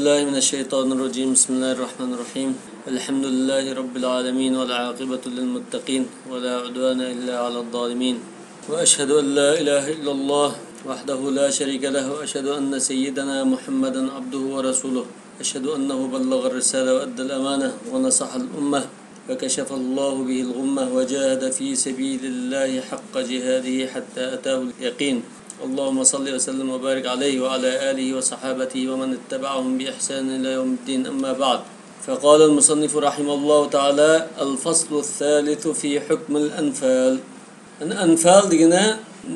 بالله من الشيطان الرجيم. بسم الله الرحمن الرحيم. الحمد لله رب العالمين والعاقبة للمتقين ولا عدوان إلا على الظالمين. وأشهد أن لا إله إلا الله وحده لا شريك له، وأشهد أن سيدنا محمدا عبده ورسوله. أشهد أنه بلغ الرسالة وأدى الأمانة ونصح الأمة وكشف الله به الغمة وجاهد في سبيل الله حق جهاده حتى أتاه اليقين. اللهم صل وسلم وبارك عليه وعلى آله وصحابته ومن اتبعهم بإحسان إلى يوم الدين. أما بعد، فقال المصنف رحمه الله تعالى: الفصل الثالث في حكم الأنفال. الأنفال degani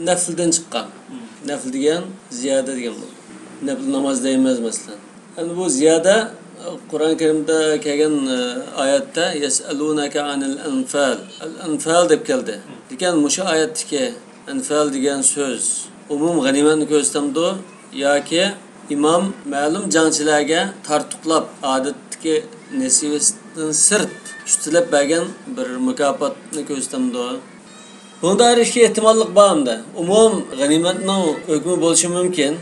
nafldan chiqqan. Nafl degan ziyoda degan bo'ldi. Nafl namoz deymiz masalan. Endi bu ziyoda Qur'oni Karimda kelgan oyatda yas'alunaka anil anfal. Al anfal deb keldi. Degan mushu oyatdagi anfal degan so'z umum g'animatni ko'rsatamdi yoki imom ma'lum jangchilarga tartuqlab odatdagi nasibasidan sirt ustilab bergan bir mukofotni ko'rsatamdi. Bunda ikki ehtimollik bor unda. Umum g'animatning hukmi bo'lishi mumkin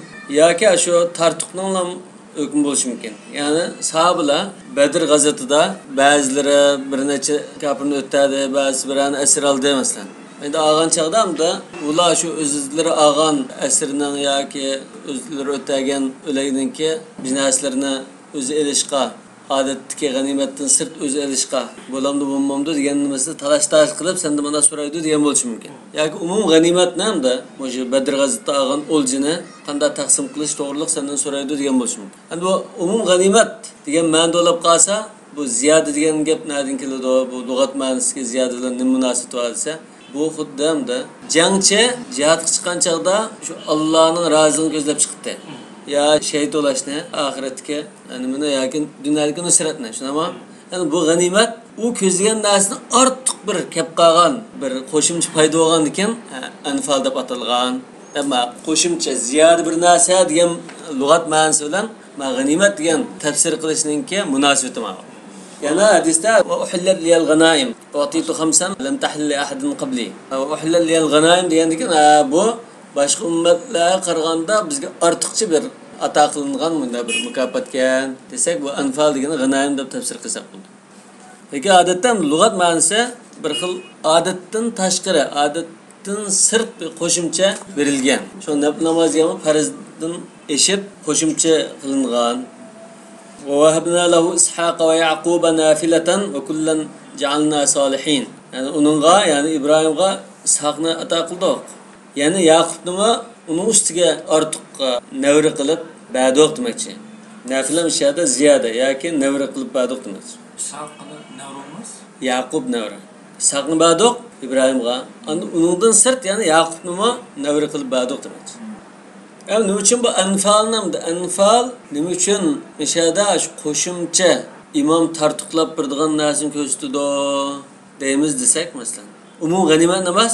yoki shu tartuqning ham hukmi bo'lishi mumkin. Ya'ni sahobalar Badr g'azotida ba'zilari bir necha kofirni o'tadi, ba'zisi birini asir oldi masalan. Endi olgan chog'da hamda ular shu o'zlari olgan asirning yoki o'zlari o'tagan o'lagningki narsalarni o'zi ilishqa, odatdagi g'animatdan sirt o'zi ilishqa bo'lamdi bo'lmamdi degan nimasini talash-talash qilib senda mana so'raydi degan bo'lishi mumkin. Yoki umum g'animatni hamda o'sha Badr g'azotida olgan o'ljini qanday taqsim qilish to'g'riliq sendan so'raydi degan bo'lishi mumkin. Endi bu umum g'animat degan ma'noda o'ylab qolsa, bu ziyoda degan gap nadan keladi? Bu lug'at ma'nosiga ziyoda bilan nima munosabati bor desa, bu xuddi hamda jangchi jihodga chiqqan chog'da shu Allohning roziligini ko'zlab chiqibdi. Ya shahid bo'lishni, oxiratga nimani yoki dunyodagi nusratni, shunami? Ya'ni bu g'animat u ko'zlagan narsani ortiq bir kelib qolgan, bir qo'shimcha paydo bo'lgan ekan, anfal deb atalgan. Ammo qo'shimcha ziyoda bir narsa degan lug'at ma'nosi bilan g'animat degan tafsir qilishningki munosabati bor. Yana hadisda va uhillat liyal g'anaim u'titu khamsan lam tahil li ahadin qabli. Va uhillat liyal g'anaim degandan bu boshqa ummatlarga qaraganda bizga ortiqcha bir ato qilingan bunday bir mukofotgan desak, bu anfal degani g'anaim deb tafsir qilsak bo'ladi. Lekin odatda lug'at ma'nosi bir xil odatdan tashqari, odatdan sirt bir qo'shimcha berilgan. Shu nafl namoziga ham farzdan eshib qo'shimcha qilingan. وَوَهَبْنَا لَهُ إِسْحَاقَ وَيَعْقُوبَ نَافِلَةً وَكُلًّا جَعَلْنَا صَالِحِينَ. Ya'ni uningga, ya'ni Ibrohimga Ishoqni ato qildik. Ya'ni Yaqubnimi uning ustiga ortiq navri qilib berdik demoqchi. Nafila ishada ziyoda yoki navri qilib berdik demoqchi. Ishoqni navri emas? Yaqub navri. Ishoqni berdik Ibrohimga. Endi uningdan sirt, ya'ni Yaqubnimi navri qilib berdik demoqchi. Endi nima uchun bu anfalni, anfal nima uchun ishada shu qo'shimcha imom tartiqlab beradigan narsani ko'rsatadi deymiz desak, masalan, umum g'animat emas,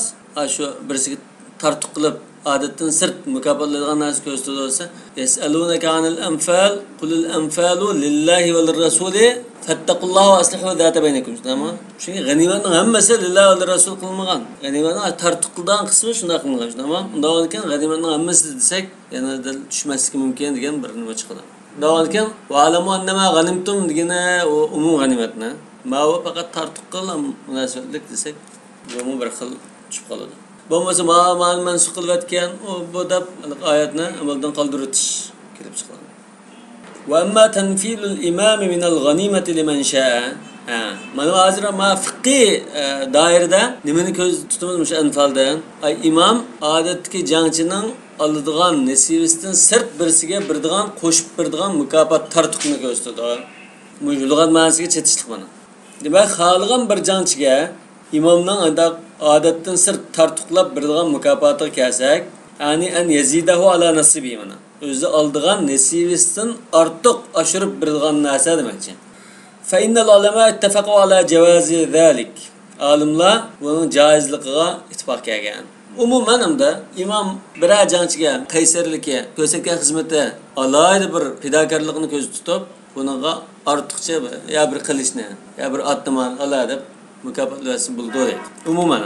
shu birisiga tartiq qilib odatdan sirt mukofotlaydigan narsa ko'rsatadi desa, yasalunaka anil anfal qulil anfalu lillahi va lirrasuli fattaqulloha va aslihu zata baynakum. Shundaymi? Chunki g'animatning hammasi lillahi va lirrasul qilinmagan. G'animatning tartiq qilgan qismi shunday qilingan, shundaymi? Unday ekan g'animatning hammasi desak, yana tushmasligi mumkin degan bir nima chiqadi. Unday ekan va alamu annama g'animtum degani u umum g'animatni, ma u faqat tartiq qilgan munosabatlik desak, bu bir xil tushib qoladi. Bo'lmasa ma'mani mansub qilayotgan u bu deb oyatni amaldan qoldiritish kelib chiqadi. Va amma tanfilul imam min al-g'animati liman sha'a. Ha, mana hozir ma fiqhi doirada nimani ko'z tutamiz o'sha anfaldan? Ay imom odatdagi jangchining oladigan nasibasidan sirt birisiga beradigan, qo'shib beradigan mukofot tartiqni ko'rsatadi. Bu lug'at ma'nosiga chetishlik mana. Demak, xohlagan bir jangchiga imomning odatdan sirt tartiqlab beradigan mukofotiga kelsak, ya'ni an yazidahu ala nasibi mana. O'zi oldigan nasibasidan ortiq oshirib beradigan narsa demakchi. Fa innal ulama ittafaqu ala jawazi zalik. Olimlar buning joizligiga ittifoq qilgan. Umuman hamda imom biror jangchiga qaysarligi, ko'rsatgan xizmati alohida bir fidokorlikni ko'z tutib, buningga ortiqcha ya bir qilishni, ya bir otniman ola deb mukofotlashni bildi deydi. Umuman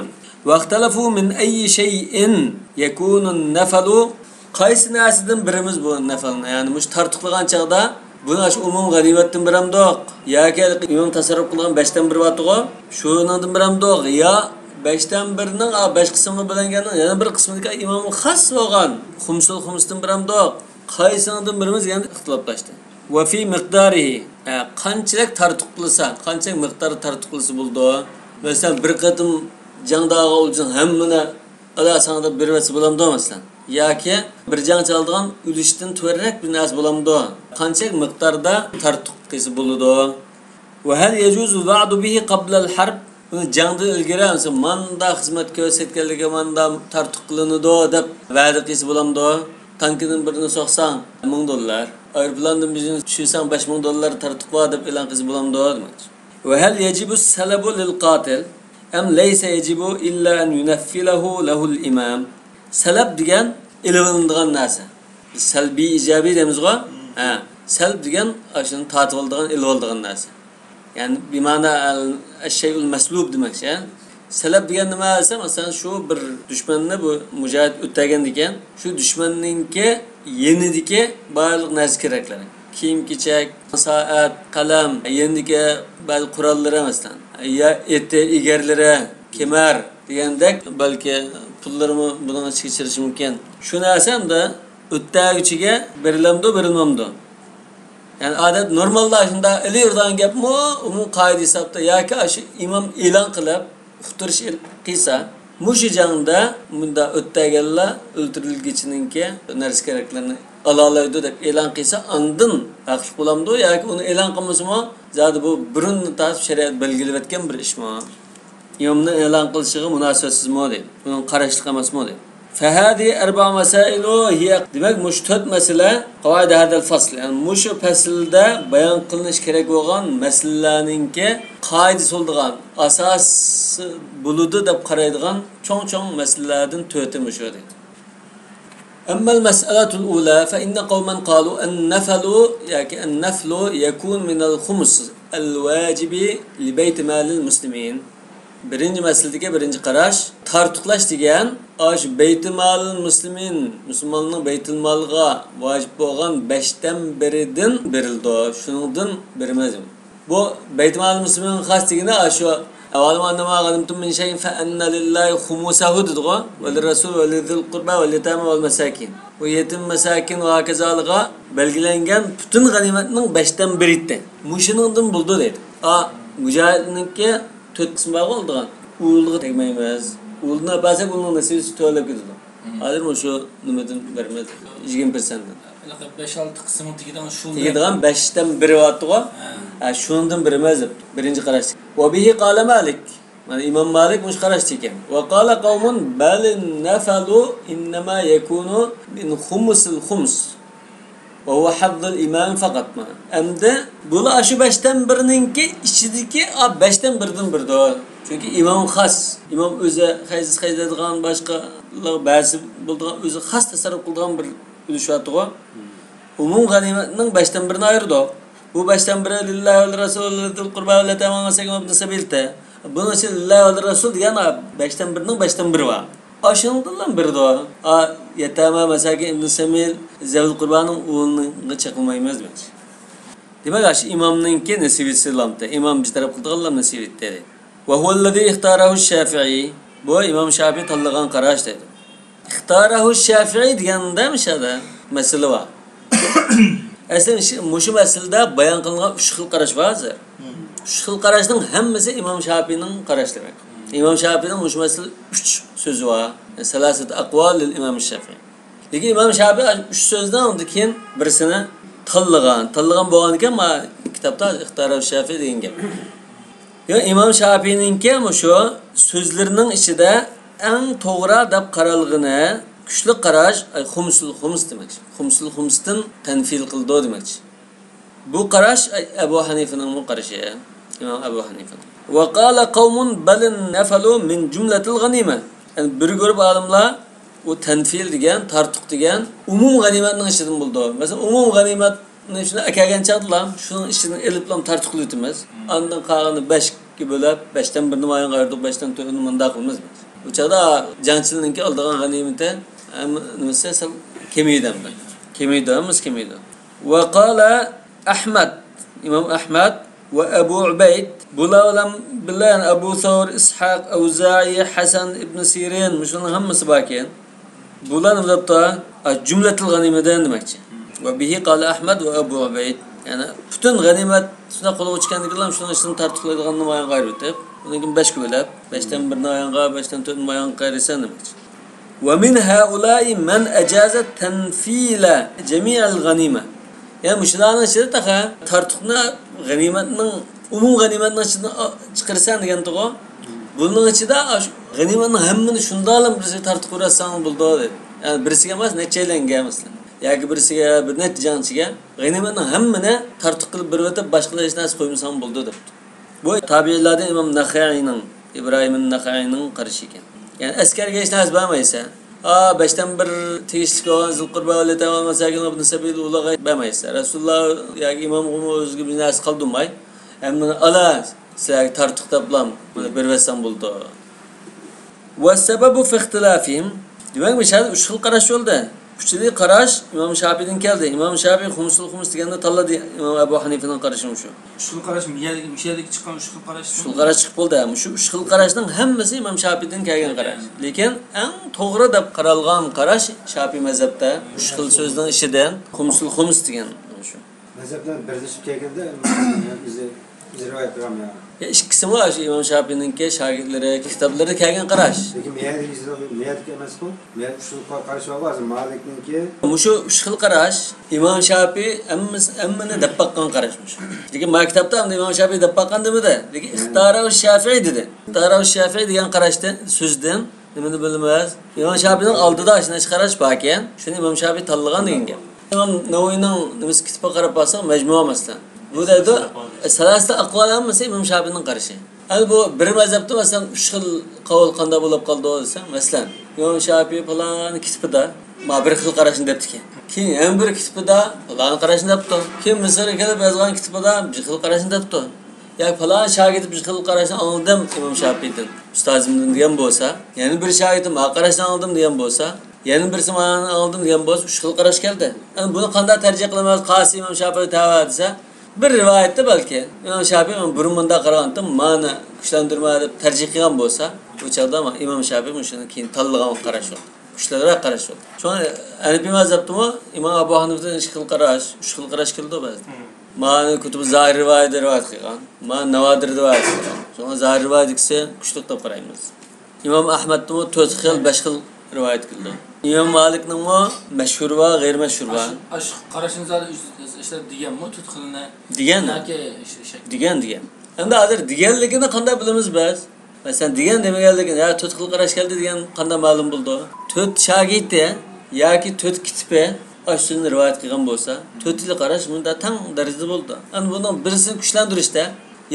vaqtalafu min ayyi shay'in yakunu an-nafalu, qaysi narsadan birimiz bu nafalni, ya'ni mush tartiqlagan chog'da Buni shu umum g'animatdan biramdiq yoki imom tasarruf qilgan 5dan 1 bordigu, shuningdan biramdiq yo 5dan 1ning 5 qismga bo'linganning yana bir qismidagi imomga xos bo'lgan xumsul xumsdan biramdiq. Qaysidan birimiz degan ixtiloflashdi. Va fi miqdorihi, qanchalik tartiq qilsa, qanchalik miqdorda tartiq qilsa bo'ldi. Masalan, bir qatim jangda olgan hammani ala deb bervasi bo'lamdi masalan. Yoki bir jang chaldigan ulushdan to'rrak bir narsa bo'lamdi. Qanchalik miqdorda tartiq qilsa bo'ladi. Va hal yajuzu va'du bihi qabla al-harb? Buni jangdan ilgari masalan manda xizmat ko'rsatganligi manda tartiq qilinadi deb va'da qilsa bo'lamdi. Tankidan birini so'qsang $1000, aeroplandan birini tushirsang $5000 tartiq bor deb e'lon qilsa bo'lamdi demoqchi. Va hal yajibu salabu lil qatil am laysa yajibu illa an yunaffilahu lahul imam. Salab degan ilinadigan narsa. Salbiy ijobiy deymizgo. Ha, salb degan shuni tortib oladigan, ilib oladigan narsa. Ya'ni bima'na ash-shay'ul maslub demakchi. Salab degan nima desa, masalan, shu bir dushmanni bu mujohid o'tagan ekan, shu dushmanninki yenidiki barliq narsa keraklari. Kiyim-kechak, soat, qalam, yenidiki ba'zi qurollari masalan, ya eti, egarlari, kemar degandek balki pullarimi buning ichiga kirishi mumkin. Shu narsa hamda o'ttaguchiga berilamdi, berilmamdi. Ya'ni odat normalda shunda ilirdan gapmi, umum qoida hisobda yoki shu imom e'lon qilib uqtirish qilsa, mushu jangda bunda o'ttaganlar o'ltirilgichininki narsa keraklarni ola oladi deb e'lon qilsa, andin haqli bo'lamdi yoki uni e'lon qilmasmi, zodi bu burun tortib shariat belgilab o'tgan bir ishmi? İmomni e'lon qilishiga munosabatsizmi deydi. Buning qarashliq emasmi deydi. فهذه أربع مسائل هي demak mush to'rt masala قواعد هذا الفصل. Yani mushu faslda bayon qilinish kerak bo'lgan masalalarninki qoidasi bo'ladigan, asos bo'ladi deb qaraydigan cho'ng-cho'ng masalalardan to'rti mushu deydi. أما المسألة الأولى فإن قوما قالوا النفل يعني النفل يكون من الخمس الواجب لبيت مال المسلمين. Birinchi masaladagi birinchi qarash tartiqlash degan ash beyt mal muslimin musulmonning beytul malga vojib bo'lgan 5dan biridan berildi. Shuningdan birimiz. Bu beyt mal muslimin xos degani shu avval annama g'animtum min shay'in fa anna lillahi khumusahu dedigo va lirrasul va lizil qurba va litama val masakin. Bu yetim masakin va hokazolarga belgilangan butun g'animatning 5dan biri. Mushuningdan bo'ldi deydi. A mujohidninki to'rt qism bor oldigan. Uğulluğa tegmaymiz. Uğulluğuna basak uğulluğun nasibisi to'lab ketadi. Hozir shu nimadan beramiz? 20%dan. 5-6 qismi tegadigan shu tegadigan 5dan biri bordigo. Ha, shundan birimiz deb birinchi qarash. Va bihi qala Malik. Mana Imom Malik mush qarashdi ekan. Va qala qavmun bal nafalu innama yakunu min khumsil khums. Va huwa hazzul imam faqat mana. Endi bular shu 5dan birininki ichidagi 5dan birdan birdir. Chunki imom xos, imom o'zi hayz haydadigan boshqalar ba'zi bo'ladigan o'zi xos tasarruf qiladigan bir ulush bordigo. Umum g'animatning 5dan birini ayirdi. Bu 5dan biri lillahi va rasulil qurba va latama masakin ibn sabilta. Buni ichi lillahi va rasul degan 5dan birining 5dan biri bor. Ashundan birdir. A yatama masakin ibn Samil zavil qurbaning o'rniga chiqmaymiz biz. Demak, shu imomninki nasibisi lamda. Imom bir taraf qildiganlar nasib etdi. Va huvallazi ixtarahu Shafi'i. Bu Imom Shafi'i tanlagan qarash dedi. Ixtarahu Shafi'i deganda mishada masala bor. Aslida mushu masalada bayon qilingan 3 xil qarash bor hozir. 3 xil qarashning hammasi Imom Shafi'ning qarashlari. İmam Şafii'nin mushu masala 3 so'zi bor. Salasat aqval lil İmam Şafii. Lekin İmam Şafii 3 so'zdan undan keyin birisini tanlagan. Tanlagan bo'lgan ekan, ma kitobda Ixtiyar Şafii degan gap. Yo İmam Şafii'ninki mushu so'zlarining ichida eng to'g'ri deb qaralgani kuchli qarash xumsul xums demakchi. Xumsul xumsdan tanfil qildi demakchi. Bu qarash Abu Hanifaning bu qarashi. İmam Abu Hanifa. Va qala qavmun bal nafalu min jumlatil g'anima. Yani bir guruh olimlar u tanfil degan, tartiq degan umum g'animatning ichidan bo'ldi. Masalan, umum g'animatni shuni akagan chaqlar, shuning ichidan ilib tartiq qilamiz. Andan qolganini 5 ga bo'lib, 5dan birini mayin qayirdik, 5dan 4ni munda qilamiz. U chaqda jangchilarningki oldigan g'animati nimasi sal kamaydi. Kamaydi, emas kamaydi. Va qala Ahmad, İmam Ahmad va Abu Ubayd bular bilan Abu Thawr, Ishaq, Avza'i, Hasan ibn Sirin shuning hammasi bor ekan. Bular nima debdi? Jumlatul g'animadan demakchi. Va bihi qala Ahmad va Abu Ubayd. Ya'ni butun g'animat shunda qo'lga tushganligilar shuning ichini tartiqlaydiganni muayyan qayirib o'tib, undan keyin 5 bo'lib, 5dan 1ni ayonga, 5dan 4ni ayonga qayirsan demakchi. Va min haula'i man ajaza tanfila jami'al g'anima. Ya'ni shularning ichida taqa tartiqni g'animatning umum g'animatning ichidan chiqarsan degan to'g'ri. Buning ichida g'animatning hammani shundoq birisi tartiq qurasan bo'ldi dedi. Ya'ni birisiga emas, nechaylanga masalan. Yoki birisiga bir necha jangchiga g'animatning hammani tartiq qilib berib o'tib, boshqalar hech narsa qo'ymasam bo'ldi debdi. Bu tabiiylardan İmam Naxaining, İbrahim Naxaining qarashi ekan. Ya'ni askarga hech narsa bermaysa, 5dan 1 tegishli bo'lgan Zilqurba va Yatama masakin ibn Sabil ularga bermaysa, Rasululloh yoki İmom o'ziga bir narsa qoldirmay, hammani ala sizlarga tartiq toplam, buni bervasam bo'ldi. Va sababu fi ixtilafihim. Demak, bu shart uch xil qarash bo'ldi. Uchili qarash İmom Shofiiydan keldi. İmom Shofiiy xumsul xumus deganda tanladi. İmom Abu Hanifaning qarashi shu. Uch xil qarash miyadagi chiqqan uch xil qarash. Uch xil qarash chiqib bo'ldi. Shu uch xil qarashning hammasi İmom Shofiiydan kelgan qarash. Lekin eng to'g'ri deb qaralgan qarash Shofiiy mazhabda uch xil so'zning ichidan xumsul xumus degan shu. Mazhabdan birlashib kelganda bizni rivoyat qilgan ya. Ya ikkisi var şu İmam Şafii'ninki şagirdlari kitaplarida kelgan qarash. Lekin miyadagi emas-ku. Miyad uch xil qarash bor, Malikninki. Shu uch xil qarash İmam Şafii hammani deb boqqan qarashmish. Lekin ma kitapda hamda İmam Şafii deb boqqan demadi. Lekin Ixtara Şafii dedi. Ixtara Şafii degan qarashdan so'zdan nimani bilamiz? İmam Şafiining oldida shunday qarash bor ekan. Shuni İmam Şafii tanlagan degan gap. İmam Navoiyning nimasi kitobga qarab borsang majmua masalan. Bu deydi, salasida aqval hammasi İmam Şafiining qarashi. Hali bu bir mazhabda masalan uch xil qavul qanday bo'lib qoldi desa, masalan, İmam Şafii falan kitobida ma bir xil qarashni debdi ekan. Keyin yana bir kitobida falan qarashni debdi. Keyin Misrga kelib yozgan kitobida bir xil qarashni debdi. Ya falan shogird bir xil qarashni oldim İmam Şafiidan, ustozimdan degan bo'lsa, yana bir shogirdim ma qarashni oldim degan bo'lsa, yana birisi mana oldim degan bo'lsa, uch xil qarash keldi. Endi buni qanday tarjih qilamiz? Qaysi İmam Şafii tava desa, bir rivayetde belki İmam Şafii ben burun bunda qaraganda mana kuchlantirma deb tercih qilgan bo'lsa, bu chaqda ama İmam Şafii shuni keyin tanlagan qarash bo'ldi. Kuchliroq qarash bo'ldi. Shuni Hanafiy mazhabdami İmam Abu Hanifdan ikki xil qarash, uch xil qarash keldi ba'zida. Mana kutubi zahir rivoyat rivoyat qilgan, mana navodir rivoyat qilgan. Shuni zahir rivoyat ikisi kuchli deb qaraymiz. İmam Ahmadmi 4 xil, 5 xil rivoyat qildi. İmam Malikningmi mashhur va g'ayr mashhur va. Ash qarashini işte deganmi to'rt xilini? Degan. Yoki degan degan. Endi hozir deganligini qanday bilamiz biz? Masalan, degan demaganligini, ya to'rt xil qarash keldi degan qanday ma'lum bo'ldi? To'rt shogirdi yoki to'rt kitibi so'zni rivoyat qilgan bo'lsa, to'rt xil qarash bunda tang darajada bo'ldi. Endi bundan birisini kuchlantirishda,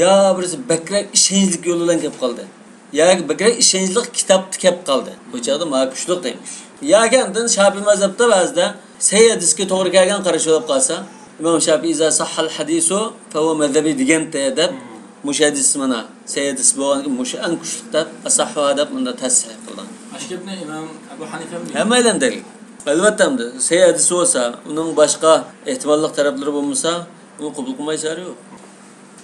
yo birisi bakrak ishonchlik yo'li bilan kelib qoldi. Yoki bakrak ishonchlik kitobda kelib qoldi. Bu chaqda ma kuchliq deymiz. Yoki undan Shofiy mazhabda ba'zida sahih hadisga to'g'ri kelgan qarash bo'lib qolsa, İmam Şafii iza sahhal hadisu fehuve mezhebi degan deb mush hadis mana sahih hadis bo'lgan mush eng kuchli deb asahhu deb bunda tasih qilgan. Ashkabni İmam Abu Hanifa hammadan dalil. Albatta endi sahih hadis bo'lsa, uning boshqa ehtimolli taraflari bo'lmasa, uni qabul qilmay chora yo'q.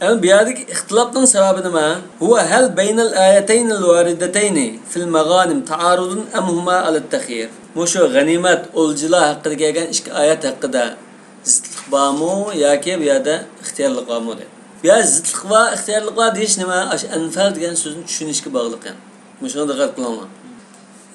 Endi bu yerdagi ixtilofning sababi nima? Huwa hal baynal ayatayn al-waridatayn fil maghanim ta'arudun am huma ala-t-takhir. Mushu g'animat o'ljilar haqida kelgan ikki oyat haqida zidlik bormi yoki bu yerda ixtiyorlik bormi deb. Bu yer zidlik va ixtiyorlik bor deyish nima? Ash anfal degan so'zni tushunishga bog'liq. Mushuni diqqat qilinglar.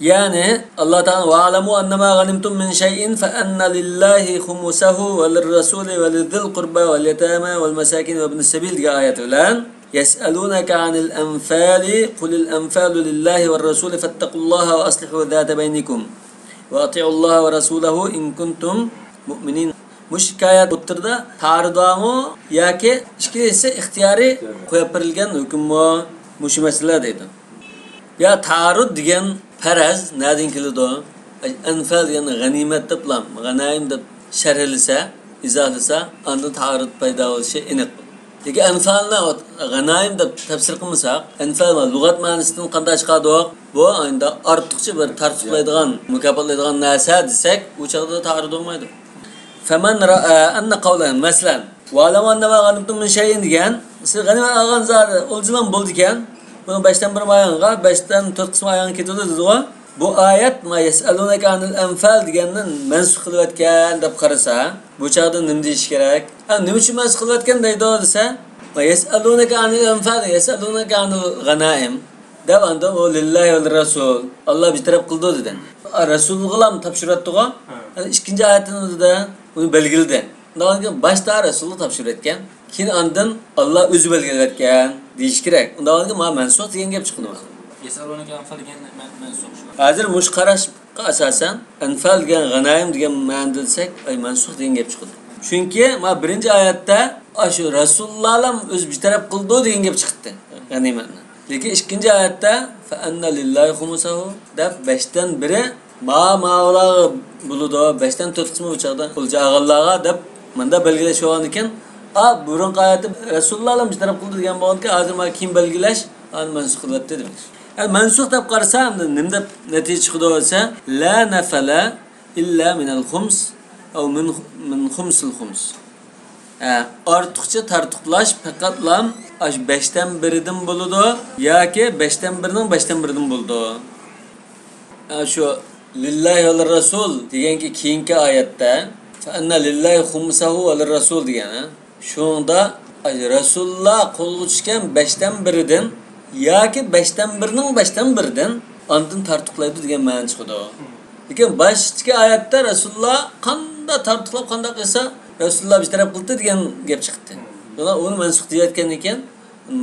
Ya'ni Alloh taolo va alamu annama g'animtum min shay'in fa anna lillahi khumusahu va lirrasuli va lidhil qurba wal yatama wal masakin va ibn sabil degan oyat bilan yas'alunaka 'anil anfali qulil anfalu lillahi war rasuli fattaqulloha va aslihu dhata baynikum va ati'ulloha va rasulahu in kuntum mu'minin. Bu shikoyat o'tirda ta'ridami yoki ikkisi ixtiyoriy qo'yib berilgan hukmmi mushu masala deydi. Ya ta'arud degan faraz nadan keladi? Anfal degan g'animat deb lam, g'anaim deb sharhlasa, izohlasa, unda ta'arud paydo bo'lishi aniq. Lekin anfalni g'anaim deb tafsir qilmasak, anfal lug'at ma'nisidan qanday chiqadi? Bu endi ortiqcha bir tartiqlaydigan, mukofotlaydigan narsa desak, u chaqda ta'arud bo'lmaydi. Faman ra'a anna qawlan masalan, Ve alemu ennema ganimtum min şeyin degan, siz ganimet algan zat olcalan bo'ldi ekan. Bunu 5'ten 1 ayağına, 5'ten 4 kısmı ayağına ketadi dedi. Bu ayet ma yes'alunaka anil enfal degandan mansux qilib o'tgan deb qarasa, bu chaqda nima deyish kerak? Nima uchun mansux qilib o'tgan deydi desa, ma yes'alunaka anil enfal, yes'alunaka anil g'anaim deb anda o lillahi vel rasul. Alloh bir taraf qildi dedi. Rasulga ham topshiryapti-ku. Ikkinchi oyatida uni belgiladi. Undan keyin boshda Rasulga topshirayotgan, keyin andan Alloh o'zi belgilayotgan deyish kerak. Undan keyin ma mansux degan gap chiqdi. Yes'alunaka anfal degan mansux. Hozir mush qarashga asosan anfal degan g'anaim degan ma'noda desak, ay mansux degan gap chiqdi. Chunki ma birinchi oyatda shu Rasululloh ham o'zi bir taraf qildi degan gap chiqdi g'animatni. Lekin ikkinchi oyatda fa anna lillahi khumsahu deb 5'ten 1'i ma ma'lag'i bo'ladi, 5'ten 4 qismi bu chaqda qo'lja ag'allarga deb menda belgilash bo'lgan ekan. Burunqi oyatda Rasululloh ham bir taraf qildi degan bo'lgan ekan, hozir ma kim belgilash mansux qilyapti demak. Mansux deb qarasa, nima deb natija chiqadi desa, la nafala illa minal khums aw min khumsil khums. Ortiqcha tartiqlash faqatlam ash 5'ten 1'idan bo'ladi yoki 5'ten 1'ning 5'ten 1'idan bo'ladi. Shu lillahi vel rasul deganki keyingi oyatda fa anna lillahi khumsahu vel rasul degani. Shunda Rasululloh qo'lga tushgan 5'ten 1'idan yoki 5'ten 1'ning 5'ten 1'idan andin tartiqlaydi degan ma'no chiqadi. Lekin boshqi oyatda Rasululloh qanday tartiqlab qanday qilsa Rasululloh bir taraf qildi degan gap chiqdi. Ular uni mansux deyotgan ekan,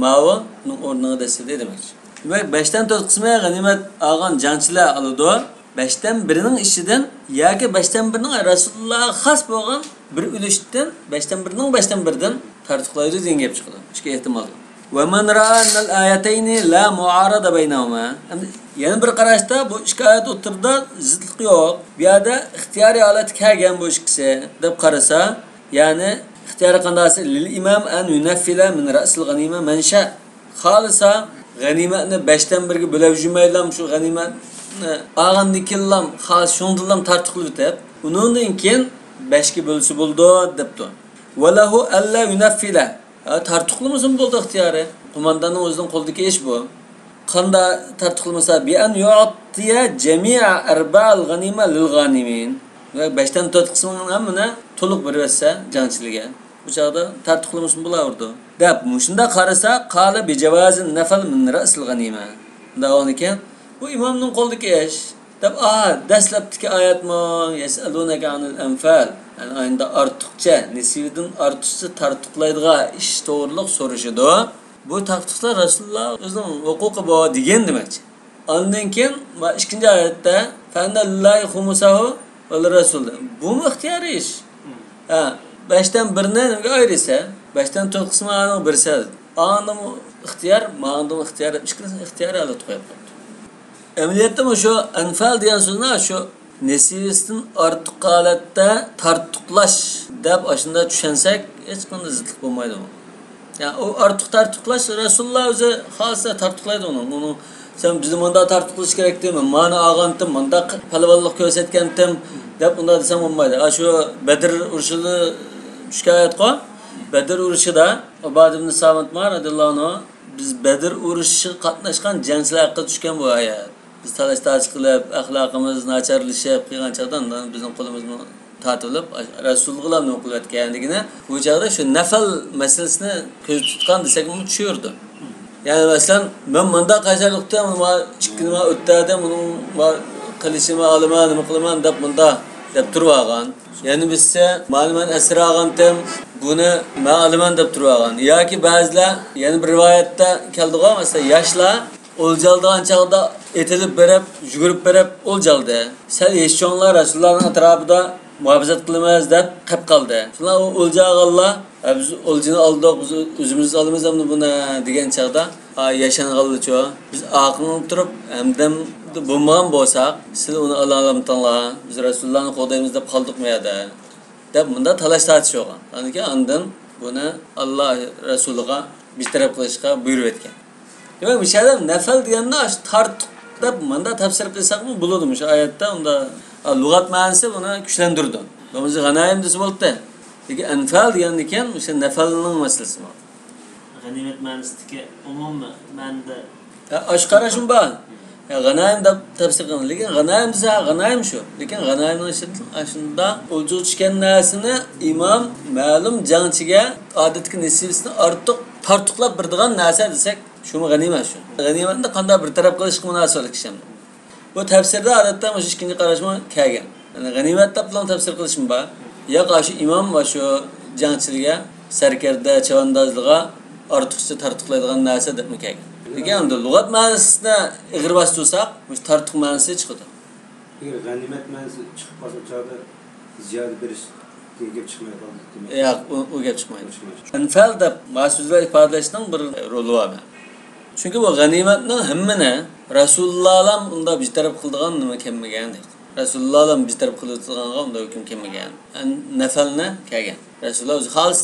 ma'vo uning o'rniga desa demak. Demak 5'ten 4 qismi g'animat olgan jangchilar oladi. 5'ten 1'ning ishidan yoki 5'ten 1'ning Rasulullohga xos bo'lgan bir ulushdan 5'ten 1'ning 5'ten 1'dan tartiqlaydi degan gap chiqadi. Ikki ehtimol. Ve men ra'a annel ayeteyni la muarada beynehuma. Yana bir qarashda bu ikki oyat o'tirda zidlik yo'q. Bu yerda ixtiyoriy holat kelgan bu ikkisi deb qarasa, ya'ni ixtiyori qandasi lil imam an yunaffila min ra'sil g'anima man sha. Xolisa g'animatni 5'ten 1'ga bo'lib yurmaylam shu g'animatni olgandan keyin xolis shundan tartiqlab o'tib, undan keyin 5ga bo'lsa bo'ldi debdi. Va lahu alla yunaffila. Tartiqlamasin bo'ldi ixtiyori. Qo'mondonning o'zining qo'lidagi ish bu. Qanday tartiqlamasa bi an yu'tiya jami'a arba'al g'anima lil g'animin. Va 5'ten 4 qismining hammani to'liq berib bersa jangchilarga. Bu chaqda tartiqlamasin bo'laverdi. Deb shunda qarasa qala bi jawazin nafal min ra'sil g'anima. Davon ekan. Bu imomning qo'lidagi ish. Deb dastlabki oyatmi yas'alunaka anil anfal. Yani ayında ortiqcha nesibidan ortiqcha tartiqlaydigan ish to'g'riliq so'rashidi. Bu tartiqlar Rasululloh o'zining huquqi bor degan demakchi. Undan keyin ikkinchi oyatda fa anna lillahi khumsahu vel rasul. Bu ixtiyoriy ish. 5'ten 1'ni nimaga ayirsa, 5'ten 4 qismini aniq bersa, anam ixtiyor, ma'nam ixtiyor, ikkinchisini ixtiyoriy holat qo'yib qo'ydi. Amaliyotda shu anfal degan so'zni shu nesibesidan ortiq holatda tartiqlash deb ashunda tushunsak, hech qanday zidlik bo'lmaydi u. Yani o ortiq tartiqlash Rasululloh o'zi xohlasa tartiqlaydi uni. Uni sen bizni bunda tartiqlash kerak deyman, mani olgandim, bunda palvonlik ko'rsatgandim deb unda desam bo'lmaydi. Shu Badr urushida tushgan oyatqa, Badr urushida Ubad ibn Samit radhiyallohu anhu biz Badr urushiga qatnashgan jangchilar haqida tushgan bu oyat. Biz talash tartish qilib, axloqimiz nacharlashib qilgan chaqdan bizning qo'limizni tortilib, Rasululloh nima qilayotganligini bu chaqda shu nafal masalasini ko'z tutgan desak uni tushirdi. Ya'ni masalan, men bunda qaysarlikda nima ikki nima o'tadi, buni qilishimni olaman, nima qilaman deb bunda deb turib olgan. Ya'ni bizsa ma'lumot asir olgandim, buni men olaman deb turib olgan. Yoki ba'zilar, ya'ni bir rivoyatda keldi-ku, masalan, yoshlar o'ljaldigan chaqda etilib berib, yugurib berib o'ljaldi. Sal eshonlar Rasulullohning atrofida muhofazat qilamiz deb qilib qoldi. Shundan u o'ljaganlar, biz o'ljini oldik, biz o'zimiz olamiz endi buni degan chaqda yashanganlar-chu. Biz aqlni turib, hamdam bo'lmagan bo'lsak, siz uni olalamtinglar, biz Rasulullohni qo'ldaymiz deb qoldikmi yerda deb bunda talash tortish bo'lgan. Aniki andan buni Alloh Rasuliga bir taraf qilishga buyurib etgan. Demak, bu yerda nafal deganda tartiq deb bunda tafsir qilsakmi bo'ladi shu oyatda unda lug'at ma'nosi buni kuchlantirdi. Bo'lmasa g'anaim desa bo'ldi. Lekin anfal degandan keyin o'sha nafalning masalasi bor. G'animat ma'nosidagi umumiy ma'noda Ash qarashim bor. G'anaim deb tafsir qilinadi. Lekin g'anaim desa g'anaim shu. Lekin g'anaimning shunda o'lja tushgan narsani imom ma'lum jangchiga odatdagi nisbasini ortiq tartuqlab beradigan narsa desak, shumi g'animat shu. G'animatni qanday bir taraf qilishga munosib kishi. Bu tafsirda odatda shu ikkinchi qarashma kelgan. Ya'ni g'animat deb bilan tafsir qilishim bor. Yo'q, shu imom va shu jangchilarga, sarkarda, chavandozlarga ortiqcha tartuqlaydigan narsa deb kelgan. Lekin endi lug'at ma'nosida ig'ir bostirsak, bu tartuq ma'nosi chiqadi. Agar g'animat ma'nosi chiqib qolsa, chog'da ziyoda berish degan gap chiqmay qoldi demak. Yo'q, u gap chiqmaydi. Anfal deb ma'suzlar ifodalashning bir roli bor. Chunki bu g'animatning hammani Rasululloh unda bir taraf qildigan nima kelmagan deydi. Rasululloh bir taraf qiladigan unda hukm kelmagan. Nafalni kelgan. Rasululloh o'zi xolis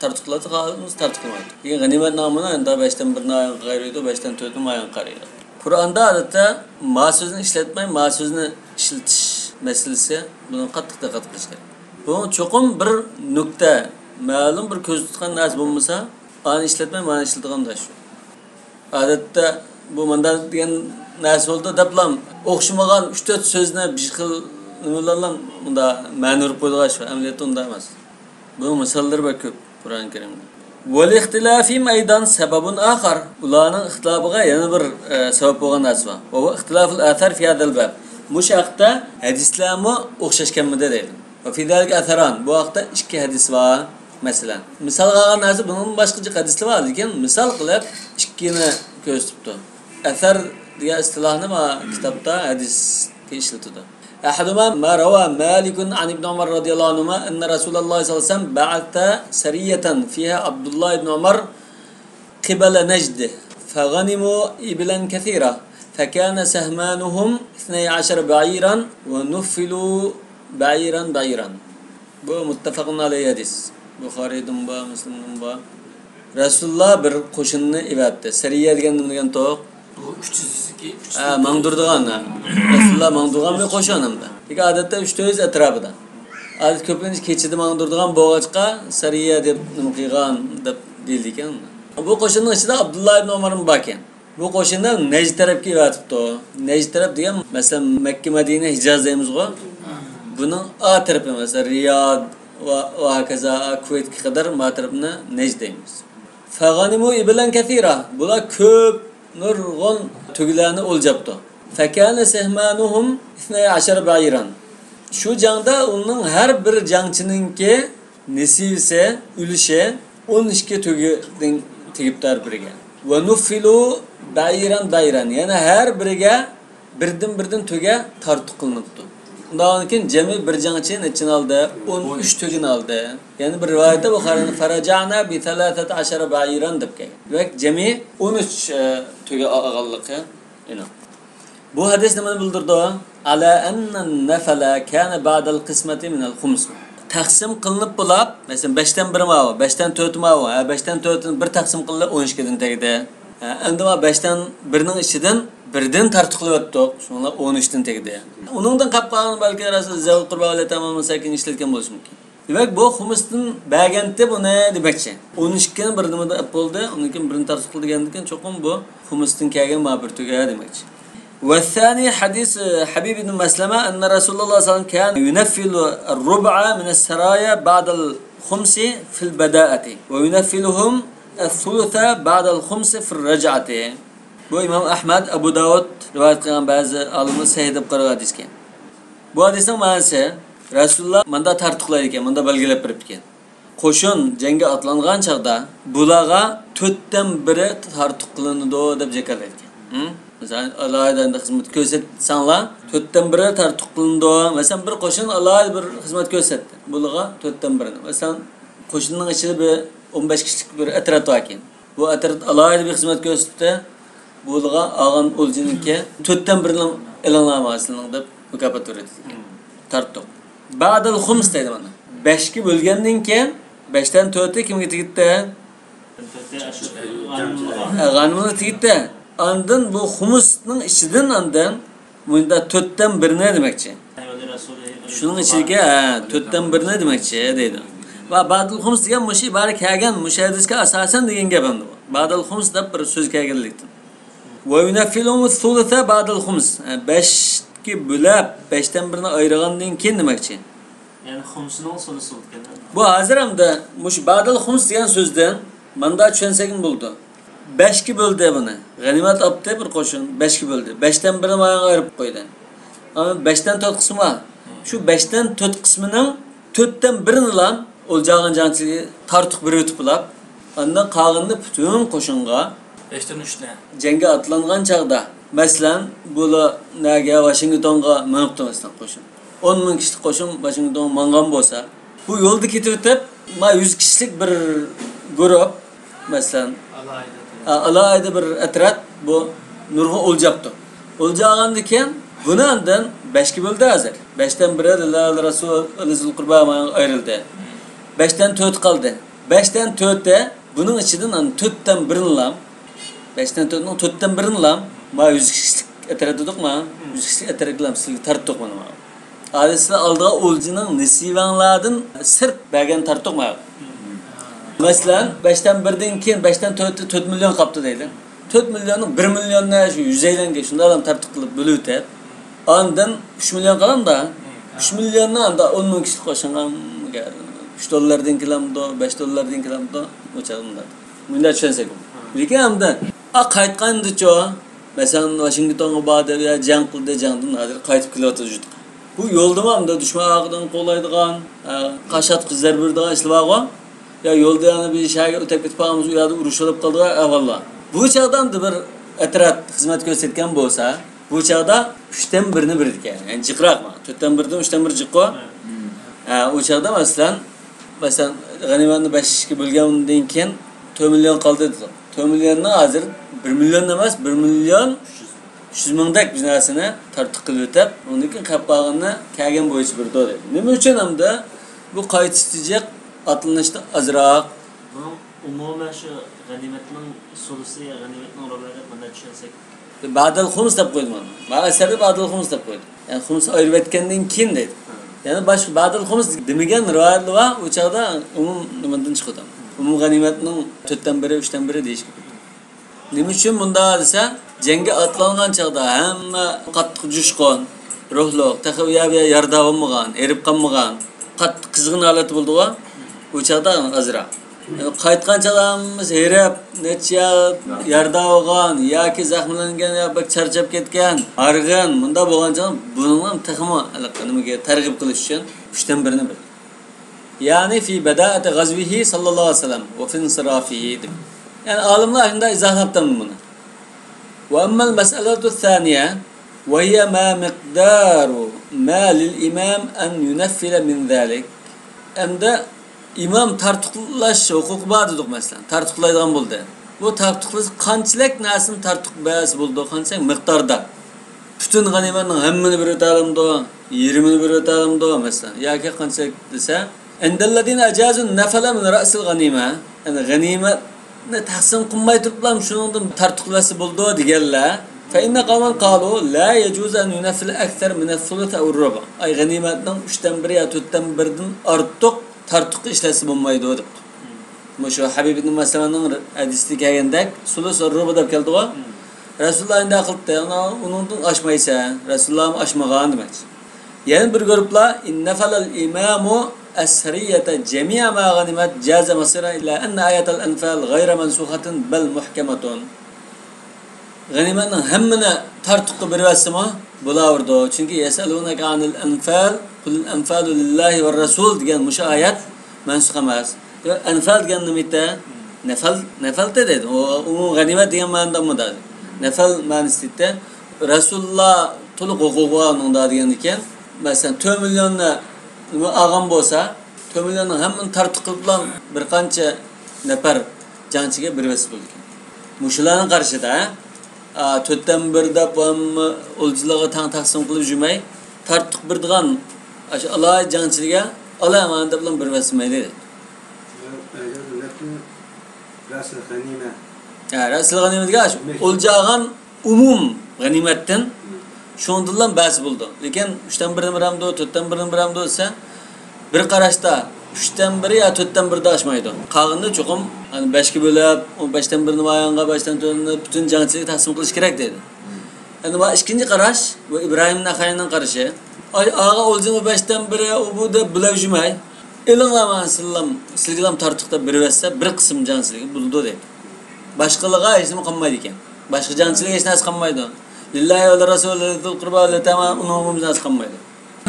tartuqladi, xolis tartuqlamaydi. Lekin g'animat nomini endi 5dan 1ni ayon qaraydi, 5dan 4ni ayon qaraydi. Qur'onda odatda ma so'zini ishlatmay, ma so'zini ishlatish masalasi buni qattiq diqqat qilish kerak. Bu cho'qim bir nuqta, ma'lum bir ko'z tutgan narsa bo'lmasa, ani ishlatmay, ma'ni ishlatgan da shu. Odatda bu mandan degan narsa bo'ldi deblam o'xshamagan 3-4 so'zni bir xil nimalarla unda ma'ni urib qo'ydigan shu, amaliyotda unda emas. Bu misollar bor ko'p Qur'oni Karimda. Val ixtilafim aydan sababun axar. Ularning ixtilofiga yana bir sabab bo'lgan narsa bor. Va bu ixtiloful athar fi hadal bab. Mush haqda hadislarmi o'xshashganmidi deydi. Va fi zalika atharan. Bu haqda ikki hadis bor masalan. Misol qilgan narsa bunun boshqacha hadislar bor, lekin misol qilib ikkini ko'rsatibdi. Athar degan istilohni ma kitobda hadisga ishlatildi. أحدهما ما روى مالك عن ابن عمر رضي الله عنهما أن رسول الله صلى الله عليه وسلم بعث سرية فيها عبد الله بن عمر قبل نجد فغنموا إبلا كثيرة فكان سهمانهم 12 بعيرا ونفلوا بعيرا بعيرا. Bu muttafaqun alayhi hadis. Buxoriydan ba, Muslimdan ba. Rasululloh bir qo'shinni ivatdi. Sariya degan nima degan to'q? Bu 302 Ha, mangdurdigan. Rasululloh mangdurgan bir qo'shin hamda. Lekin odatda 3-4 atrofida. Odat ko'pincha kechida mangdurdigan bo'g'achqa sariya deb nima qilgan deb deyildi ekan. Bu qo'shinning ichida Abdulloh ibn Umar bor ekan. Bu qo'shinda Najd tarafga ivatibdi. Najd taraf degan masalan Makka, Madina, Hijoz deymiz-ku. Buning A tarafi masalan Riyod va hokazo Kuvaytga qadar ma tarafini Najd deymiz. Fag'animu iblan kathira. Bular ko'p nurg'un tuglarni o'ljabdi. Fakana sahmanuhum 12 ba'iran. Shu jangda uning har bir jangchininki nisibisi, ulushi 12 tugidan tegibdi har biriga. Va nufilu ba'iran ba'iran. Ya'ni har biriga birdan-birdan tuga tortiq qilinibdi. Undan keyin jami bir jangchi nechini oldi? 13 tugini oldi. Ya'ni bir rivoyatda Buxoriyning farajana bi 13 ba'iran deb kelgan. Demak, jami 13 tuga olganligi aniq. Bu hadis nimani bildirdi? Ala anna nafala kana ba'dal qismati min al-khums. Taqsim qilinib bo'lib, masalan 5dan 1 ma, 5dan 4 ma, 5dan 4ni bir taqsim qilib 12 dan tegdi. Endi 5dan 1ning ichidan birdan tartiqlayotdik, shunga 13 dan tegdi. Uningdan qolib qolgan balki Rasul zavq qurbonlik tamomini sakin ishlatgan bo'lishi mumkin. Demak, bu xumusdan berganda buni demakchi. 12 ni bir nimada bo'ldi, undan keyin birini tartiq qilgandan keyin cho'qim bu xumusdan kelgan ma bir tuga demakchi. والثاني حديث حبيب بن مسلمة أن رسول الله صلى الله عليه وسلم كان ينفل الربع من السرايا بعد الخمس في البداءة وينفلهم الثلث بعد الخمس في الرجعة. Bu İmam Ahmad, Abu Davud rivayet qilgan ba'zi olimlar sahih deb qaragan hadis ekan. Bu hadisning ma'nosi Rasululloh manda tartiqlaydi ekan, manda belgilab beribdi ekan. Qo'shin jangga otlangan chaqda bularga 4dan 1 tartiq qilinadi deb jakarlaydi ekan. Masalan, alohida xizmat ko'rsatsanglar, 4dan 1 tartiq qilindi. Masalan, bir qo'shin alohida bir xizmat ko'rsatdi. Bularga 4dan 1ni. Masalan, qo'shinning ichida bir 15 kishilik bir otryad bor ekan. Bu otryad alohida bir xizmat ko'rsatdi. Bularga olgan o'ljaniki 4dan 1ni e'lonlamaslik deb mukofot beradi ekan. Tartiq. Ba'dal xums deydi mana. 5 ga bo'lgandan keyin 5dan 4i kimga tegdi? G'animga tegdi. Andin bu xumusning ichidan andin bunda 4dan 1ni demakchi. Shuning ichiga 4dan 1ni demakchi deydi. Va ba'dal xums degan mushu ibora kelgan, mushu hadisga asosan degan gap endi bu. Ba'dal xums deb bir so'z kelganlikdan. Va yunaffilu sulsa ba'dal xums. 5ga bo'lib, 5dan birini ayirgandan keyin demakchi. Ya'ni xumsning sulusi ekan. Bu hozir hamda mushu ba'dal xums degan so'zdan manda tushunsak bo'ldi. 5ga bo'ldi buni. G'animat oldi bir qo'shin, 5ga bo'ldi. 5dan birini mayonga ayirib qo'ydi. Ama 5dan 4 qismi var. Shu 5dan 4 qismining 4dan birini lan o'ljagan jangchiga tartiq bir o'tib bilab, andan qolganini butun qo'shinga 5dan 3ni jangga atlangan chog'da, masalan, bular naga Washingtonga minibdi masalan qo'shin. 10 ming kishilik qo'shin Washingtonga mangan bo'lsa, bu yo'lda ketib o'tib, ma 100 kishilik bir guruh masalan alayda bir atrat bu nurg'un o'ljabdi. O'ljagandan keyin buni andan 5ga bo'ldi hozir. 5dan biri Lillahi Rasul Lizul Qurba ayrildi. 5dan 4 qoldi. 5dan 4da buning ichidan an 4dan birini lam 5dan 4ning 4dan birini lam ma 100 kishilik atrat dedik ma 100 kishilik atratlam sizga tartdiq mana. Adetda oldiga o'ljining nisivanglardan sirt bergan tartdiq ma. Masalan 5dan 1dan keyin 5dan 4 4 million qopti deydi. 4 millionning 1 millionni shu 100 aylanga shunda adam tartib qilib bo'lib o'tib, ondan 3 million qolanda 3 millionni anda 10 ming kishilik qo'shinga 3 dollardan kelamdi, 5 dollardan kelamdi, o'chag'imda. Bunda tushunsak. Lekin hamda a qaytgandicho, masalan Washingtonga bordi, ya jang qildi, jangdan hozir qaytib kelyapti juda. Bu yo'lda hamda dushman oqidan qo'llaydigan, qashat qizlar berdigan ishlar bor. Ya yo'lda yana bir shaharga o'tib ketib qolamiz, u yerda urushilib qoldi, avvallo. Bu chog'dan bir atrat xizmat ko'rsatgan bo'lsa, bu chog'da 3dan 1ni berdi ekan. Ya'ni jiqroqmi? 4dan 1dan 3dan 1 jiqqa. Ha, u chog'da masalan g'animatni 5 ga bo'lgandan keyin 4 million qoldi dedi. 4 millionni hozir 1 million emas, 1 million 300 mingdak bir narsani tartib qilib o'tib, undan keyin qolib qolganini kelgan bo'yicha berdi dedi. Nima uchun hamda bu qaytish atlanishda azroq. Bunun umuman shu g'animatning sulusi ya g'animatning ro'bari bunday tushunsak. Ba'dal xums deb qo'ydim mana. Ma asarda ba'dal xums deb qo'ydim. Ya'ni xums ayirib aytgandan keyin dedi. Ya'ni boshqa ba'dal xums demagan rivoyatlar bor, u chog'da umum nimadan chiqadi? Umum g'animatning 4dan 1, 3dan 1 deyish. Nima uchun bunda desa, jangga atlangan chog'da hamma qattiq jo'shqin, ruhliq, taxaviya yarda bo'lmagan, erib qolmagan, qattiq qizg'in holati bo'ldi-ku. U chog'da azroq. Qaytgan chog'da erib, necha yarda olgan yoki zaxmlangan yo bir charchab ketgan, arg'in bunda bo'lgan chog'da buning ham taxmi nimaga targ'ib qilish uchun 3dan 1ni bir. Ya'ni fi badaati g'azvihi sallallohu alayhi vasallam va fi insirafihi deb. Ya'ni olimlar shunday izohlabdi buni. Va ammal mas'alatu thaniya va hiya ma miqdaru ma lil imam an yunaffila min zalik. Endi imom tartiqlash huquqi bor dedik masalan, tartiqlaydigan bo'ldi. Bu tartiqlash qanchalik narsani tartiq bas bo'ldi, qanchalik miqdorda. Butun g'animatning hammani bir o'talimdi, 20ni bir o'talimdi masalan, yoki qanchalik desa, indalladina ajazu nafala min ra'sil g'anima, ya'ni g'animatni taqsim qilmay turiblam shuningdan tartiqlasi bo'ldi deganlar. Fa inna qawman qalu la yajuzu an yunaffila akthar min ath-thuluth aw ar-ruba. Ay g'animatning 3dan 1 yo 4dan 1dan ortiq tartiq ishlasi bo'lmaydi deb. Shu Habib ibn Maslamaning hadisida kelgandek sulus ruba deb keldi-ku. Rasululloh endi qildi, uningdan oshmaysan, Rasululloh ham oshmagan demakchi. Yana bir guruhlar innafalal imamu asriyata jami'a ma g'animat jaza masira ila anna ayatal anfal ghayra mansukhatin bal muhkamatun. G'animatning hammani tartiq qilib berasimi? Bo'laverdi. Chunki yasalunaka anil anfal qul anfalu lillahi var rasul degan mushu oyat mansukh emas. Anfal degan nima? Nafal, nafal dedi. U g'animat degan ma'noda dedi. Nafal ma'nosida Rasululloh to'liq huquqi bor unda degan ekan. Masalan 4 millionni nima olgan bo'lsa, 4 millionni hammani tartib qilib bir qancha nafar jangchiga bervasi bo'ldi. Mushularning qarshida 4dan 1 deb hamma o'ljalarga tang taqsim qilib jumay tartib birdigan shu aloy jangchilarga olaman deb bilan bervasi mayli dedi. Rasul g'anima. Ha, Rasul g'anima degan o'ljagan umum g'animatdan shundan bas bo'ldi. Lekin 3dan 1ni biramdi, 4dan 1ni biramdi desa, bir qarashda 3'ten biri ya 4'ten biri de aşmaydı. Qolganini cho'qim hani 5'ga bo'lib, 5'ten birini bayanğa, 5'ten 4'ünü bütün jangchilarga taqsim qilish kerak dedi. Endi bu ikkinchi qarash bu İbrahim Naxayning qarashi. Ay ağa o'ljini 5'ten biri u bu deb bilajumay. Elinglar sizlam, sizlarga tartiqda berversa bir qism jangchilarga bo'ldi dedi. Boshqalarga hech nima qolmaydi ekan. Boshqa jangchilarga hech narsa qolmaydi. Lillahi va rasulihi qurba li tamam uni narsa qolmaydi.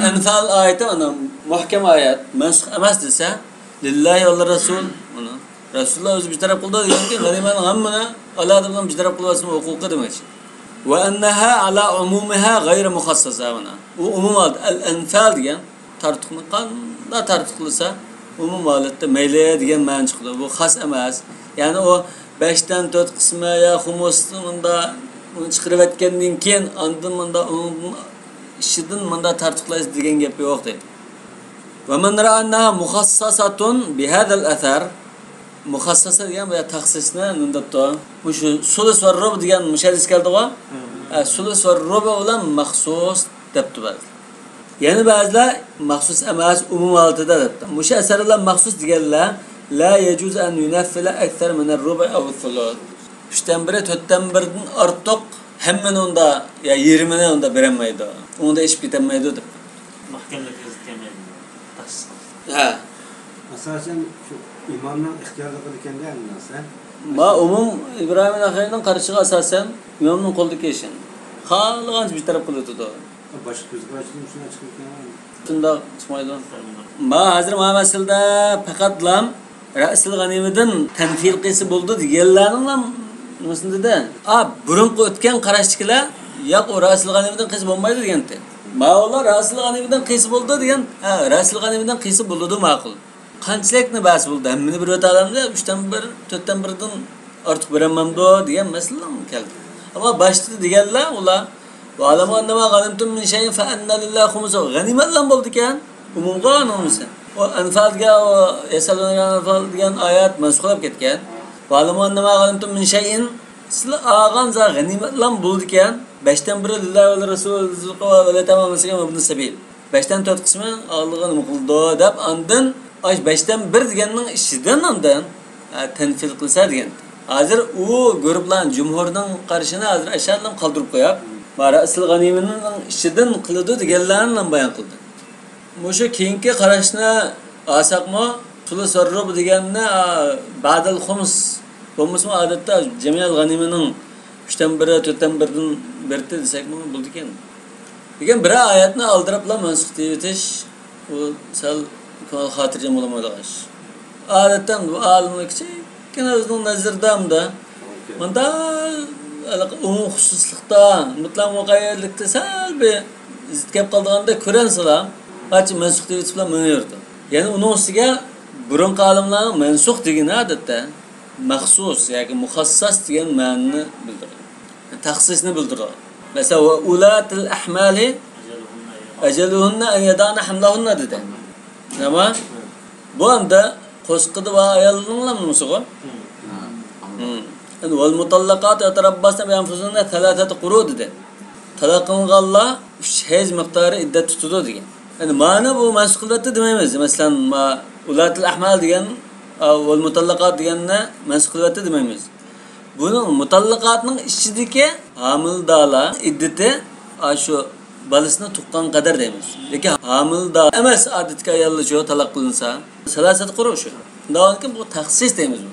Enfal ayeti ana muhkam ayet, mansux emas desa, lillahi va rasul uni Rasululloh o'zi bir taraf qildi deganki, g'animatning hammani Allohdan bir taraf qilib huquqi demak. Va annaha ala umumiha g'ayr mukhassasa mana. U umum al-anfal degan tartiqni qanday tartiqlasa, umum holatda mayli degan ma'no chiqdi. Bu xos emas. Ya'ni u 5'ten 4 qismi ya xumusni bunda uni chiqarib o'tgandan keyin andin bunda uning ishidan bunda tartiqlash degan gap yo'q deydi. Va man ra'a annaha mukhassasatun bi hadha al-athar mukhassasa degan bu taxsisni nima bu shu sulus va rub degan mushadis keldi-ku. Sulus va rub bilan maxsus debdi ba'zi. Ya'ni ba'zilar maxsus emas, umum holatida debdi. Musha asarlar maxsus deganlar la yajuz an yunaffila akthar min ar-rub' aw ath-thuluth. 3'ten biri, 4'ten biridan ortiq hammani unda ya yarmini unda berolmaydi. Unda ichib ketolmaydi deb. Mahkamlik kelmaydi. Taxsis. Ha. Asosan shu imomning ixtiyorligi ekanda narsa. Ma umum İbrahim Naxayning qarashiga asosan imomning qo'lidagi ish. Xohlagancha bir taraf qiladi. Boshqa ko'z qarashdan shunday chiqib ketgan. Shundoq chiqmaydi. Ma hozir ma masalada faqat lam ra'sil g'animidan tanfil qilsa bo'ldi deganlarning lam nimasini dedi? A burunqi o'tgan qarashchilar yo'q u ra'sil g'animidan qilsa bo'lmaydi degandi. Ma ular ra'sil g'animidan qilsa bo'ldi degan, ha ra'sil g'animidan qilsa bo'ldi ma'qul. Qanchalikni bas bo'ldi? Hammani bir o'talamda 3'ten 1, 4'ten 1'dan ortiq berolmamdi degan masala keldi. Ammo boshida deganlar ular va alamu annama g'animtum min shay'in fa anna lillahi khumsuhu. G'animatlan bo'ldi ekan, umumga olmasa. O anfalga o yasaluna anfal degan oyat mansux ketgan. Va alamu annama g'animtum min shay'in sizlar olgan za g'animatlan bo'ldi ekan, 5'ten 1 lillahi va rasulihi va tamamisiga ibn sabil. 5'ten 4 qismi oldiga nima qildi deb andin ay 5'ten 1 deganning ishidan andan tanfil qilsa degan. Hozir u guruhlar jumhurning qarashini hozir ashardan qoldirib qo'yib, ra'sil g'animining ishidan qiladi deganlarni bayon qildi. Mushu keyingi qarashni olsaqmi, sulus va rub deganni ba'dal xums bo'lmasa odatda jamiyal g'animining 3'ten 1, 4'ten 1'dan birdi desakmi bo'ldi ekan. Lekin bir oyatni oldiribla mansux deyitish u sal xotirjam bo'lmaydigan ish. Odatdan bu olimlar kichikgina o'zining nazaridan bunda umum xususlikda mutlaq muqayyadlikda sal bir zid kelib qolganda ko'ransizlar, qancha mansux deyitiblar manaverdi. Ya'ni uning ustiga burunqi olimlarning mansux degani odatda maxsus yoki muxassas degan ma'noni bildiradi. Taxsisni bildiradi. Masalan, va ulatil ahmali ajaluhunna an yadana hamlahunna dedi. Nima? Bu hamda qo'sqidi va ayolning nimasi-ku? Endi val mutallaqat yatarabbasna bi anfusihinna thalathata quru dedi. Talaq qilinganlar 3 hayz miqdori iddat tutadi degan. Endi ma'ni bu mansux qilyapti demaymiz. Masalan, ulatul ahmal degan val mutallaqat deganni mansux qilyapti demaymiz. Buning mutallaqatning ichidagi homildorlar iddati shu bolasini tuqqan qadar deymiz. Lekin homildor emas odatga ayollar shu talaq qilinsa, salasat quru shu. Undan keyin bu taxsis deymiz bu.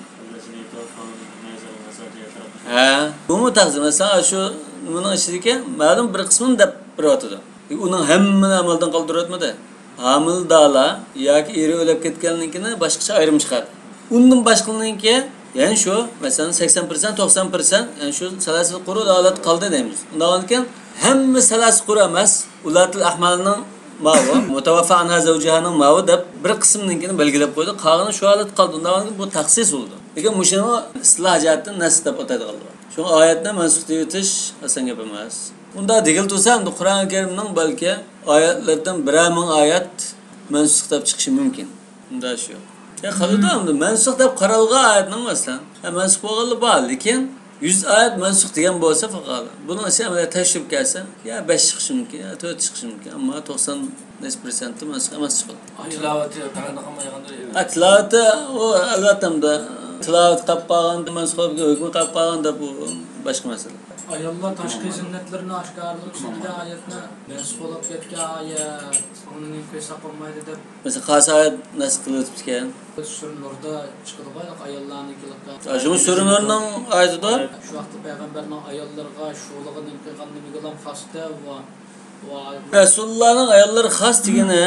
Ha, bu taxsis masalan shu nimaning ichidagi ma'lum bir qismini deb beryotidi. Uning hammani amaldan qoldiryotmadi. Homildorlar yoki eri o'lib ketganligini boshqacha ayrim chiqadi. Undan boshqaninki, ya'ni shu masalan 80%, 90%, ya'ni shu salasat quru holat qoldi deymiz. Undan keyin hamma salasat quru emas, ulatul ahmalning mavi, mutavaffa anha zawjihaning mavi deb bir qismninkini belgilab qo'ydi. Qolgani shu holat qoldi. Undan keyin bu taxsis bo'ldi. Lekin mushuni isloh jihatdan nas deb ataydiganlar. Shu oyatni mansux deyitish oson gap emas. Unda degil tursa, endi Qur'oni Karimning balki oyatlardan biror ming oyat mansux deb chiqishi mumkin. Unda shu. Ya qalida endi mansux deb qaralgan oyatning masalan, mansux bo'lganlar bor, lekin 100 oyat mansux degan bo'lsa faqat buni ichi amaliyot tekshirib kelsa ya 5 chiqishi mumkin, ya 4 chiqishi mumkin, ammo 90% mansux emas chiqadi. Tilovati qaranda qolmagandir. Ha, tilovati u albatta tilovat qilib qolgan, mansux hukmi qilib qolgan deb bu boshqa masala. Ayollar tashqi ziynatlarini oshkorlab degan oyatni mansux bo'lib ketgan oyat, uning ko'sa qolmaydi deb. Mesela qaysi oyat nasx qilib ekan? Sura Nurda chiqadi ayollarning qilgan. Shu Sura Nurning oyatida shu vaqtda payg'ambarning ayollarga shulig'ini qilgan nimaga xosda va Resulullah'ın ayollari xos degani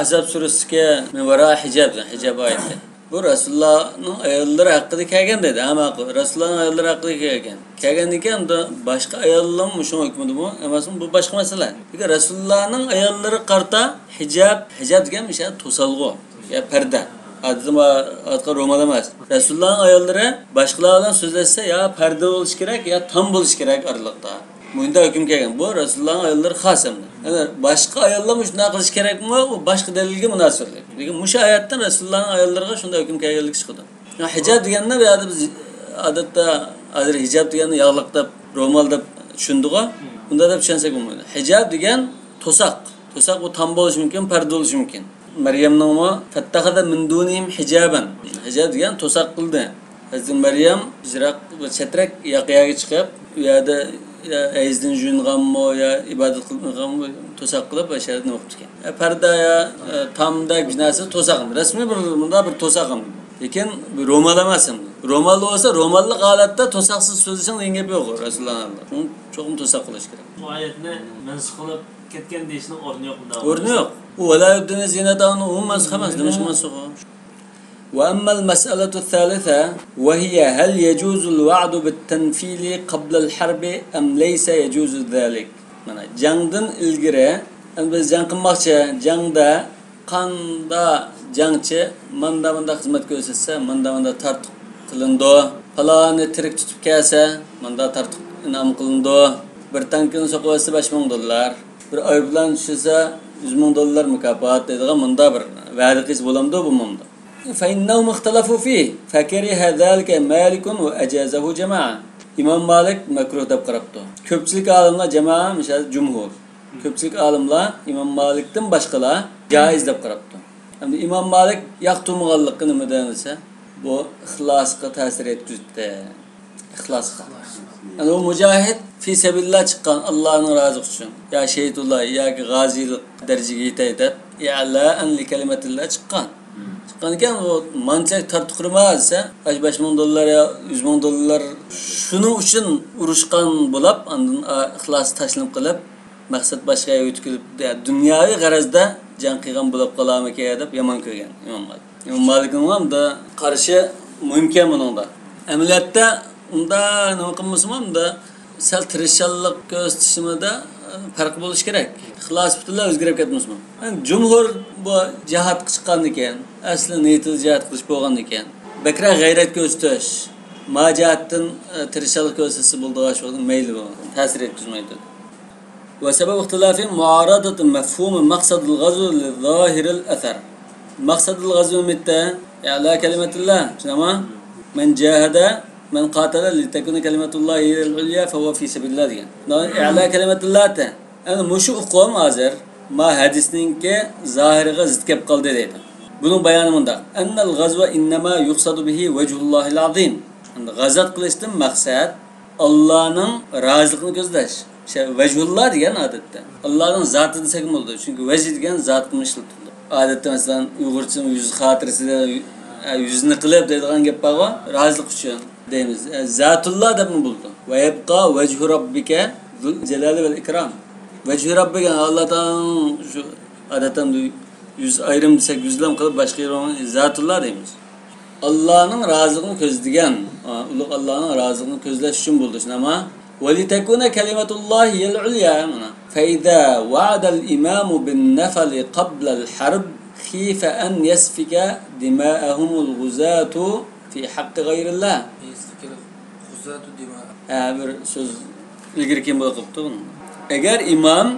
Ahzab surasiga vara hijab, hijab oyati. Bu Resulullah'ın ayollari haqida kelgan dedi. Ama Resulullah'ın ayollari haqida kelgan. Kelgandan keyin boshqa ayollar shunga hukmidimi, emasmi, bu boshqa masala. Lekin Resulullah'ın ayollari qarta hijab, hijab degan o'sha to'salg'u, ya parda. Odatda ro'mol emas. Resulullah'ın ayollari boshqalar bilan so'zlashsa ya parda bo'lishi kerak, ya tam bo'lishi kerak oraliqda. Bunda hukm kelgan. Bu Resulullah'ın ayollari xos endi. Yani boshqa ayollar shunday qilish kerakmi? U boshqa dalilga munosiblik. Lekin mushu oyatdan Resulullah'ın ayollariga shunday hukm kelganligi chiqadi. Yani hijab deganda bu yerda biz odatda hozir hijab deganni yog'liq deb, ro'mol deb tushundik-ku. Unda deb tushunsak bo'lmaydi. Hijab degan to'saq. To'saq bu tam bo'lishi mumkin, parda bo'lishi mumkin. Maryamning fattakhadha min dunihim hijaban. Hijab degan to'saq qildi. Hazrati Maryam jiroq va chatrak yoqaga chiqib, u yerda ya ayzdan yuyinganmi ya ibodat qilganmi to'saq qilib basharatni nima qilib ekan. Parda ya tamda bir narsa to'saq. Rasmiy bir bunda bir to'saq. Lekin bu ro'mol emas endi. Ro'mol bo'lsa ro'molli holatda to'saqsiz so'zlashing degan gap yo'q Rasulullohning. Shuni cho'qim to'saq qilish kerak. Bu oyatni mansux qilib ketgan deyishning o'rni yo'q bunda. O'rni yo'q. U vala yubdina zinatahunna u mansux emas, nima shu mansux? وأما المسألة الثالثة وهي هل يجوز الوعد بالتنفيل قبل الحرب أم ليس يجوز ذلك؟ Mana jangdan ilgari biz jang qilmoqchi, jangda qanda jangchi manda manda xizmat ko'rsatsa, manda manda tartiq qilindi, falonni tirik tutib kelsa, manda tartiq in'om qilindi, bir tankini so'qib olsa $5000, bir aeroplan tushsa $100,000 mukofot deydigan munda bir va'da qilish bo'lamdi, bo'lmamdi. فإنهم اختلفوا فيه فكره ذلك مالك وأجازه جماعة. İmam Malik makruh deb qarabdi. Ko'pchilik olimlar jamoa, misol jumhur. Ko'pchilik olimlar İmam Malikdan boshqalar joiz deb qarabdi. Endi İmam Malik yoqtirmaganligi nimadan desa, bu ixlosga ta'sir etkizdi. Ixlosga. Yani o mujohid fi sabilillah chiqqan Allohning roziligi uchun, ya shahidullah yoki g'oziylik darajaga yetay deb, i'la'an li kalimatillah chiqqan. Chiqqan ekan u manchak tortib qurma desa, $5000 ya $100,000 shuning uchun urushgan bo'lib, andan ixlos tashlanib qilib, maqsad boshqa yerga o'tkazib, dunyoviy g'arazda jang qilgan bo'lib qolarmikan deb yomon ko'rgan İmam Malik. İmam Malikning ham da qarshi mumkin buningda. Amaliyotda unda nima qilmasam unda sal tirishchanlik ko'rsatishimda farq bo'lishi kerak. Ixlos butunlay o'zgarib ketmasmi? Yani jumhur bu jihat chiqqan ekan, asli niyati jihat qilish bo'lgan ekan. Bakra g'ayrat ko'rsatish, ma jihatdan tirishchanlik ko'rsatsa bo'ldi, shu mayli bu ta'sir etkazmaydi. Va sabab ixtilofi muaradatu mafhum maqsad al-ghazw li-zahir al-athar. Maqsad al-ghazw mitta i'la kalimatillah, tushunami? Man jahada من قاتل لتكون كلمة الله هي العليا فهو في سبيل الله degan. i'la kalimatullah ta. Endi mushu uqum hozir ma hadisninki zohiriga zid kelib qoldi deydi. Buning bayoni mundaq. Annal ghazwa innama yuqsadu bihi wajhullahil azim. Endi g'azat qilishdan maqsad Allohning roziligini ko'zlash. O'sha vajhulloh degan odatda Allohning zoti desak bo'ladi. Chunki vajh degan zot ishlatiladi. Odatda masalan Uyg'urcha yuz xotirasida yuzini qilib deydigan gap bor, rozilik uchun deymiz. Zatullah deb mi buldu? Va yabqa vajhu robbika zul jalali vel ikram. Vajhu robbika Alloh taoloning shu odatdan yuz ayrim desak yuzlam qilib boshqa yerga zatullah deymiz. Allohning roziligini ko'zlagan, ulug' Allohning roziligini ko'zlash uchun bo'ldi. Shunama va litakuna kalimatullohi al-ulya mana. Fa iza wa'ada al-imamu bin-nafali qabla al-harb khifa an yasfika dima'ahumul ghuzatu fi haqqi g'ayrillah. Ha, bir so'z ilgari kim bo'lib qolibdi buni. Agar imom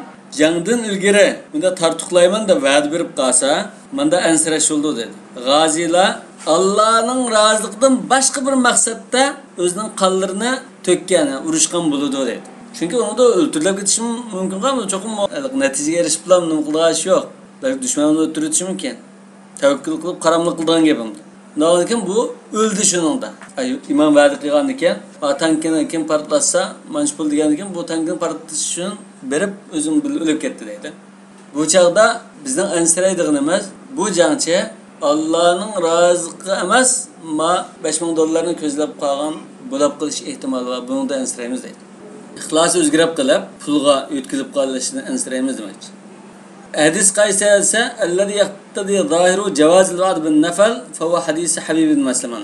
jangdan ilgari bunda tartuqlayman deb va'da berib qolsa, menda ansirash bo'ldi dedi. G'oziylar Allohning roziligidan boshqa bir maqsadda o'zining qonlarini Tökkan, urushgan bo'ladi deydi. Chunki uni da o'ltirilib ketishi mumkin qolmadi. Cho'qim natijaga erishib bilan nima qilgan ish yo'q. Balki dushmanni o'ldiritishi mumkin. Tavakkul qilib qaramlik qilgan gapim. Lekin bu o'ldi shuningda. Imom va'da qilgan ekan, tankini kim portlatsa, mana shu pul degan ekan, bu tankini portlatish uchun berib o'zim o'lib ketdi deydi. Bu chaqda bizning ansiraydiganimiz bu jangchi Allohning roziqi emas, ma 5000 dollarni ko'zlab qolgan bo'lib qolish ehtimoli bor. Buni da ansiraymiz deydi. Ixlosi o'zgarib qilib, pulga yo'tkilib qolishini ansiraymiz demoqchi. Hadis qaysi esa, allazi yaqtadi zohiru javazil va'd bin nafal fa huwa hadisi Habib ibn Maslama.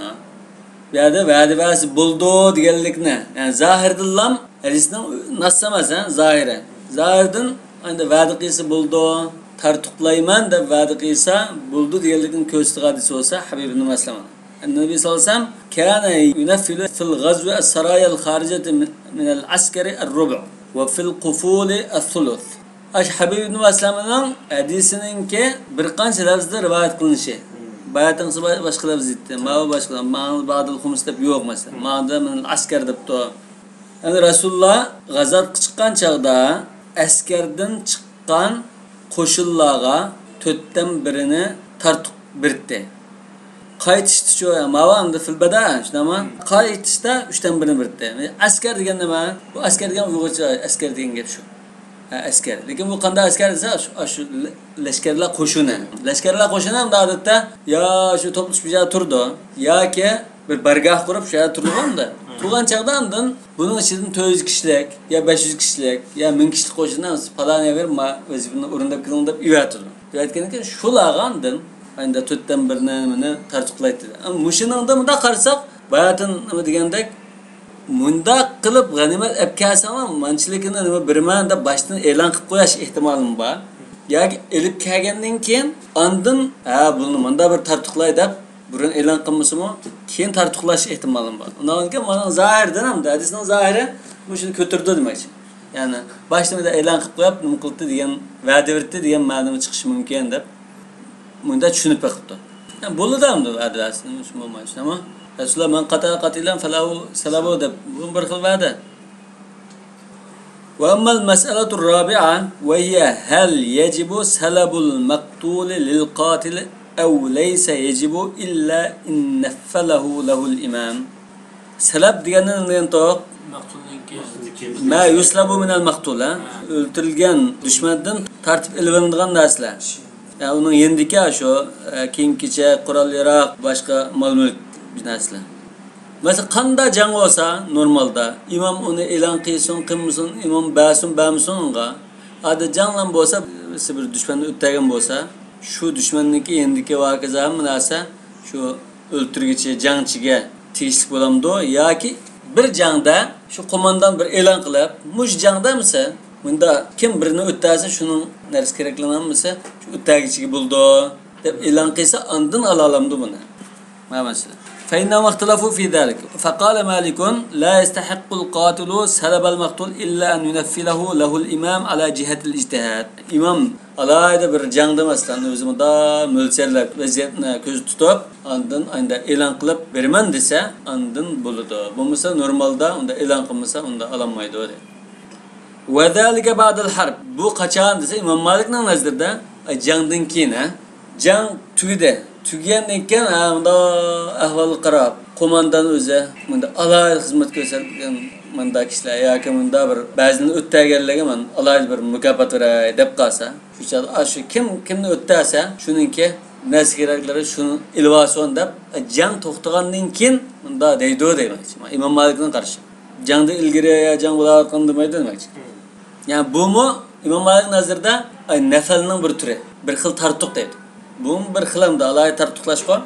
Bu yerda va'da ba'si bo'ldi deganlikni, ya'ni zohirdillam hadisning nas emas, zohiri. Zohirdan endi va'da qilsa bo'ldi, tartuqlayman deb va'da qilsa bo'ldi deganlikni ko'rsatgan hadis bo'lsa Habib ibn Maslama. النبي صلى الله عليه وسلم كان ينفل في الغزو السرايا الخارجة من العسكر الربع وفي القفول الثلث. Aş Habib ibn Maslama'nın hadisininki bir qancha lafzda rivayet qilinishi. Bayatınsı başqa lafz etdi. Ma başqa, ma ba'dil xumus deb yo'q mesela. Ma'da min askar debdi. Yani Rasululloh g'azotga chiqqan chaqda askardan chiqqan qo'shinlarga 1/4'ini tartib berdi. Qaytishdi shu mavamda fil bada, shunami? Qaytishda 1/3'ini berdi. Askar degan nima? Bu askar degan Uyg'urcha askar degan gap shu. Askar. Lekin bu qanday askar desa, shu lashkarlar qo'shini. Lashkarlar qo'shini ham odatda yo shu to'plish bir joyda turdi, yoki bir bargoh qurib shu yerda turganda. Turgan chaqda andan buning ichidan 400 kishilik, yo 500 kishilik, yo 1000 kishilik qo'shindan paloniya berib, vazifani o'rindab keling deb uyatdi. Uyatgandan keyin shularga andan endi 1/4'ini tartiqlaydi. Ammo mushuning da bunda qarasak, bayatin nima degandek, mundaq qilib g'animat olib kelsam, manchilikini nima biraman deb boshdan e'lon qilib qo'yish ehtimolim bor. Yoki elib kelgandan keyin andin ha buni munda bir tartiqlay deb burun e'lon qilmasimi, keyin tartiqlash ehtimolim bor. Undan keyin mana zohirdan ham hadisning zohiri shuni ko'tardi demakchi. Ya'ni boshdan e'lon qilib qo'yib, nima qildi degan va'da berdi degan ma'noga chiqishi mumkin deb bunda tushunib qo'yibdi. Yani bo'ldi ham va'dasini shu bo'lmaydi, shunami? Rasululloh man qatala qatilan falahu salabu deb bu bir xil va'da. Va ammal mas'alatu rabi'a va hiya hal yajibu salabul maqtul lil qatil aw laysa yajibu illa in naffalahu lahul imam. Salab degani nima to'q? Ma yuslabu minal maqtul, o'ldirilgan dushmandan tartib ilinadigan narsalar. Yani onun yendiki şu kiyim-kechak, qurol-yarog, boshqa mol-mulk narsalar. Mesela qanda jang olsa normalda imom uni e'lon qilsin, qilmasin, imom basin, bamsin unga. Odat janglan bo'lsa, bir dushmanni o'ttagan bo'lsa, shu dushmanniki endiki hokazo hamma narsa shu o'ltirgichi jangchiga tegishli bo'lamdi yoki bir jangda shu qo'mondan bir e'lon qilib, mush jangdamisa bunda kim birini o'ttasa shuning narsa keraklanmasa shu o'ttagichiga bo'ldi deb e'lon qilsa, ondan ola olamdi buni. Ma masalan فإنهم اختلفوا في ذلك فقال مالك لا يستحق القاتل سلب المقتول إلا أن ينفله له الإمام على جهة الاجتهاد. İmam alayda bir jangda masalan o'zini da mo'ljalab vaziyatni ko'z tutib, ondan endi e'lon qilib berman desa, ondan bo'ladi. Bo'lmasa normalda unda e'lon qilmasa unda olinmaydi deydi. Va zalika ba'dal harb. Bu qachon desa İmam Malikning nazarida jangdan keyin, jang tugadi. Tugagandan keyin unda ahvolga qarab qo'mondan o'zi bunda alohida xizmat ko'rsatgan bunda kishilar yoki bunda bir ba'zini o'ttaganlarga man alohida bir mukofot beray deb qolsa, shu chaqda shu kim kimni o'ttasa shuningki narsa keraklari shuni ilvason deb jang to'xtagandan keyin bunda deydi demoqchi. İmom Malikning qarashi. Jangda ilgari yo jang bo'layotgan demaydi demoqchi. Ya'ni bumi İmom Malik nazarida nafalning bir turi, bir xil tartuq deydi. Bu bir xil hamda alohida tartuqlash bor.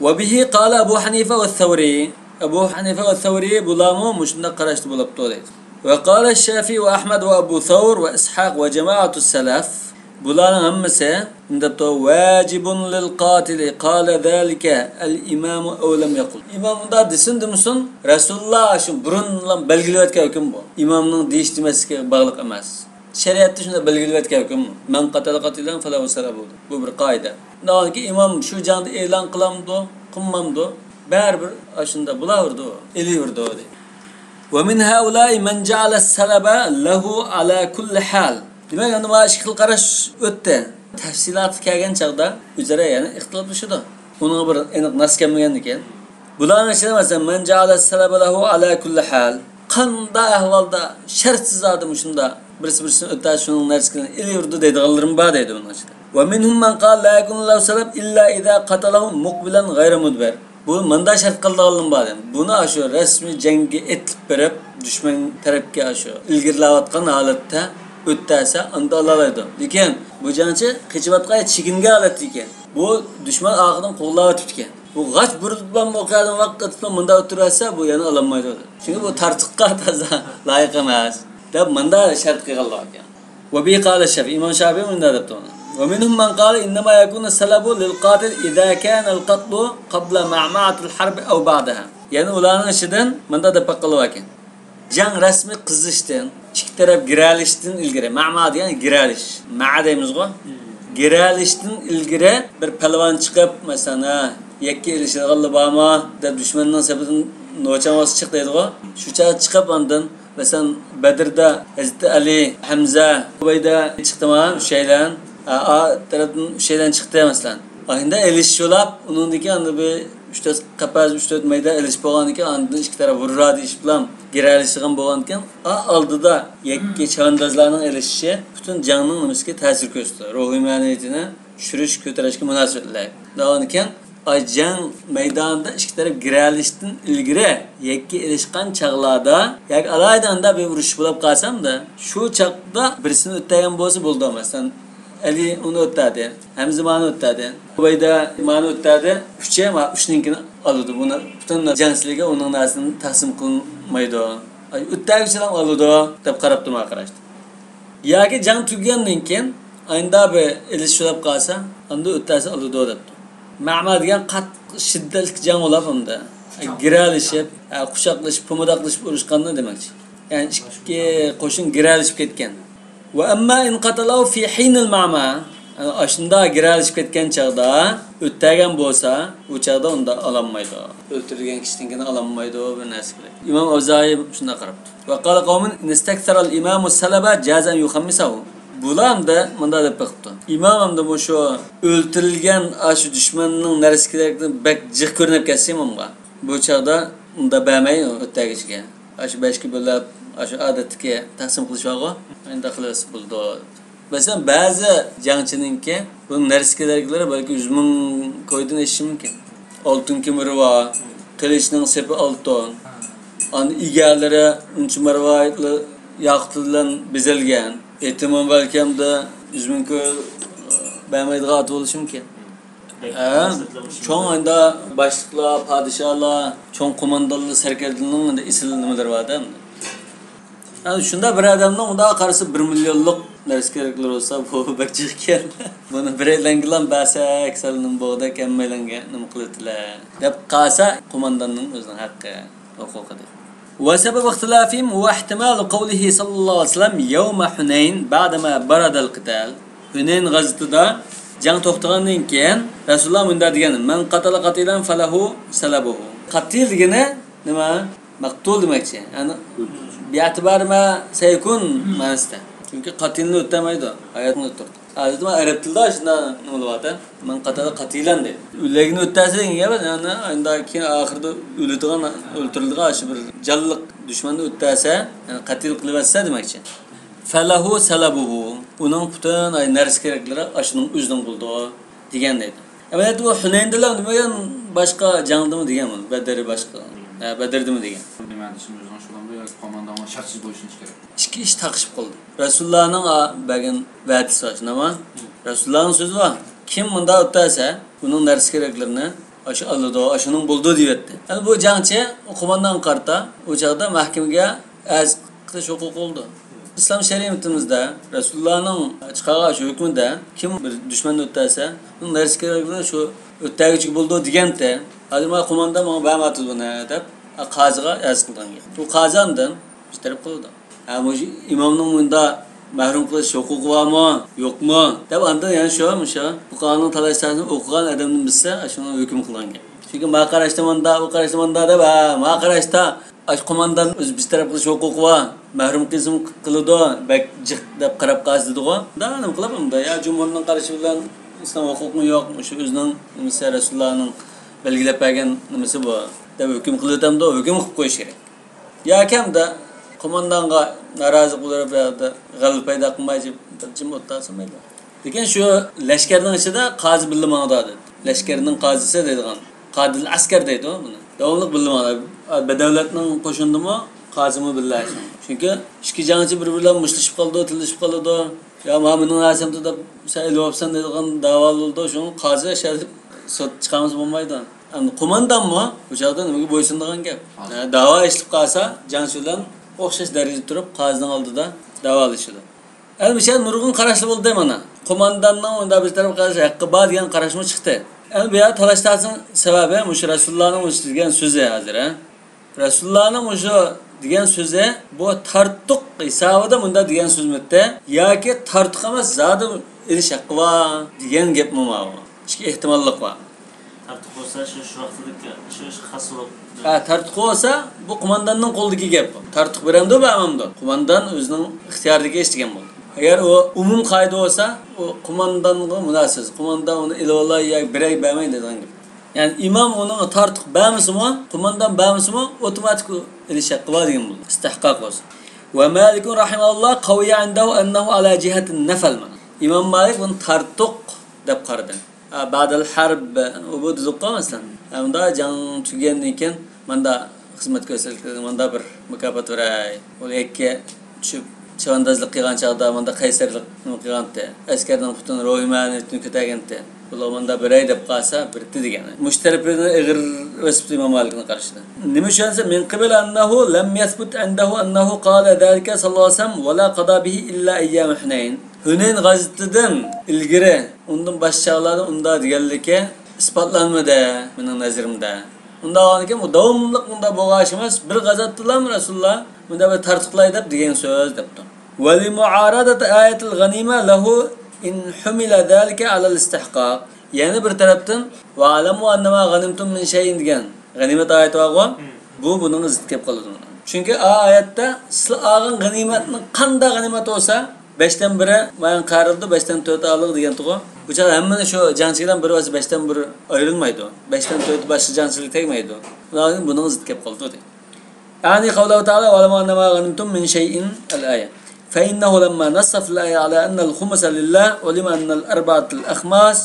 Va bihi qala Abu Hanifa va Thawri. Abu Hanifa va Thawri bularmi mushunda qarashdi bo'libdi deydi. Va qala Shafi va Ahmad va Abu Thawr va Ishaq va jama'atu salaf bularning hammasi undabdi vajibun lil qatil qala zalika al imam aw lam yaqul. İmom unda desin demisin, Rasululloh shu burundan belgilayotgan hukm bu. İmomning deyish demasligiga bog'liq emas. Shariatda shunda belgilayotgan hukm. Man qatala qatilan falahu salabu. Bu bir qoida. Undan keyin imom shu jangda e'lon qilamdi, qilmamdi, baribir shunda bo'laverdi, elaverdi deydi. ومن هؤلاء من جعل السلب له على كل حال. Demak, endi mana ikki xil qarash o'tdi. Tafsilot kelgan chog'da o'zaro yana ixtiloflashadi. Uning bir aniq nas kelmagan ekan. Bularning ichida masalan man ja'ala salaba lahu ala kulli hal. Qanday ahvolda shartsiz odam shunda birisi birisini o'tar shuning narsasini ilayverdi deydiganlarim bor deydi buning ichida. Va minhum man qala la yakunu lahu salab illa idza qatalahu muqbilan ghayra mudbir. Bu manda shart qildiganlarim bor deydi. Buni shu rasmiy jangga etib berib dushman tarafga shu ilgirlayotgan holatda o'tsa unda olalaydi. Lekin bu jangchi qechiyotgan chekingan holatda ekan. Bu dushman oxidan qo'g'layotib ekan. Bu g'ach burilib o'qigan vaqtda bunda o'tirsa bu yana ololmaydi. Chunki bu tartiqqa toza loyiq emas deb bunda shart qilganlar ekan. Va bi qala Shafi, Imom Shafiy bunda debdi uni. Va minhum man qala innama yakunu salabu lil qatil idza kana al qatlu qabla ma'ma'at al harb aw ba'daha. Ya'ni ularning ichidan bunda deb qilib ekan. Jang rasmiy qizishdan, ikki taraf giralishdan ilgari, ma'ma degan giralish, ma'a deymiz-ku. Giralishdan ilgari bir palvon chiqib, masalan, yakka ilishadiganlar bormi deb dushmanning sabidan nochon bosib chiq deydi-ku. Shu chaq chiqib ondan masalan Badrda Hazrati Ali, Hamza, Ubayda chiqdimi, ushaylan, a tarafdan ushaylan chiqdi masalan. Endi ilishib uningdiki endi bir 3-4 qapaz, 3-4 mayda ilish bo'lgan ekan, ondan ikki taraf vurra deyish bilan giralishgan bo'lgan ekan. A oldida yakka chavandozlarning ilishishi butun jangning nimasiga ta'sir ko'rsatdi. Ruhiy ma'naviyatini tushirish, ko'tarishga munosabatlar. Degan ekan, jang maydonida ikki taraf giralishdan ilgari yakka ilishgan chog'larda yoki alaydan bir urush bo'lib qolsamda, shu chaqda birisini o'tagan bo'lsa bo'ldi masalan. Ali uni o'tadi, Hamza mani o'tadi, Ubayda mani o'tadi, uchi ma uchninkini oladi. Buni butun jangchilarga uning narsasini taqsim qilinmaydi. O'tdagichilar oladi deb qarab turma qarashdi. Yoki jang tugagandan keyin endi bir ilish bo'lib qolsa, unda o'ttasi oladi debdi. Ma'ma degan qattiq shiddatli jang bo'lib unda giralishib, quchoqlashib, pumidaqlashib urushganni demakchi. Ya'ni ikki qo'shin giralishib ketgan. Va amma in qatalu fi hin al-ma'ma, ashunda giralishib ketgan chaqda o'tagan bo'lsa, u chaqda unda ololmaydi. O'ltirilgan kishinikini ololmaydi bir narsa kerak. Imom Avzoiy shunday qarabdi. Va qala qawmun istakthara al-imamu salaba jazan yuhammisahu. Bular da munda deb baqibdi. Imom hamda bu shu o'ltirilgan shu dushmanning narsalarni bak jiq ko'rinib ketsa imomga. Bu chaqda unda bermay o'tagishiga. Shu 5 ga bo'lib shu odatga taqsim qilish bor-ku, endi qilsa bo'ldi. Masalan, ba'zi jangchininki bu narsalarga balki 100 ming ko'ydan eshishi mumkin. Oltin kemiri bor, qilichning sepi oltin. Ani egalari uncha marvaritli yoqut bilan bezalgan. Ehtimol balki hamda 100 ming ko'y bermaydigan ot bo'lishi mumkin. Cho'ng anda boshliqlar, podsholar, cho'ng qo'mondonlar, sarkardalarning esil nimalari bor-da. Yani shunda bir odamning unda qarasa 1 millionlik narsa keraklar bo'lsa, bu bir jiq. Buni bir aylangilan basak salning bo'g'da kammaylanga nima qiladilar deb qolsa, qo'mondonning o'zining haqqi, huquqi. Va sabab ixtilafihim huwa ihtimal qawlihi sallallohu alayhi vasallam yawma Hunayn ba'dama barada al-qital. Hunayn g'azotida jang to'xtagandan keyin Rasululloh bunda degan: "Man qatala qatilan falahu salabuhu." Qatil degani nima? Maqtul demakchi. Ya'ni bi'tibar ma sayakun ma'nosida. Chunki qatilni o'tamaydi, hayotni o'tirdi. Odatda arab tilida shunda nima bo'lyapti? Man qatala qatilan deydi. O'lagini o'tasa degan gap, ya'ni endi keyin oxirida o'ladigan, o'ltiriladigan shu bir jonliq dushmanni o'tasa, ya'ni qatil qilib atsa demakchi. Falahu salabuhu. Uning butun narsa keraklari shuning o'zining bo'ldi degan deydi. Amaliyotda bu Hunayndalar nima degan, boshqa jangdimi degan bu, Badr boshqa. Badrdimi degan. Qo'mondonga shartsiz bo'yshunish kerak. Ikki ish taqishib qoldi. Rasulullohning bergan va'dasi bor, nima? Rasulullohning so'zi bor. Kim bunda o'tsa, uning narsa keraklarini shu oladi, shuning bo'ldi deyapti. Ya'ni bu jangchi qo'mondon qarta u chaqda mahkamaga arz qilish huquqi bo'ldi. Islom shariatimizda Rasulullohning chiqargan shu hukmida kim bir dushmanni o'tsa, uning narsa keraklarini shu o'ttagichi bo'ldi deganda, hozir men qo'mondon menga bermadi buni deb qoziga arz qilgan. Bu qozondan ishtirib qildi. Ha, bu imomning bunda mahrum qilish huquqi bormi, yo'qmi deb andan yana shu fuqaroning talashlarini o'qigan odamni bilsa, shuni hukm qilgan. Chunki ma qarashda manda, u qarashda manda deb, ha, ma qarashda Qo'mondan o'zi biz taraf qilish huquqi bor, mahrum qilsin qiladi, bak jiq deb qarab qolsa dedigo. Da nima qilib unda ya jumhurning qarashi bilan islom huquqi yo'q, o'sha o'zining nimasi Rasulullohning belgilab bergan nimasi bu deb hukm qilib hukm qilib qo'yish kerak. Ya kamda qo'mondonga norozi bo'lib g'alaba paydo qilmay jim o'tsa mayli. Lekin shu lashkarning ichida qozi bilmadi dedi. Lashkarning qozisi deydigan, qadil askar deydi buni. Davomli bilmadi. Badavlatning qo'shindimi qozimi billahi. Chunki ikki jangchi bir-biri bilan mushlashib qoldi, tillashib qoldi. Ya men buni narsamda deb sen ilyapsan deydigan da'vo bo'ldi. Shuni qozi sot chiqamiz bo'lmaydi. Endi qo'mondonmi bu chog'da nimaga bo'ysundigan gap. Da'vo eshitib qolsa, jangchi bilan o'xshash darajada turib qozining oldida da'volashadi. Endi bu nurg'un qarashli bo'ldi mana. Qo'mondonning unda bir taraf qarash haqqi bor degan qarashmi chiqdi. Endi bu yer talash tortishning sababi shu Rasulullohning o'sha degan so'zi hozir. Rasulullohning o'sha degan so'zi bu tartiq hisobida bunda degan so'zmidi yoki tartiq emas, zodi ilish haqqi bor degan gapmi bu? Ikki ehtimollik bor. Tartiq bo'lsa shu vaqtdagi shu xos bo'lib. Ha, tartiq bo'lsa bu qo'mondonning qo'lidagi gap. Tartiq beramdi, bermamdi. Qo'mondon o'zining ixtiyoridagi ish degan bo'ldi. Agar o umum qoida bo'lsa, o qo'mondonga munosiz. Qo'mondon uni ilvolay yo biray bermaydi degan gap. Ya'ni imom uni tartiq bermasimi, qo'mondon bermasimi, avtomatik ilish haqqi bor degan bo'ldi. Istihqoq bo'lsa. Va Malik rahimahulloh qawiya indahu annahu ala jihatin nafal. Imom Malik buni tartiq deb qaradi. Ba'dal harb bu dedik masalan. Unda jang tugagandan keyin menda xizmat ko'rsatdi, menda bir mukofot beray. U yakka tushib chavandozlik qilgan chog'da menda qaysarlik nima qilgandi, askarning butun ruhiy ma'naviyatini ko'targandi. Ular menda beray deb qolsa, birdi degani. Mushtarifini ig'ir o'sibdi Imom Malikning qarshida. Nima uchun desa, min qibl annahu lam yathbut indahu annahu qala zalika sallallohu alayhi vasallam va la qada bihi illa ayyam Hunayn. Hunayn g'azitidan ilgari undan boshqa chog'larda unda deganligi isbotlanmadi mening nazarimda. Unda olgan bu davomli unda bo'lgan emas, bir g'azatdilar Rasululloh bunda bir tartiqlay deb degan so'z debdi. Va li muaradat ayatul g'anima lahu in humila zalika ala al-istihqaq. Ya'ni bir tarafdan va alamu annama g'animtum min shay'in degan g'animat oyati bor, bu buning zid kelib qoladi. Chunki a oyatda sizlar olgan g'animatni qanday g'animat bo'lsa 5'ten 1'i mayan qarildi, 5'ten 4'ü aldı degan tug'u. Bu chaq hammani shu jangchilardan biri bo'lsa 5'ten 1 ayrilmaydi. 5'ten 4'ü boshqa jangchilik tegmaydi. Ularning buning zid kelib qoldi deydi. Yani qavluhu ta'ala va lamma annama ghanimtum min shay'in al-aya. Fa innahu lamma nassa fil aya ala anna al-khumsa lillah ulima anna al-arba'at al-akhmas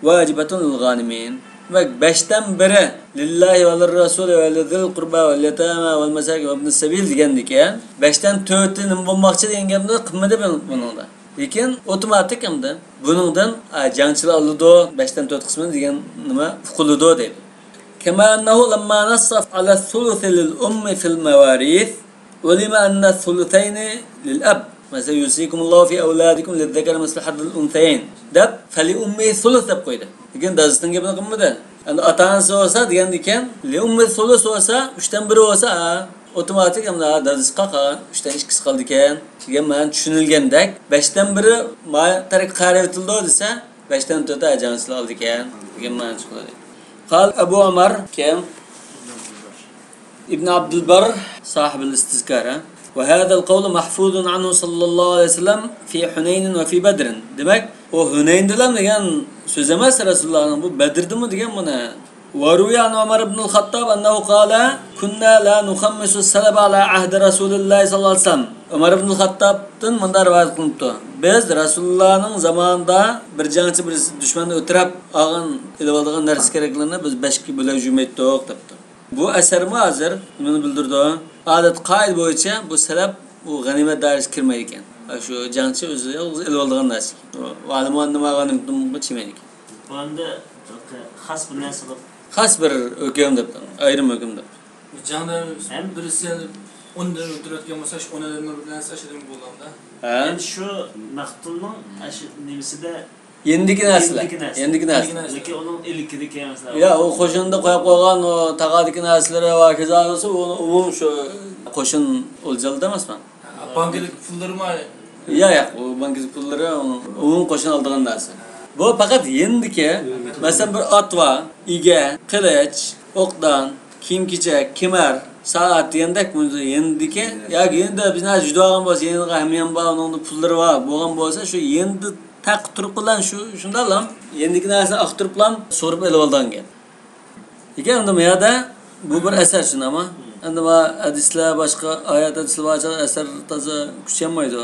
wajibatun lil-ghanimin. Bak 5'ten 1'i lillahi va lirrasuli va lidhil qurba va yatama val masakin va ibn sabil degandik ya. 5'ten 4'ü nima bo'lmoqchi degan gapni qilmadi buningda. Lekin avtomatik hamda buningdan jangchilar oladi 5'ten 4 qismini degan nima uqiladi deydi. Kama annahu lamma nassa ala thuluth lil ummi fil mawarith ulima anna thuluthayn lil ab. Mesela yusikumullohu fi auladikum lizzakari mislu haddil unthayn deb fali ummi thuluth deb qo'ydi. Lekin dazisning gapini qilmadi. Endi ota-onasi bo'lsa degan ekan, li ummi thuluth bo'lsa 3'ten 1 bo'lsa, avtomatik hamda dazisqa qolgan 3'ten 2'si qoldi ekan degan ma'no tushunilgandek, 5'ten 1'i ma tarik qaratildi desa, 5'ten 4'i jangchilar oldi ekan degan ma'no chiqadi. Qal Abu Umar kim? İbn Abdul Barr sahib al-Istizkar. وهذا القول محفوظ عنه صلى الله عليه وسلم في حنين وفي بدر. Demek o Huneyn'dilar degan so'z emas Rasulullohning, bu Badrdimi degan buni. وروي عن عمر بن الخطاب أنه قال كنا لا نخمس السلب على عهد رسول الله صلى الله عليه وسلم. Umar ibn Xattobdan munda rivoyat qilinibdi. Biz Rasulullohning zamonida bir jangchi bir dushmanni o'tirib olgan ilib olgan narsa keraklarni biz 5 ga bo'lib jumaytdik debdi. Bu asarmi hozir nimani bildirdi? Odat qoida bo'yicha bu salab u g'animat doirasiga kirmaydi ekan. Shu jangchi o'zi ilib olgan narsa. Va alimon nima g'animni chimaydi ekan. Bu endi xos bir narsa deb xos bir hukm deb, ayrim hukm deb. Jangda birisi 10dan o'tirayotgan bo'lsa, shu 10 odamni bir narsa ashadam bo'ladi. Ha? Endi shu maqtulning shu nimasida endigi narsalar. Endigi narsa. Lekin uning ilkidagi narsalar. Ya u qo'shinda qo'yib qo'ygan o taqadagi narsalar va kazo bo'lsa, uni umum shu qo'shin o'ljalda emasmi? Bankalik pullarmi? Ya, yo'q, u bankalik pullari umum qo'shin oldigan narsa. Bu faqat endiki, masalan bir ot va ega, qilich, o'qdan, kiyim-kechak, kemar, Saat degandek yendiki yoki endi bizni juda olgan bo'lsa, yendiga hamyon bor, uning pullari bor bo'lgan bo'lsa, shu yendi taq turib bilan shu shundalam yendiki narsani oqtirib bilan so'rib olib olgan gap. Ekan endi bu yerda bu bir asar shundami? Endi bu hadislar boshqa oyat hadislar boshqa asar toza kuchanmaydi.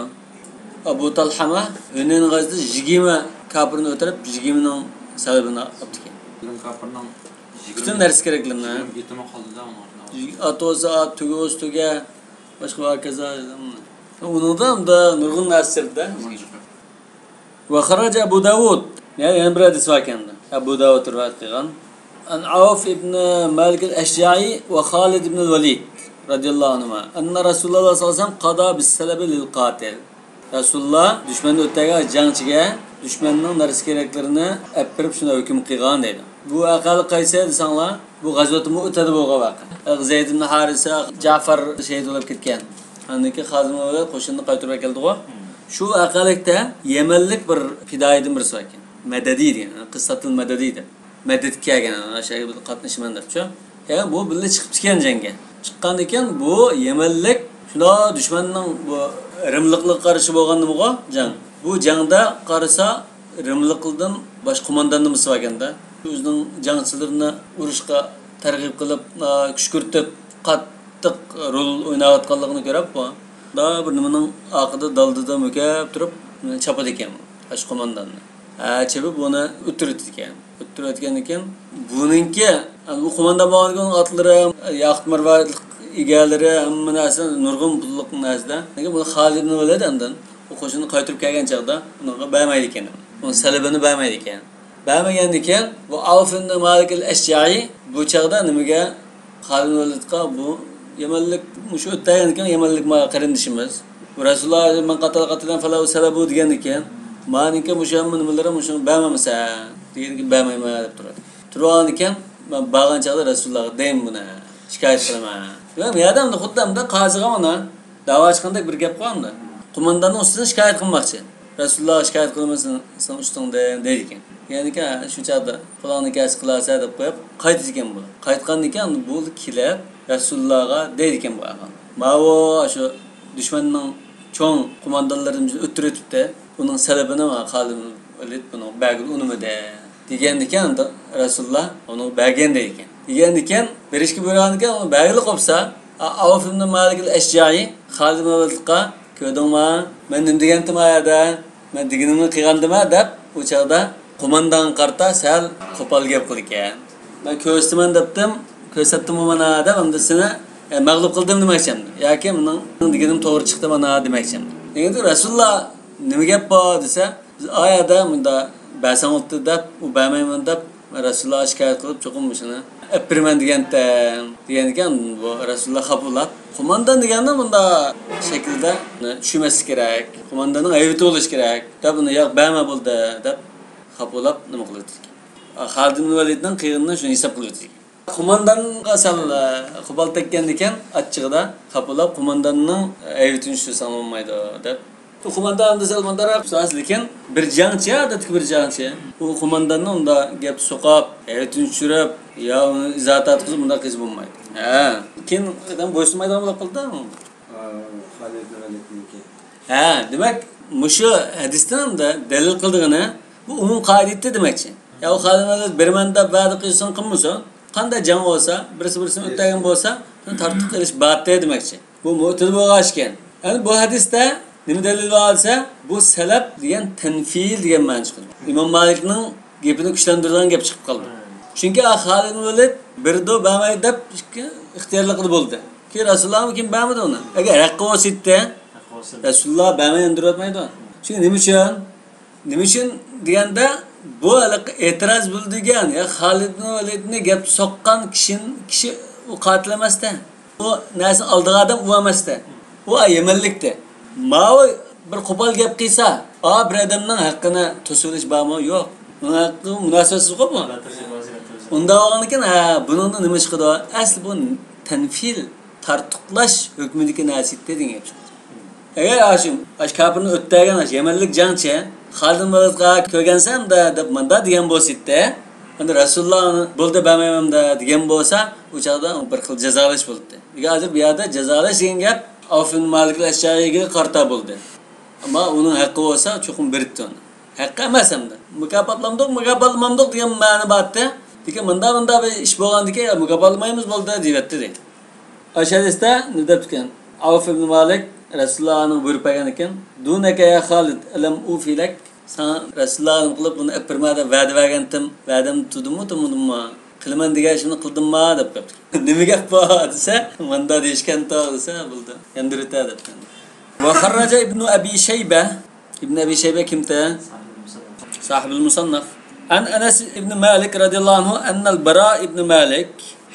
Abu Talhama Hunayn g'azida 20 kofirni o'tirib 20ning salbini olibdi ekan. 20 kofirning Bütün narsa keraklarni. Yetimi qoldi-da uni. At olsa at, tuga olsa tuga, boshqa hokazo. Unida unda nurg'un narsalarda. Va xaraja Abu Davud. Ya'ni yana bir hadis bor ekanda. Abu Davud rivoyat qilgan. An Avf ibn Malik al-Ashja'i va Xolid ibn al-Walid radhiyallohu anhuma anna Rasululloh sallallohu alayhi vasallam qada bis-salabi lil qatil. Rasululloh dushmanni o'tagan jangchiga dushmanning narsa keraklarini olib berib shunday hukm qilgan deydi. Bu aqal qaysi desanglar, bu g'azvat Mu'tada bo'lgan voqea. Zayd ibn Harisa, Ja'far shahid bo'lib ketgan. Andiki Xolid ibn Valid qo'shinni qaytarib keldi-ku. Shu aqalikda Yamanlik bir fidoyidan birisi bor ekan. Madadiy degan, qissatul Madadiy deb. Madadga kelgan, o'sha yerga qatnashaman debchi. Ya'ni bu birga chiqib ketgan jangga. Chiqqan ekan bu Yamanlik shundoq dushmanning bu Rimliqlarga qarshi bo'lgan nima jang. Bu jangda qarasa Rimliqlardan bosh qo'mondonni bor ekanda. O'zining jangchilarini urushga targ'ib qilib, kuchkirtib, qattiq rol o'ynayotganligini ko'rib, bu da bir nimaning oqida daldida mo'kab turib chapadi ekan bosh qo'mondonni. Chapib buni o'tiradi ekan. O'tirayotgan ekan, buningki bu qo'mondon bo'lgan otlari, yoqut marvaritlik egalari hamma narsa nurg'un pulliq narsada. Lekin buni Xolid ibn Valid andan u qo'shinni qaytarib kelgan chog'da unga bermaydi ekan. Uni salibini bermaydi ekan. Bermagan ekan, bu Avf ibn Malik al-Ashja'i bu chog'da nimaga Xolid ibn Validga bu Yamanlik shu o'tgan ekan, Yamanlik qarindishimiz. Bu Rasululloh man qatala qatalan falahu salabu degan ekan. Maniki mushu hamma nimalari mushu bermamasa degan ekan, bermayman deb turadi. Turgan ekan, men borgan chog'da Rasulullohga deyman buni, shikoyat qilaman. Demak, bu yerda endi xuddi endi qoziga mana da'vo chiqqandek bir gap qo'yamdi. Qo'mondonning ustidan shikoyat qilmoqchi. Rasululloh shikoyat qilmasin, sen ustingdan deydi ekan. Ya'ni shu chog'da falonni kas qilasa deb qo'yib qaytadi ekan bu. Qaytgan ekan bu kelib Rasulullohga deydi ekan bu ag'am. Mavo shu dushmanning cho'ng qo'mondonlarini bizni o'tirib o'tibdi. Uning salabini Xolid ibn Valid buni bergil unimidi degan ekan Rasululloh uni bergan deydi ekan. Degan ekan berishga buyurgan ekan, uni bergili qolsa Avf ibn Malik al-Ashja'i Xolid ibn Validga ko'rdingmi? Men nima degandim ayada? Men deganimni qilgandimi deb u chog'da qo'mondon qarta sal qo'pol gap qildi ekan. Men ko'rsaman debdim, ko'rsatdim mana deb endi seni mag'lub qildim demoqchi yoki mening deganim to'g'ri chiqdi mana demoqchi. Endi Rasululloh nima gap bor desa, biz oyada bunda basang o'tdi deb, u bermayman deb Rasululloh shikoyat qilib cho'qim shuni olib beraman deganda degan ekan. Bu Rasululloh qabulab, qo'mondon deganda bunda shaklda tushunmaslik kerak, qo'mondonning aybiti bo'lishi kerak deb uni yo'q berma bo'ldi deb qabulab nima qiladi ekan. Xolid ibn Validning qiyinini shuni hisob qilib ekan. Qo'mondonga sal qo'pol tekkan ekan, achchig'ida qabulab qo'mondonning aybitini tushirsa bo'lmaydi deb. U qo'mondon desa qo'mondon lekin bir jangchi, odatdagi bir jangchi. U qo'mondonni unda gap so'qib, aybitini tushirib, yo uni izohat qilib bunday qilsa bo'lmaydi. Ha, keyin odam bo'ysunmaydigan bo'lib qoldi. Xolid ibn Validniki. Ha, demak, mushu hadisdan hamda dalil qildig'ini bu umum qoida demakchi. Ya u Xolid ibn Valid berman deb va'da qilsin, qilmasa, qanday jang bo'lsa, birisi birisini o'tagan bo'lsa, shuni tartib qilish batil demakchi. Bu mu'tadil bo'lgan ekan. Endi bu hadisda nima dalil bor desa, bu salab degan tanfil degan ma'no chiqadi. Imom Malikning gapini kuchlantirgan gap chiqib qoldi. Chunki Xolid ibn Valid birdo bermay deb ixtiyorli bo'ldi. Ki Rasululloh kim bermadi uni? Agar haqqi bo'lsa edi, Rasululloh bermay indirmaydi. Chunki nima uchun? Nima uchun deganda bu e'tiroz bildirgan ya Xolid ibn Validni gap soqqan kishi u qotil emasda. U narsa oldigan odam u emasda. U Yamanlikda. Mavi bir qo'pol gap qilsa, bir odamning haqqini to'sib olish bormi? Yo'q. Uning haqqi munosabatsiz bu. Unda bo'lgan ekan, ha, buningda nima chiqadi? Asli bu tanfil, tartiqlash hukmidagi narsa degan gap chiqadi. Agar ash kofirni o'ttagan ash Yamanlik jangchi Xolid ibn Validga ko'rgansan da deb manda degan bo'lsa-da, Endi Rasululloh bo'ldi bermayman degan bo'lsa, u chog'da bir xil jazolash bo'ldi. Lekin hozir bu yerda jazolash degan gap Avf ibn Malik al-Ashjaiyga qarta bo'ldi. Ammo uning haqqi bo'lsa, cho'qim beribdi uni. Haqqi emas endi. Mukofotlamdiq, mukofotlamamdiq degan ma'ni bor-da. Lekin bunda bir ish bo'lgandiki, mukofotlamaymiz bo'ldi deyapti deydi. O'sha hadisda nima deb ekan? Avf ibn Malik Rasulullohning buyurib bergan ekan: "Dunaka ya Xolid, alam ufilak." Sana Rasulullohning qilib buni epirma deb va'da bergandim, va'dam tutdimmi, tutmadimmi? Qilaman degan ishimni qildimmi deb qo'yibdi. Nima gap bu desa, manda deyishgan to desa, bo'ldi. Yandirita deb. Va xarraja ibn Abi Shayba. Ibn Abi Shayba kimda? Sahibul Musannaf. An Anas ibn Malik radhiyallohu anhu anna al-Bara ibn Malik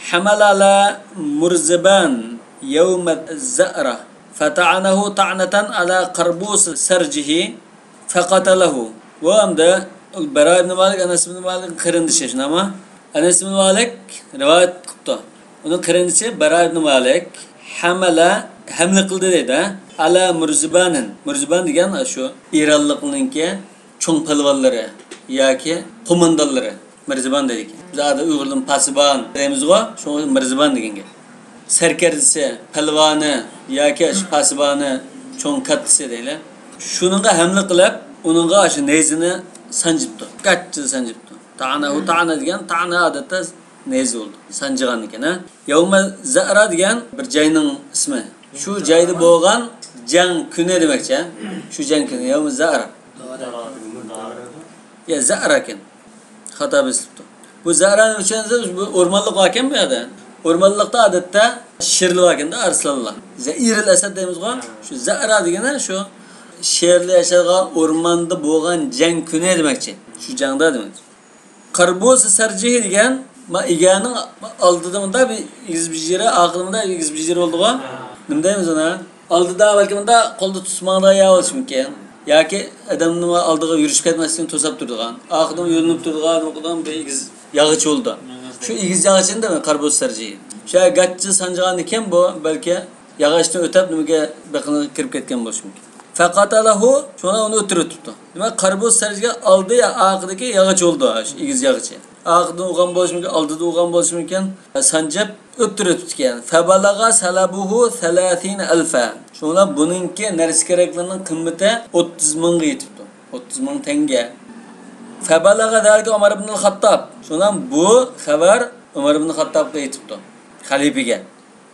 hamala ala Murziban yawm az-Za'ra fata'anahu ta'natan ala qarbus sarjihi faqatalahu. Va hamda Bara ibn Malik Anas ibn Malik qarindishi shunami? Anas ibn Malik rivoyat qilibdi. Uning qarindishi Bara ibn Malik hamala hamla qildi deydi, ala Murzibanin. Murziban degan shu Ironlikninki cho'ng palvonlari yoki qo'mondonlari Mirziban dedik. Biz odatda Uyg'urning pasiban deymiz-ku, shu Mirziban degan gap. Sarkardasi, palvoni yoki shu pasibani cho'ng kattasi deylar. Shuningga hamla qilib, uningga shu neyzini sanjibdi. Qattiq sanjibdi. Ta'anahu ta'ana degan ta'ana odatda neyzi bo'ldi. Sanjigan ekan, ha. Yawma Za'ra degan bir joyning ismi. Shu joyda bo'lgan jang kuni demakchi, ha. Shu jang kuni Yawma Za'ra. Ya Za'ra ekan. Xato besilibdi. Bu Za'rani uchun bu o'rmonliq ekan bu yerda. O'rmonliqda odatda sherli ekanda arslonlar. Zairil asad deymiz-ku. Shu Za'ra degani shu sherli yashagan o'rmonda bo'lgan jang kuni demakchi. Shu jangda demakchi. Qarbus sarjihi degan ma eganing oldida bunda bir egiz bir yeri, oqimda egiz bir yeri bo'ldi-ku. Nima deymiz uni? Oldida balki bunda qo'lda tutmangda ya bo'lishi mumkin. Yoki odamning oldiga yurishib ketmasligini to'sab turadigan, oqidan yo'linib turadigan, o'qidan bir egiz yog'ich bo'ldi. Shu egiz yog'ich endi qarbus sarjihi. Shu gatchi sanjigan ekan bu balki yog'ochdan o'tab nimaga baqini kirib ketgan bo'lishi mumkin. Faqatalahu shuna uni o'tirib turibdi. Demak, qarbus sarjiga oldi ya oqidagi yog'ich bo'ldi, shu egiz yog'ichi. Oqida o'g'an bo'lishi mumkin, oldida o'g'an bo'lishi mumkin. Sanjib o'tirib turgan. Fabalaga salabuhu 30 alfa. Shuna buningki narsa keraklarning qimmati 30 mingga yetibdi. 30 ming tanga. Fabalaga dalika Umar ibn al-Xattob. Shuna bu xabar Umar ibn Xattobga yetibdi. Xalifaga.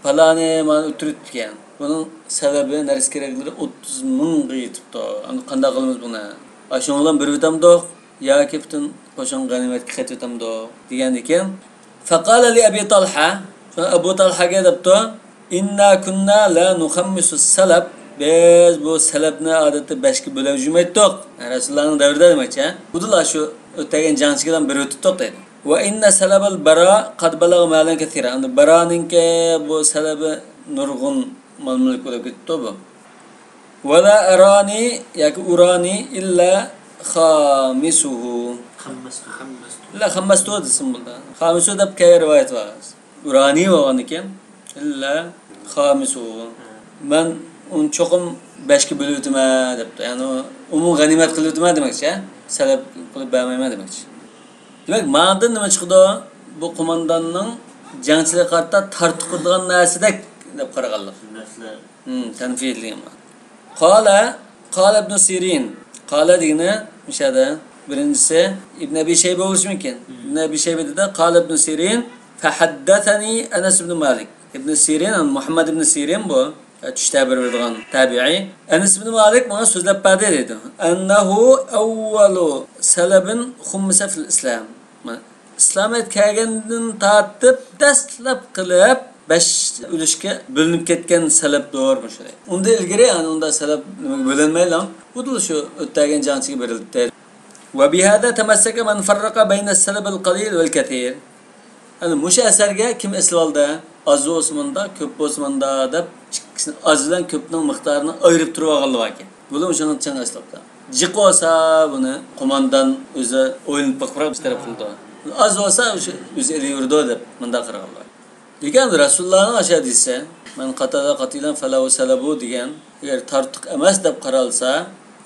Falani mana o'tirib turgan. Buning sababi narsa keraklari 30 mingga yetibdi. Endi qanday qilamiz buni? Shuni bilan bir o'tamdiq yoki butun qo'shin g'animatga qaytib o'tamdiq degan ekan. Faqala li Abi Talha, Abu Talhaga debdi: "Inna kunna la nuhammisu salab." Biz bu salabni odatda 5 ga bo'lib yurmaydik. Rasulullohning davrida demakchi, budular shu o'tagan jangchilardan biri o'tibdi deydi. Va inna salabal bara qad balagha malan kathira. Endi baroninki bu salabi nurg'un mol-mulk bo'lib ketdi bu. Va la arani yoki urani illa khamisuhu. La khammastu desin bo'ldi. Khamisu deb kelgan rivoyat bor. Urani bo'lgan ekan. Illa khamisuhu. Men uni cho'qim 5 ga bo'lib o'taman debdi. Ya'ni umum g'animat qilib o'taman demakchi, salab qilib bermayman demakchi. Demak, ma'nodan nima chiqdi? Bu qo'mondonning jangchilarga qarata tortiq qiladigan narsadek deb qaraganlik. Tanfid degan. Qala, qala ibn Sirin. Qala degani o'shada birinchisi Ibn Abi Shayba bo'lishi mumkin. Ibn Abi Shayba dedi, qala ibn Sirin fahaddathani Anas ibn Malik. Ibn Sirin, Muhammad ibn Sirin bu tushda bir beradigan tabiiy. Anas ibn Malik menga so'zlab berdi dedi. Annahu awwalu salabin khumsa fil islam. Islomiyat kelgandan tortib dastlab qilib 5 ulushga bo'linib ketgan salabdir shu. Unda ilgari, ya'ni unda salab nimaga bo'linmaydi, bu shu o'tagan jangchiga berildi. Va bihada tamassaka man farraqa bayna as-salab al-qalil wal kathir. Ya'ni mushu asarga kim eslab oldi? Az bo'lsin-da, ko'p bo'lsin-da deb ikkisini oz bilan ko'pning miqdorini ayirib turib olganlar ekan. Buni o'shani chang eslabdi. Jiq bo'lsa buni qo'mondan o'zi o'ylanib boqib bir taraf qildi. Az bo'lsa o'sha o'zi elaverdi deb bunda qaraganlar. Lekin Rasulullohning o'sha hadisi, man qatada qatilan falahu salabu degan, agar tortiq emas deb qaralsa,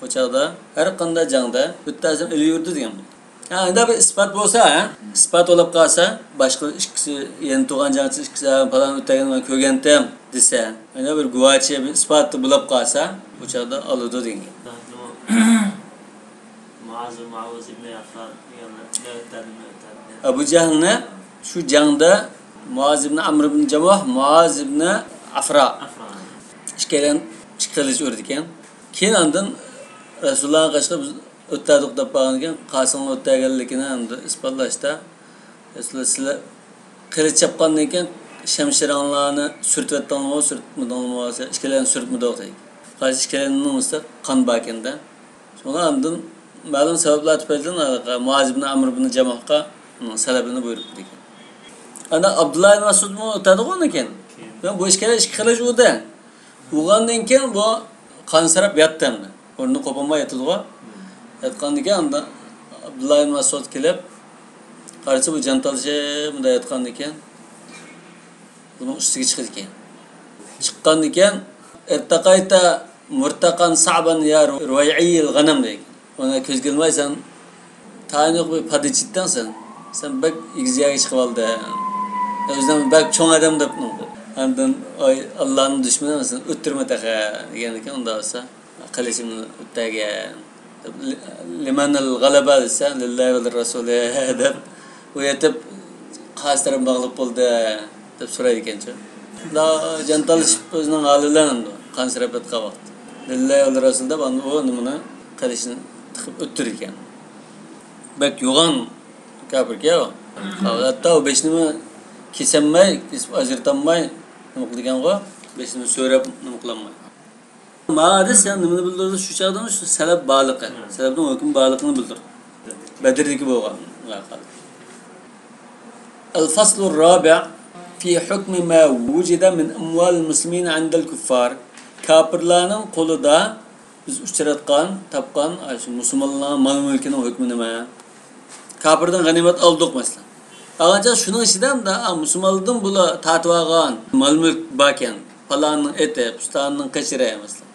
o chaqda har qanday jangda bittasini elaverdi degan bo'ldi. Ha, bir ispat bolsa, ha? İspat olup kalsa, başka ikisi yeni tuğan cancı ikisi falan ötegen kögentem dese, yani bir guvaçı bir ispatı bulup kalsa, bu çağda alıdı deyin. Muaz Muavuz ibn Affan Ebu Cehil'ne şu cangda Muaz ibn Amr ibn Cemuh, Muaz ibn Afra. İşkelen kılıç ördüken. Keyin andın Resulullah'a karşı biz ötterdik dep bağlanırken Kasım'ın öttergenlikini endi ispatlaşta Resulullah sizler kılıç çapkandan keyin şemşiranlarını sürtüvettanlı sürtmedin işkelerini sürtmedi dedik. Karşı işkelerinin ise kan bakende. Sonra andın malum sebepler tüpeyden Muaz ibn Amr ibn Cemuh'a salabini buyurup dedik. Ana Abdullah ibn Masud mu ötterdik onu keyin. Bu işkeler iş kılıç uda. Uğandan keyin bu kansırap yattı hem de. Ornu kopamay yatıdı o. Yatqandan keyin anda Abdullah ibn Masud kelip qarasa bu jantalchi bunda yatqandan keyin bunun üstüge chiqadi ekan. Chiqqandan keyin irtaqayta murtaqan sa'ban ya ruwai'il g'anam deydi. Ona ko'zga ilmaysan, tayin yo'q bir padichitdan sen. Sen bek egizga chiqib oldi. O'zidan bek cho'ng odam deb Andan ay Allah'ın düşmanı mısın? Öttürme taha degan ekan unda olsa qilichimni o'ttagan. Limanil g'alaba desa lillahi va rasuli deb u yetib qaysi taraf mag'lub bo'ldi deb so'raydi ekanchi. La jantalishib o'zining holi bilan qansirab yotgan vaqt. Lillahi va rasul deb u nimani qilichini tiqib o'ttir ekan. Bak yo'g'on kafirga u. Hatto u beshnimi kesanmay, kesib ajratanmay nima qilgan go? Beshnimi so'rab nima qilanmay. Ma'adis yani nimani bildirdi? Şu çağdan şu salab balıqı. Salabning hukm balıqını bildirdi. Bedrdiki bo'lgan voqea. الفصل الرابع في حكم ما وجد من أموال المسلمين عند الكفار. Kafirlarning qo'lida biz uchratgan, topgan musulmonlarning mal mulkining hukmi nima? Kafirdan g'animat oldik masalan. Ağaca şunun içinden de Müslümanlardan bula tatip algan mal mülk baken, falanın eti, pustanın kaçırı mesela.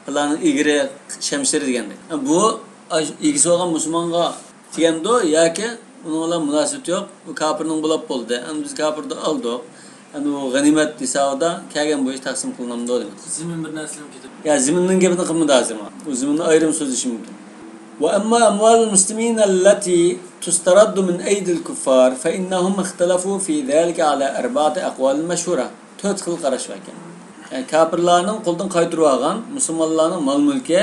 Falanın igri, şemşiri degende. Bu igisi olan Müslümanга tegende yoki onun bilan münasebeti yok. Bu kafirning bulab bo'ldi. Yani biz kafirni aldık. Yani o ganimet hesabida kelgan bu iş taqsim qilinadi demek. Zimin bir narsalar ketib. Ya ziminning gapini qilmadi hozir. O ziminni ayrim so'zlashi mumkin. وأما أموال المسلمين التي تسترد من أيدي الكفار فإنهم اختلفوا في ذلك على أربعة أقوال مشهورة. To'rt xil qarash var ekan. Yani kafirlarning qo'ldan qaytarib olgan musulmonlarning mal mulki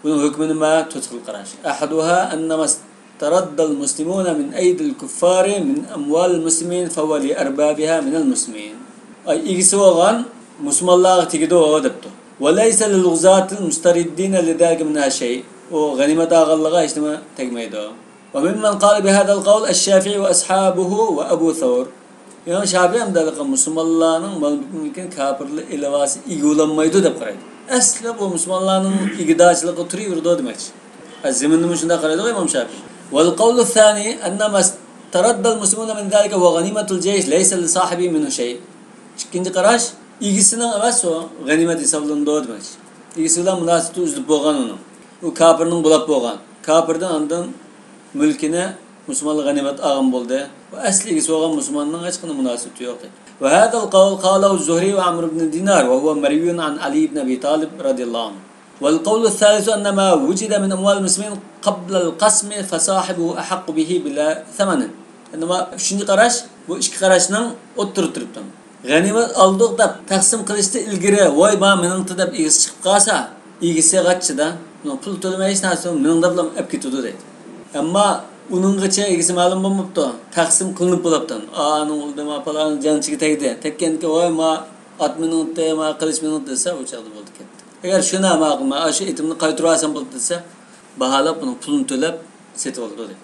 buning hukmi nima? To'rt xil qarash. Ahaduha annama استرد المسلمون من أيدي الكفار من أموال المسلمين فهو لأربابها من المسلمين. Ay egisi bo'lgan musulmonlarga tegadi o debdi. وليس للغزاة المستردين لذلك منها شيء. O ganimet ağırlığa hiç nima tegmaydi. وممن قال بهذا القول الشافعي وأصحابه وأبو ثور. Yani Şafii hem de Müslümanların mal mülkün kafirli ilavası igi deb qaraydi. Asli bu Müslümanların igidachilikka turaverdi demak. Ziminni shunda qaraydi İmam Şafii. والقول الثاني أن ما استرد المسلمون من ذلك وغنيمة الجيش ليس لصاحبه منه شيء. İkinci qarash egisining emas o g'animat hisoblanadi demak. Egisi bilan munosabati uzilib bo'lgan uni. U kafirning bulab bo'lgan. Kafirdan andan mülkini Müslümanlar ganimet ağım bo'ldi. Bu asli egisi bo'lgan musulmonning hech qanday munosabati yo'q dedi. Va hadal qawl qalahu Zuhri va Amr ibn Dinar va huwa marwiyun an Ali ibn Abi Talib radhiyallohu anhu. والقول الثالث أن ما وجد من أموال المسلمين قبل القسم فصاحبه أحق به بلا ثمن. إنما üçüncü qarash bu ikki qarashning o'ttirib turibdi. G'animat oldik deb taqsim qilishda ilgari voy ma meningti deb egisi chiqib qolsa, egisi g'achchida pul to'lamay hech narsa mening deb olib ketadi deydi. Ammo uninggacha egisi ma'lum bo'lmabdi, taqsim qilinib bo'libdi. Aning o'ldi, ma falon janchiga tegdi. Tekkanki voy ma ot meningti, ma qilich meningti desa, u chaqda bo'ldi ketdi. Agar shuni ma qilma, shu etimni qaytarib olsam bo'ldi desa, baholab buni pulini to'lab setib oldi deydi.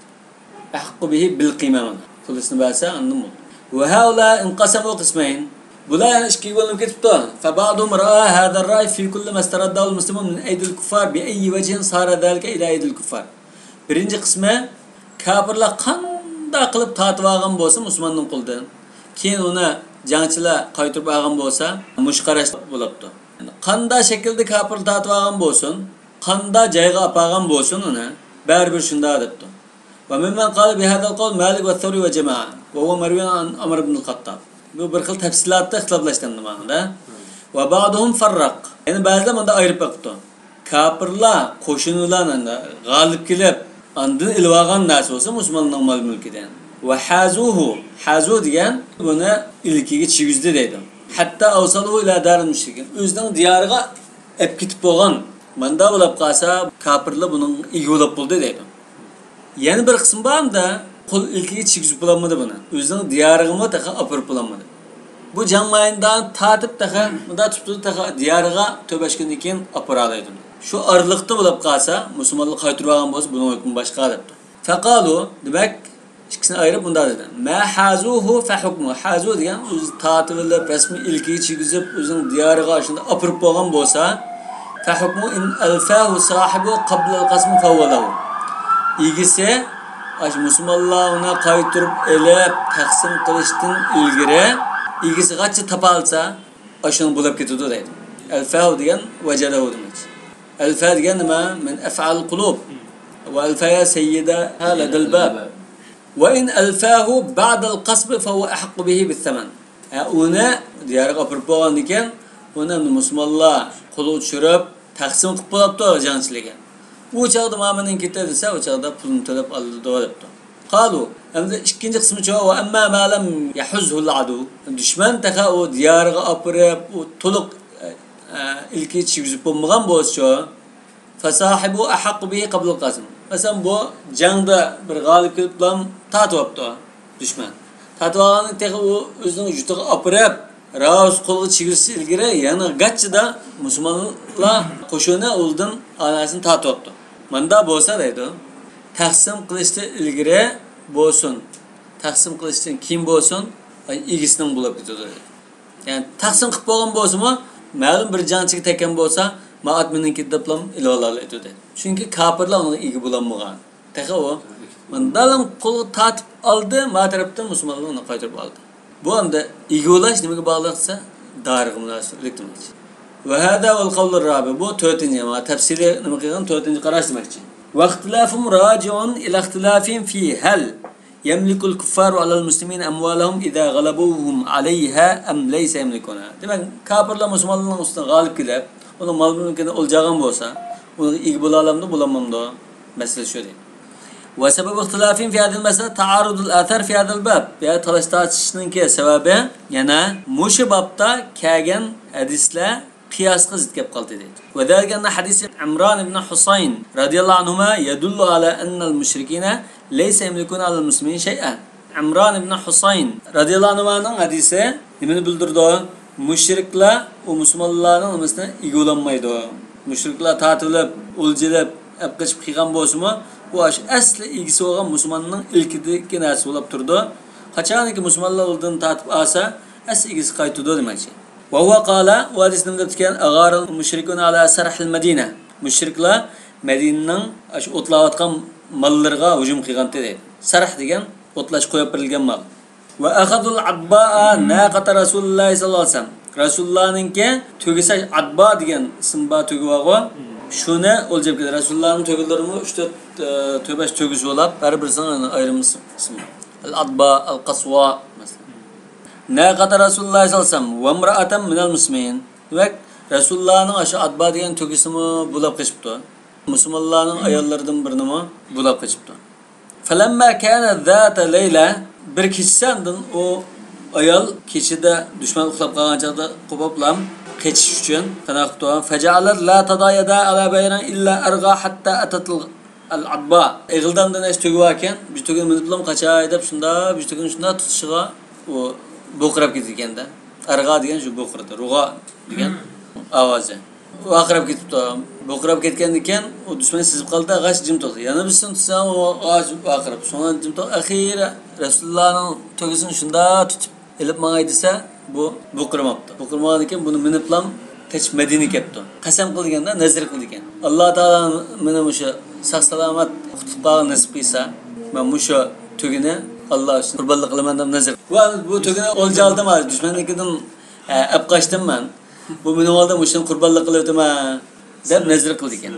Ahqqu bihi bil qiyma mana. Pulisini bersa andan bo'ldi. Va haula inqasamu qismayn. Bular yana ikkiga bo'linib ketibdi. Fa ba'dum ra'a hada ar-ra'y fi kulli ma istaraddahu al-muslimun min aydil kuffar bi ayyi wajhin sara zalika ila aydil kuffar. Birinchi qismi kafirlar qanday qilib tortib olgan bo'lsa musulmonning qo'lidan, keyin uni jangchilar qaytarib olgan bo'lsa, mush qarash bo'libdi. Yani qanday shaklda kafir tortib olgan bo'lsin, qanday joyga olib olgan bo'lsin uni baribir shunday debdi. وممن قال بهذا القول مالك والثوري وجماعة وهو مروي عن عمر بن الخطاب. Bu bir xil tafsilotda ixtiloflashdi nimada. Va ba'duhum farraq. Ya'ni ba'zilar bunda ayirib boqdi. Kafirlar qo'shinilarni g'olib kelib, andin ilib olgan narsa bo'lsa musulmonning mol mulkidan. Va hazuhu, hazu degan buni ilkiga chigizdi deydi. Hatta awsaluhu ila daril mushrikin. O'zining diyoriga olib ketib bo'lgan. Manda bo'lib qolsa, kafirlar buning ega bo'lib bo'ldi deydi. Yana bir qism bormida, qo'l ilkiga chigizib bo'lamadi buni. O'zining diyoriga taqa opirib bo'lamadi. Bu jang maydonidan tortib taqa, bunda tutib taqa diyoriga 4-5 kundan keyin opira oladi. Shu oraliqda bo'lib qolsa, musulmonlar qaytarib olgan bo'lsa, buning hukmi boshqa debdi. Faqalu, demak, ikkisini ayirib bunda dedi. Ma hazuhu fa hukmu. Hazu degan o'zi tortib olib, rasmiy ilkiga chigizib, o'zining diyoriga shunda opirib bo'lgan bo'lsa, fa hukmu in alfahu sahibu qabla al-qasm fa huwa lahu. Egisi aş musulmonlar uni qaytarib elib taqsim qilishdan ilgari egisi qancha topolsa, shuni bo'lib ketadi deydi. Alfahu degan vajadahu demak. Alfa degan nima? Min af'al qulub. Va alfaya sayyida ladal bab. Va in alfahu ba'da al-qasb fa huwa ahqqu bihi bis-saman. Uni diyoriga opirib bo'lgan ekan, uni musulmonlar qo'lga tushirib taqsim qilib bo'libdi jangchilarga. U chaqda ma'mining ketdi desa, u chaqda pulini to'lab oldi debdi. Qalu, endi ikkinchi qismi chu va amma ma lam yahuzhu al-adu. Dushman taqa u diyoriga opirib, u to'liq ilki chigizib bo'lmagan bo'lsa, fasahibu ahqqu bihi qabl al-qasm. Masalan, bu jangda bir g'olib kelib bilan tortyapti dushman. Tortib olgandan keyin u o'zining yurtiga opirib, roz qo'lga chigizsa ilgari yana gachchida musulmonlar qo'shini oldin onasini tortyapti. Manda bo'lsa deydi, taqsim qilishdan ilgari bo'lsin, taqsim qilishdan keyin bo'lsin, egisining bo'lib ketadi. Ya'ni taqsim qilib bo'lgan bo'lsa-mu, ma'lum bir jangchiga tekkan bo'lsa, maat meningki deb ham ilova oladi. Chunki kofirlar uni ega bo'lolmagan. Taqa u mandalam qo'lga tortib oldi, ma tarafdan musulmonlar uni qaytarib oldi. Bu endi ega bo'lish nimaga bog'liq desa, doriga munosabatlik demoqchi. Va hada val qavl rabi, bu 4-chi, ma tafsili nima qilgan 4-chi qarash demoqchi. Va ixtilafum raji'un ila ixtilafin fi hal yamliku al-kuffaru ala al-muslimin amwalahum idha g'alabuhum alayha am laysa yamlikuna. Demak, kofirlar musulmonlarning ustidan g'olib kelib, uni mol mulkini o'ljagan bo'lsa, uni ega bo'la olamdi, bo'lamamdi? Masala shu deydi. Va sabab ixtilafin fi hadhihi al-masala ta'arud al-athar fi hadha al-bab. Ya talash tortishishning sababi yana mushu bobda kelgan hadislar qiyosga zid kelib qoldi deydi. Va zalika anna hadis Imron ibn Husayn radhiyallohu anhuma yadullu ala anna al-mushrikina laysa yamlikuna ala al-muslimin shay'a. Imron ibn Husayn radhiyallohu anhuning hadisi nimani bildirdi? Mushriklar u musulmonlarning nimasini ega bo'lolmaydi. Mushriklar tortilib, o'ljilib, olib qochib qilgan bo'lsa-mu, bu asli egisi bo'lgan musulmonning ilkidagi narsa bo'lib turdi. Qachonki musulmonlar oldin tortib olsa, asli egisi qaytadi demakchi. Va huwa qala, u hadis nima deb ekan? Agharul mushrikun ala sarhil Madina. Mushriklar Madinaning shu o'tlayotgan mollarga hujum qilgan deydi. Sarh degan o'tlash qo'yib berilgan mol. Va akhadul adba'a naqata Rasululloh sallallohu alayhi vasallam. Rasulullohninki tugisi adba degan ism bor tugi bor. Shuni o'ljab keldi. Rasulullohning tugilarimi 3-4 4-5 tugisi bo'lib, har birisining ayrim ismi. Al-adba, al-qaswa masalan. Naqata Rasululloh sallallohu alayhi vasallam va imra'atan minal muslimin. Demak, Rasulullohning o'sha adba degan tugisimi bo'lib qochibdi. Musulmonlarning ayollaridan birini bo'lib qochibdi. Falamma kana zata layla, bir kechasidan u ayol kechada dushman uxlab qolgan chaqda qo'poplam qochish uchun qanaqa qildi? Faja'alat la tadayada ala bayran illa arg'a hatta atat al-adba. Eg'ildan danash tugib ekan, bir tugin minib bilan qachay deb shunda bir tugin shunda tutishiga u bo'qirab ketdi ekanda. Arg'a degan shu bo'qirdi, rug'a degan ovozi. Vaqirab ketibdi. Bo'qirab ketgandan keyin u dushman sezib qoldi, g'ash jim to'xtadi. Yana bir tutsa, u g'ash vaqirab, so'ngra jim to'xtadi. Axiri Rasulullohning tugisini shunda tutib ilib mangay desa, bu bo'qirmabdi. Bo'qirmagan ekan, buni miniblam qochib Madinaga kelibdi. Qasam qilganda nazr qildi ekan. Alloh taolo meni o'sha sog' salomat qutulib qolgan nasib qilsa, men o'sha tugini Alloh uchun qurbonlik qilaman deb nazr. Va bu tugini o'lja oldim, dushmannikidan olib qochdim men. Bu meni oldim, o'shani qurbonlik qilib o'taman deb nazr qildi ekan.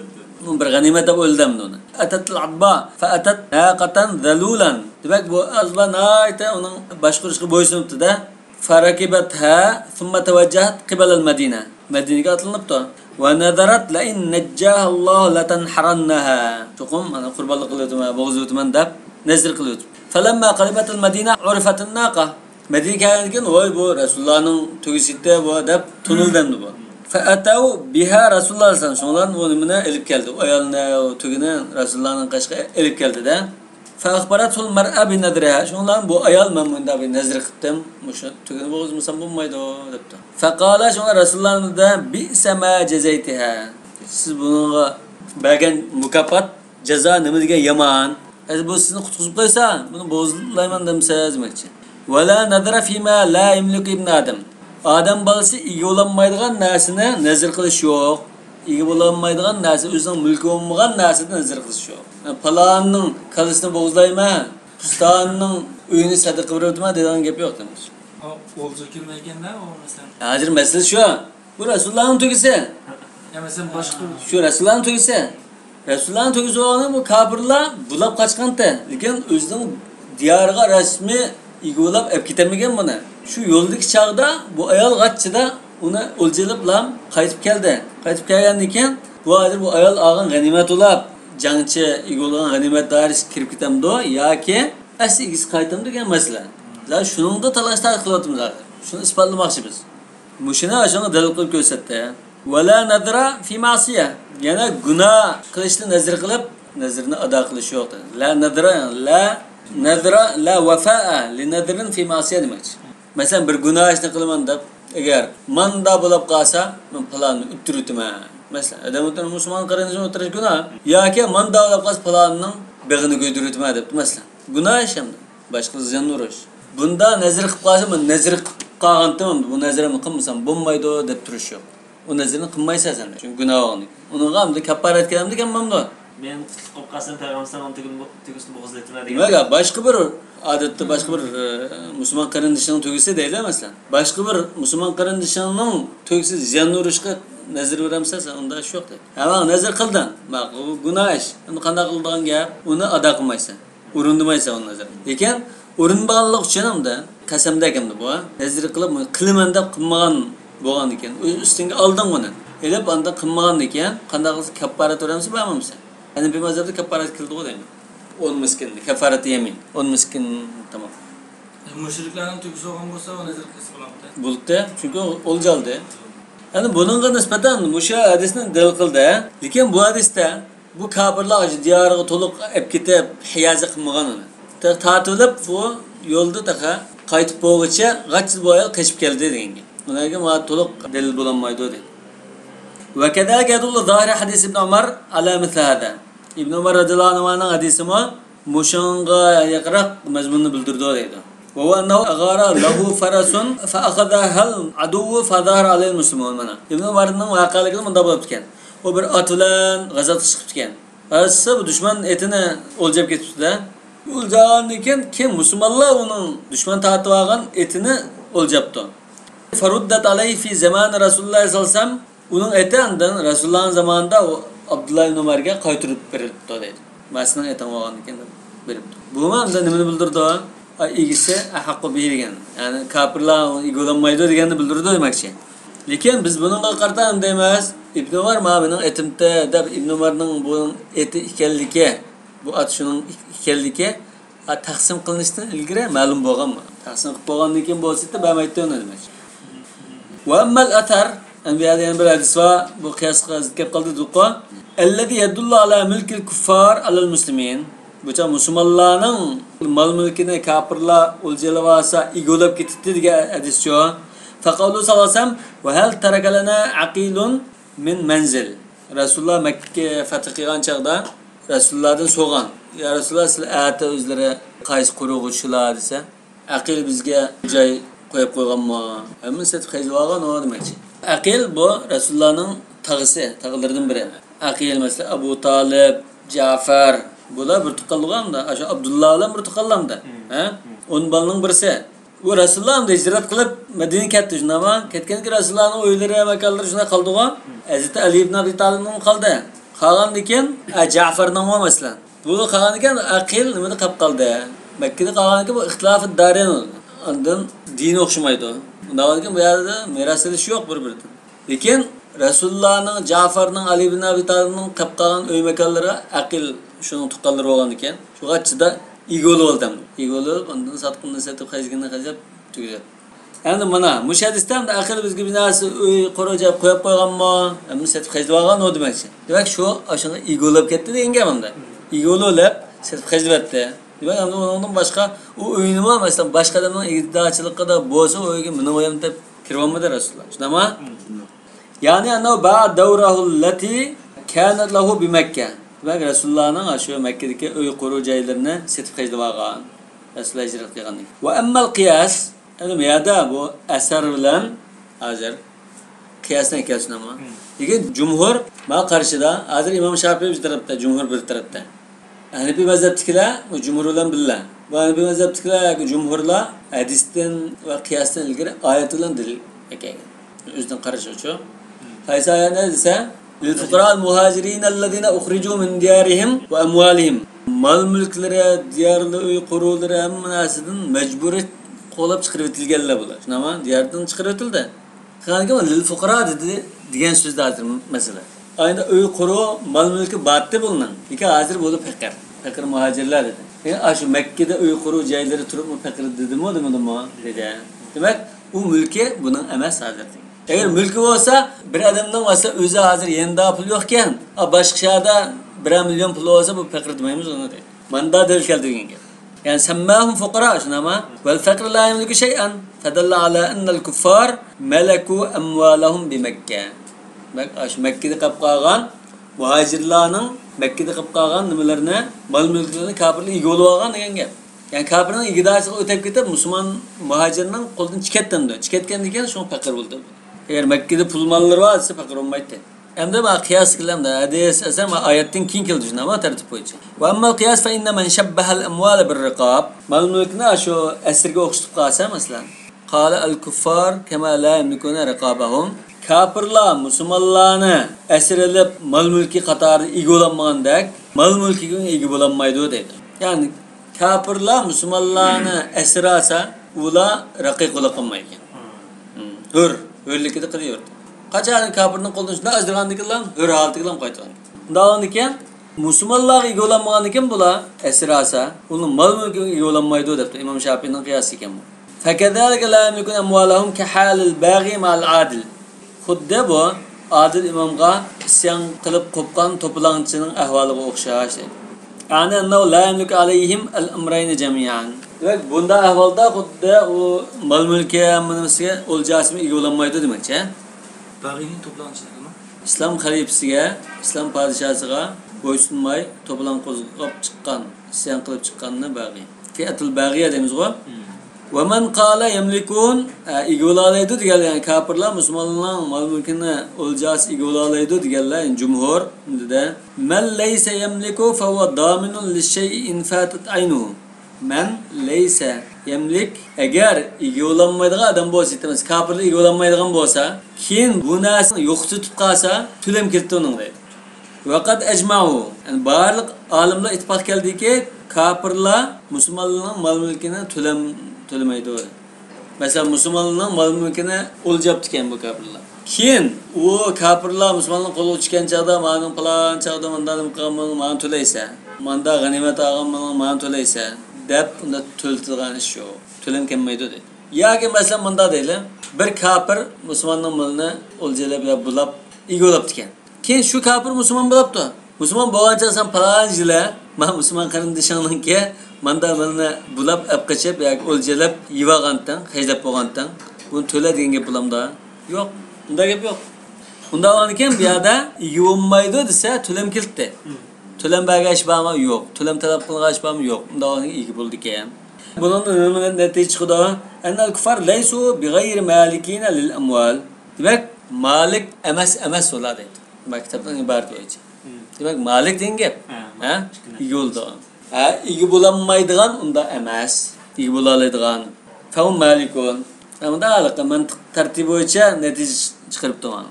Bir g'animat deb o'yladi uni. Atatil adba fa atat naqatan zalulan. Demak, bu azba nayta uning boshqarishga bo'ysunibdi-da. Farakibatha thumma tawajjahat qibala al-Madina. Madinaga atlanibdi. Va nazarat la in najjaha Alloh latanharannaha. Cho'qim mana qurbonlik qilib o'taman, bo'g'izib o'taman deb nazr qilib o'tib. Falamma qalibat al-Madina urifat an-naqa. Madinaga kelgandan keyin voy bu Rasulullohning tugisida bu deb tunildi bu. Fa'atav biha Rasululloh sallallohu alayhi vasallam. Şunlar bu nimani elib keldi. Ayolni, tugini Rasulullohning qashiga elib keldi-da. Fa akhbaratul mar'a bi nadriha. Şunlar bu ayol men bunda bir nazr qildim. Mushu tugini bo'g'izmasam bo'lmaydi debdi. Faqala şunlar Rasulullohning da bi'sa ma jazaytaha. Siz bunga bergan mukofot jazo nima degan yomon. Agar bu sizni qutqizib qo'ysa, buni bo'g'izlayman demsiz demoqchi. Va la nadra fima la yamliku ibn Adam. Odam bolasi ega bo'lolmaydigan narsani nazr qilish yo'q. Ega bo'lolmaydigan narsa, o'zining mulki bo'lmagan narsani nazr qilish yo'q. Palonning kalisini bo'g'izlayman, pustonning uyini sadaqa qilib beraman degan gap yo'q demiş. O'lja kelmayganda o masalan. Hozir masala shu. Bu Rasulullohning tugisi. Ya masalan boshqa shu Rasulullohning tugisi. Rasulullohning tugisi bo'lgani bu kofirlar bulab qochganda, lekin o'zining diyoriga rasmiy ega bo'lib olib ketamagan buni. Shu yo'ldagi chog'da bu ayol g'achchida uni o'ljalib lam qaytib keldi. Qaytib kelgandan keyin bu hozir bu ayol olgan g'animat bo'lib, jangchi ega bo'lgan g'animat doirasiga kirib ketamdi yoki asli egasi qaytamdi degan masala. Zaten shuningda talash tartib qilyapmiz hozir. Shuni isbotlamoqchi biz. Mushuni shuni dalil qilib ko'rsatdi. Va la nadra fi ma'siya. Yana gunoh qilishni nazr qilib, nazrni ado qilish yo'q. La nadra, la nadra la vafa'a li nadrin fi ma'siya demakchi. Masalan, bir gunoh ishni qilaman deb, agar manda bo'lib qolsa, men palonni o'ttiritaman. Masalan, odam o'tirib musulmon qarindoshini o'tirish gunoh yoki manda bo'lib qolsa palonning beg'ini ko'ydiritaman debdi masalan. Gunoh ish hamda boshqa ziyon urish. Bunda nazr qilib qolsa, men nazr qilib qolgandim, bu nazrimni qilmasam bo'lmaydi deb turish yo'q. U nazrni qilmaysan sen, chunki gunoh bo'lgan. Uningga hamda kafforat kelamdi ekan mamdu. Men qutulib qolsam payg'ambarning tugisini bo'g'izlayman degan. Nimaga boshqa bir odatda boshqa bir musulmon qarindoshining tugisi deydi masalan. Boshqa bir musulmon qarindoshining tugisi ziyon urishga nazr beramsan sen, unda ish yo'q deydi. Ha, nazr qilding. Bak, bu gunoh ish. Uni qanday qildigan gap, uni ado qilmaysan. Urindirmaysan uni nazr. Lekin urinmaganlik uchun hamda qasamda ekan bu. Nazr qilib qilaman deb qilmagan bo'lgan ekan. O'z ustingga olding uni. Elib anda qilmagan ekan, qanday qilsa kafforat beramiz, bermaymiz. Yani bir mazhabda kafforat qildi deydi. 10 miskin, kafforat yemin. 10 miskin tamam. Mushriklarning tugisi bo'lgan bo'lsa, o nazr qilsa bo'ladi. Bo'ldi, chunki o'ljaldi. Yani buningga nisbatan musha hadisni dalil qildi. Lekin bu hadisda bu kofirlar diyoriga to'liq olib ketib, hiyaza qilmagan uni. Tortilib bu yo'lda taqa qaytib bo'lguncha g'achil bu ayol qochib keldi degan. Ularga ma to'liq dalil bo'lolmaydi dedi. Va kadalika yadullu zahir hadis ibn Umar ala misl hada. İbn Umar radhiyallohu anhuning hadisimi mushunga yaqinroq mazmunni bildirdi deydi. Va huwa annahu aghara lahu farasun fa akhadha al aduwwu fa zahara alayhi muslimun mana. İbn Umarning voqealigi bunda bo'lib ekan. U bir ot bilan g'azot chiqib ekan. Asli bu dushman etini o'ljab ketibdi-da. O'ljagandan keyin kim musulmonlar uning dushman tortib olgan etini o'ljabdi. Faruddat alayhi fi zaman Rasululloh sallallohu alayhi vasallam uning eti andan Rasulullohning zamonida u Abdulloh ibn Umarga qaytarib berilibdi deydi. Masning eti olgan ekan deb beribdi. Bu ma'noda nimani bildirdi? Egisi ahaqqu bihi degan. Ya'ni kofirlar ega bo'lolmaydi deganni bildirdi demakchi. Lekin biz buningga qarata deymiz. Ibn Umar ma mening etimda deb Ibn Umarning buning eti ekanligi, bu at shuning ekanligi taqsim qilinishdan ilgari ma'lum bo'lganmi? Taqsim qilib bo'lgandan keyin bo'lsa bermaydi uni demakchi. Va ammal athar Anbiya degan bir hadis var. Bu qiyosga zid kelib qoldi duqa. Allazi yadullu ala mulkil kuffar alal muslimin. Bu musulmonlarning mal mulkini kofirlar o'ljalab olsa egolab ketibdi degan hadis shu. Faqalu sallallohu alayhi vasallam va hal taraka lana aqilun min manzil. Rasululloh Makka fath qilgan chaqda Rasulullohdan so'g'an. Ya Rasululloh sizlar ata o'zlari qaysi qurug'uchilar desa, aqil bizga joy qo'yib qo'yganmi? Hamma setib qayzib olgan o demakchi. Aqil bu Rasulullohning tag'isi, tag'laridan biri. Aqil masalan Abu Talib, Ja'far bular bir tuqqanlig'amda, o'sha Abdulloh bilan bir tuqqanlamda, ha? 10 bolaning birisi. U Rasululloh hamda hijrat qilib Madinaga ketdi, shundami? Ketganki Rasulullohning uylari, makonlari shunday qoldi-ku. Hazrati Ali ibn Abi Talibning qoldi. Qolgandan keyin Ja'farning masalan. Bu qolgandan keyin Aqil nimada qolib qoldi? Makkada qolgandan keyin bu ixtilofi darin. Ondan dini o'xshamaydi. Undan keyin bu yerda meros olish yo'q bir-biridan. Lekin Rasulullohning, Ja'farning, Ali ibn Abi Talibning qolib qolgan uy makonlari Aqil shuning tuqqanlari bo'lgan ekan. Shuga chida ega bo'ldi. Ega bo'lib, ondan satqinni satib, xajgini xajlab tugadi. Endi mana mush hadisda endi Aqil bizga bir narsa uy qurib qo'yib qo'yganmi? Endi satib xajlab olgan o demakchi. Demak, shu shunga ega bo'lib ketdi degan gap endi. Ega bo'lib satib xajlayapti. Demak, endi undan boshqa u uyni masalan boshqa odamning iddiochiligida bo'lsa, u uyga meni uyim deb kirib olmadi Rasululloh. Shundami? Ya'ni annahu ba'a dawrahu allati kanat lahu bi Makka. Demak, Rasulullohning shu Makkadagi uy quruv joylarini setib xajlab olgan. Rasululloh hijrat qilgandan. Va ammal qiyas, endi bu yerda bu asar bilan hozir qiyosdan kelsinmi? Lekin jumhur ma qarshida, hozir Imom Shofiy bir tarafda, jumhur bir tarafda. Hanafi mazhabdagilar bu jumhur bilan birga. Bu Hanafi mazhabdagilar yoki jumhurlar hadisdan va qiyosdan ilgari oyat bilan dalil ekan. O'zidan qarashi uchun. Qaysi oyatni desa, lil fuqara al muhajirin allazina ukhriju min diyarihim va amwalihim. Mal mulklari, diyorlari, uy quruvlari hamma narsadan majburiy qo'lab chiqarib etilganlar bular. Shunami? Diyordan chiqarib etildi. Qanga lil fuqara dedi degan so'zda hozir masala. Ayni uy quruv, mal mulki batdi bundan. Lekin hozir bo'lib faqir. Faqir muhojirlar dedi. Yani shu Makkada uy quruv joylari turibmi faqir dedimi, demadimi? Dedi. Demak, u mulki buning emas hozir. Agar mulki bo'lsa, bir odamning bo'lsa o'zi hozir endi pul yo'q ekan, boshqa shaharda 1 million puli bo'lsa, bu faqir demaymiz uni deydi. Manda dalil keldi degan gap. Yani semmahum fuqara shunami? Val faqr la yamliku shay'an fadalla ala anna al kuffar malaku amwalahum bi Makka. Bak shu Makkada qolib qolgan muhojirlarning Makkada qolib qolgan nimalarni, mal mulklarini kofirlar ega bo'lib olgan degan gap. Yani kofirning egidorchiligi o'tib ketib, musulmon muhojirning qo'lidan chiqatdi. Chiqatgandan keyin shu faqir bo'ldi. Agar Makkada pul mollari bor desa faqir bo'lmaydi. Endi ma qiyos qilamda hadis asar ma oyatdan keyin keldi shunami tartib bo'yicha. Va ammal qiyos fa inna man shabbaha al amwal bir riqab. Mal mulkni shu asirga o'xshatib qolsa masalan, qala al kuffar kama la yamlikuna riqabahum. Kafirlar musulmonlarni asir ilib mal mulki qatorida ega bo'lolmagandek, mal mulkiga ega bo'lolmaydi deydi. Ya'ni kafirlar musulmonlarni asir olsa, ular raqiq bo'la qolmaydi ekan. Hur, hurlikida qilaverdi. Qachon kofirning qo'lidan shunday ajragandikinlar hur holatiga ham qaytgan. Undan keyin musulmonlarga ega bo'lolmagandan keyin bular asir olsa, uni mal mulkiga ega bo'lolmaydi debdi Imom Shofiyning qiyosi ekan bu. Fakazalika la yamlikuna amwalahum ka halil bag'i ma'al adil. Xuddi bu adil imomga isyon qilib qo'pgan to'polonchining ahvoliga o'xshash deydi. Ya'ni annahu la yamliku alayhim al-amrayn jami'an. Demak, bunda ahvolda xuddi u mal mulki hammasiga o'ljasini ega bo'lolmaydi demakchi. Bag'iyning to'polonchiligimi? Islom xalifasiga, islom podshosiga bo'ysunmay to'polon qo'zg'ab chiqqan, isyon qilib chiqqanni bag'iy. Fi'atul bag'iya deymiz-ku. Va man qala yamlikun ega bo'laoladi deganlar, ya'ni kofirlar musulmonlarning mal mulkini o'ljasi ega bo'laoladi deganlar, ya'ni jumhur dedi. Man laysa yamliku fa huwa daminun lish-shay'i in fatat aynuhu. Man laysa yamlik agar ega bo'lolmaydigan odam bo'lsa, aytamiz, kofirlar ega bo'lolmaydigan bo'lsa, keyin bu narsani yo'qotib qolsa, to'lam ketdi uning deydi. Va qad ajma'u, ya'ni barliq olimlar ittifoq keldiki, kofirlar musulmonlarning mal mulkini to'lamaydi. Masalan, musulmonlarning mal mulkini o'ljabdi ekan bu kofirlar. Keyin u kofirlar musulmonlarning qo'liga tushgan chog'da, maning falon chog'da mandan nima qilganman, mani to'laysan. Manda g'animat olganman, mani to'laysan deb unda to'latilgan ish yo'q. To'lam kelmaydi deydi. Yoki masalan munda deylik, bir kofir musulmonning molini o'ljalab yo bulab ega bo'libdi ekan. Keyin shu kofir musulmon bo'libdi. Musulmon bo'lgancha sen falon yili men musulmon qarindoshingniki manda molini bulab olib qochib yoki o'ljalab yevolgandan, hajlab bo'lgandan buni to'la degan gap bo'lamda? Yo'q. Unda gap yo'q. Unda olgandan keyin bu yerda ega bo'lmaydi desa to'lam keldi. To'lam bergan ish bormi? Yo'q. To'lam talab qilgan ish bormi? Yo'q. Unda olgandan keyin ega bo'ldi ekan. Bunun nima natija chiqadi? Annal kufar laysu bighayri malikina lil amwal. Demak, malik emas ular deydi. Maktabdan iborat bo'yicha. Demak, malik degan gap. Ha? Ega bo'ldi. Ha, ega bo'lolmaydigan unda emas, ega bo'la oladigan. Fahum malikun. Unda aloqa mantiq tartibi bo'yicha natija chiqarib turgan.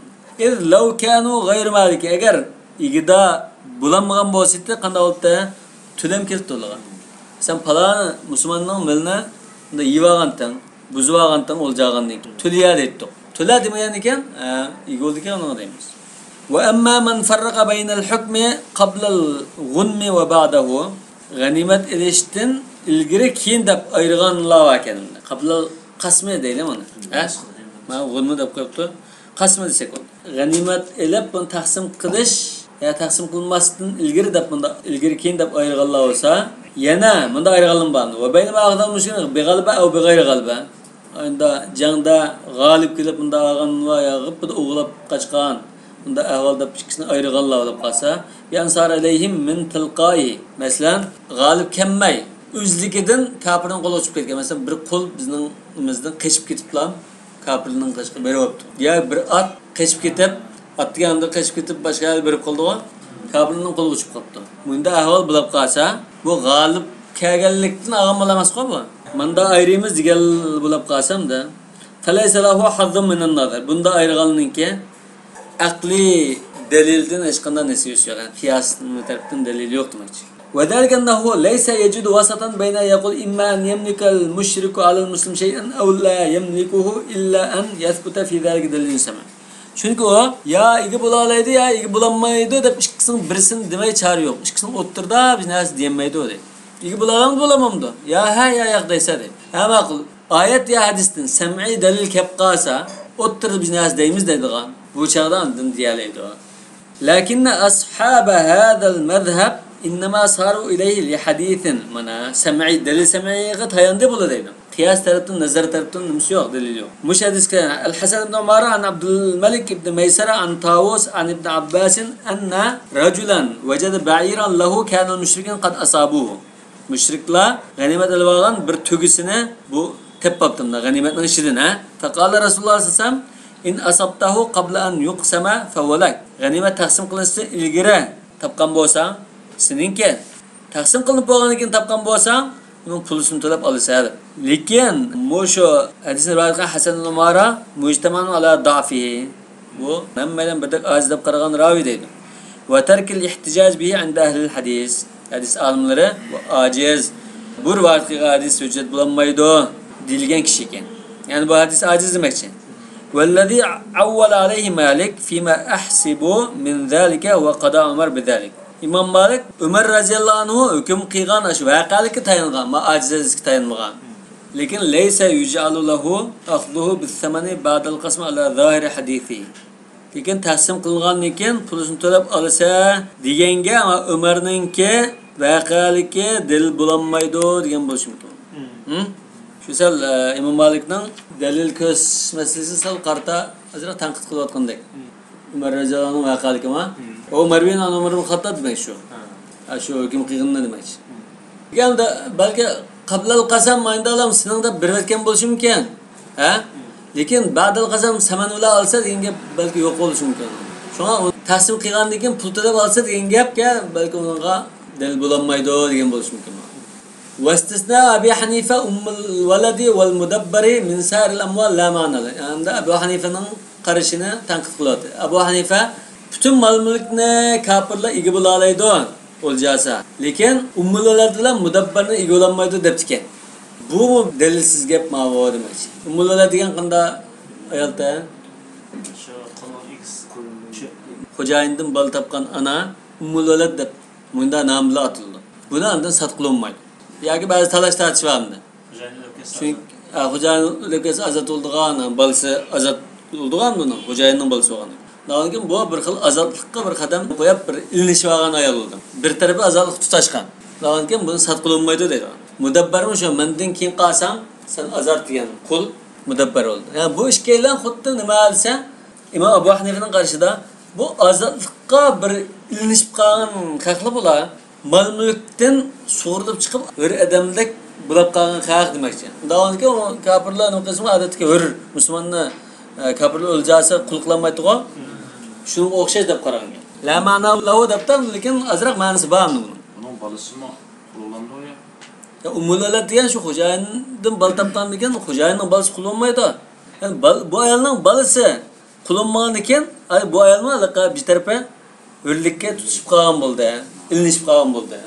Ez law kanu ghayr maliki, agar Igida bulanmagan bo'lsa qanday bo'libdi? To'lam kelibdi ularga. Sen falon musulmonning milini unda yeyolganting, buzib olganting, o'ljagandan keyin to'laya deydi. To'la demagan ekan, ega bo'ldi ekan uni deymiz. Va amma man farraqa baynal hukmi qabla al-ghunmi va ba'dahu g'animat ilishdan ilgari keyin deb ayirganlar bor ekan. Qabla qasmi deydi mana. Ha? Mana g'unmi deb qo'yibdi. Qasmi desak bo'ldi. G'animat ilib buni taqsim qilish ya taqsim qilinmasdan ilgari deb bunda ilgari keyin deb ayirganlar bo'lsa, yana bunda ayirganlar bor. Va bayna ma'adal mushrikin bi g'alba aw bi g'ayri g'alba. Unda jangda g'olib kelib bunda olgan va ya g'ibda o'g'lab qochgan bunda ahvolda ikkisini ayirganlar bo'lib qolsa, yansar alayhim min tilqai. Masalan, g'olib kelmay o'zligidan kofirning qo'liga tushib ketgan. Masalan, bir qo'l bizning imizdan qochib ketiblar, kofirning qochib beribdi. Ya bir ot qochib ketib, ot deganda qochib ketib boshqa yerga berib qoldi-ku, kofirning qo'liga tushib qolibdi. Bunda ahvol bo'lib qolsa, bu g'olib kelganlikdan olgan bo'lamas-ku bu. Manda ayrimiz degan bo'lib qolsam-da, falaysa lahu hazzun minan nazar. Bunda ayirganninki aqli dalildan hech qanday nasibasi yo'q. Ya'ni qiyos tarafdan dalil yo'q demoqchi. وذلك أنه ليس يجد وسطا بين يقول إما أن يملك المشرك على المسلم شيئا أو لا يملكه إلا أن يثبت في ذلك دليل سمع. Çünkü o ya igi bulalaydı ya igi bulamaydı deb ikkisining birisini demay çare yo'q. Ikkisining o'ttirda biz narsa demaydi o deydi. Igi bulamam bulamamdı. Ya ha ya yo'q desa deydi. Ha ma'qul. Oyat ya hadisdan sam'iy dalil kelib qolsa, o'ttirda biz narsa deymiz deydigan. Bu chaqda andin deyalaydi o. Lakinna ashab hadal mazhab إنما صاروا إليه لحديث منا سمعي دليل سمعي قد هيندي بولا دينا قياس ترتن نظر ترتن نمسيوق دليل يوم مش حديث كان الحسن بن عمر عن عبد الملك بن ميسرة عن طاووس عن ابن عباس أن رجلا وجد بعيرا له كان المشركين قد أصابوه مشرك لا غنيمة الواغان برتوغسنه بو تبابتن غنيمة نشدنا فقال رسول الله صلى الله عليه وسلم إن أصبته قبل أن يقسم فهو لك غنيمة تقسم قلنسى إلغره تبقى بوسا seninki taqsim qilinib bo'lgandan keyin topgan bo'lsang, uning pulisini to'lab olasan. Lekin shu hadisni rivoyat qilgan Hasan ibn Umara mujtaman ala dafihi. Bu hammadan birdek ajiz deb qaragan ravi deydi. Va tarkil ihtijaj bihi inda ahli hadis. Hadis olimlari bu ajiz, bu rivoyat qilgan hadis hujjat bo'lmaydi deyilgan kishi ekan. Ya'ni bu hadis ajiz demakchi. Vallazi awwala alayhi Malik fima ahsibu min zalika va qada Umar bidalik. İmam Malik Ömer radıyallahu anhu hüküm qilgan shu vaqalikka tayangan, ma ajizlikka tayanmagan. Lekin laysa yuj'alu lahu akhduhu bis-samani ba'dal qasm ala zahiri hadisi. Lekin taqsim qilingandan keyin pulisini to'lab olsa deganga ama Ömerninki vaqaligi dalil bo'lanmaydi degan bo'lishi mumkin. Shu sal İmam Malikning dalil ko'z masalasini sal qarta azroq tanqid qilayotgandek. Ömer radıyallahu anhu vaqaligi ma O Mervin an Ömer ibn Xattab demek şu. Ha şu hüküm qilganini demek. Endi balki qablal qasam mayda sening da bir etgan bo'lishi mumkin. Ha? Lekin ba'dal qasam saman bilan olsa degan gap balki yo'q bo'lishi mumkin. Shunga taqsim qilgandan keyin pul to'lab olsa degan gapga balki uningga dalil bo'lolmaydi degan bo'lishi mumkin. واستثناء أبي حنيفة أم الولد والمدبر من سائر الأموال لا معنى له. Yani Abu Hanife'nin qarashini tanqid qiladi. Abu Hanife bütün mal mülkni kafirlar ega bo'la oladi o'ljasa, lekin ummul valad bilan mudabbarni ega bo'lolmaydi deb ekan. Bu dalilsiz gap ma'vo demakchi. Ummul valad degan qanday ayolda? Shu qulning egisi, xo'jayindan bola topgan ana ummul valad deb bunda nom bilan atildi. Buni andan sat qilolmaydi. Yoki ba'zi talash tortish bor bunda. Chunki xo'jayin o'lkasi ozod bo'ldigan, bolasi ozod bo'ldigan buni xo'jayinning bolasi bo'lgan. Lekin bu bir xil ozodlikka bir qadam qo'yib bir ilinishib olgan ayol bo'ldi. Bir tarafi ozodlik tutashgan. Lekin buni sat qilolmaydi deydi. Mudabbarmi shu mendan keyin qolsang sen ozod degan qul mudabbar bo'ldi. Ya'ni bu ishkaylar xuddi nima desa İmam Abu Hanife'nin qarshida bu ozodlikka bir ilinishib qolgan haqli bular mal mulkdan so'rilib chiqib bir odamdek bo'lib qolgan haq demakchi. Undan keyin kofirlarning qismi odatda bir musulmonni kofirlar o'ljasi qul qilolmaydi-ku. Shunga o'xshash deb qaragan. La ma'na lahu debdan, lekin azroq ma'nosi bor buning. Buning bolasimi qul ya? Ya ummul valad degan shu xo'jayindan bola topgan degan xo'jayinning bolasi qul bo'lmaydi. Ya'ni bu ayolning bolasi qul bo'lmagan ekan, bu ayolni bir tarafi Hürlikka tutuşup qalğan bo'ldi, ilinishib qalğan bo'ldi.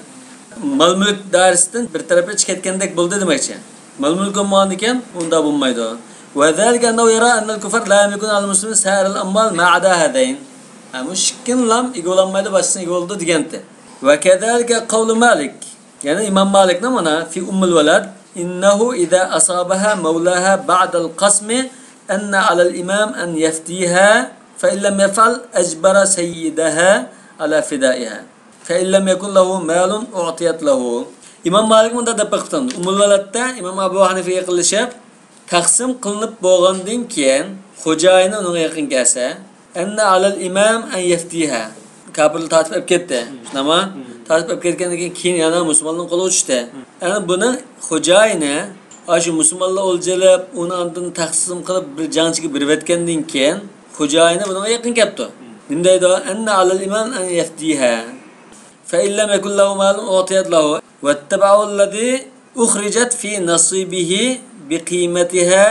Mal-mulk doirasidan bir tarafga chiqib ketgandek bo'ldi demakchi. Mal-mulk bo'lmagan ekan, unda bo'lmaydi. Va zalika annahu yara anna al-kufar la yamlikuna al-muslimin sa'ir al-amwal ma ada hadayn. Muşkin lam ega ololmaydi, boshqasini ega bo'ldi deganti. Va kadalika qawlu Malik. Ya'ni Imom Malikning mana fi ummul walad innahu idza asabaha mawlaha ba'da al-qasmi anna 'ala al-imam an yaftiha fa in lam yaf'al ajbara sayyidaha ala fidaiha fa in lam yakun lahu malun u'tiyat lahu. Imom Malik bunda deb baqdi. Ummul waladda Imom Abu Hanifaga qilishib taqsim qilinib bo'lgandan keyin xo'jayini unga yaqin kelsa anna 'alal imam an yaftiha. Kofirlar tortib olib ketdi. Shunami? Tortib olib ketgandan keyin yana musulmonning qo'liga tushdi. Ana buni xo'jayini shu musulmonlar o'ljalab, uni andin taqsim qilib bir jangchiga berib etgandan keyin xo'jayini bunga yaqin kelibdi. Nima deydi? Anna 'alal imam an yaftiha. Fa in lam yakun lahu malun u'tiyat lahu wattaba'u alladhi ukhrijat fi nasibihi biqiymatiha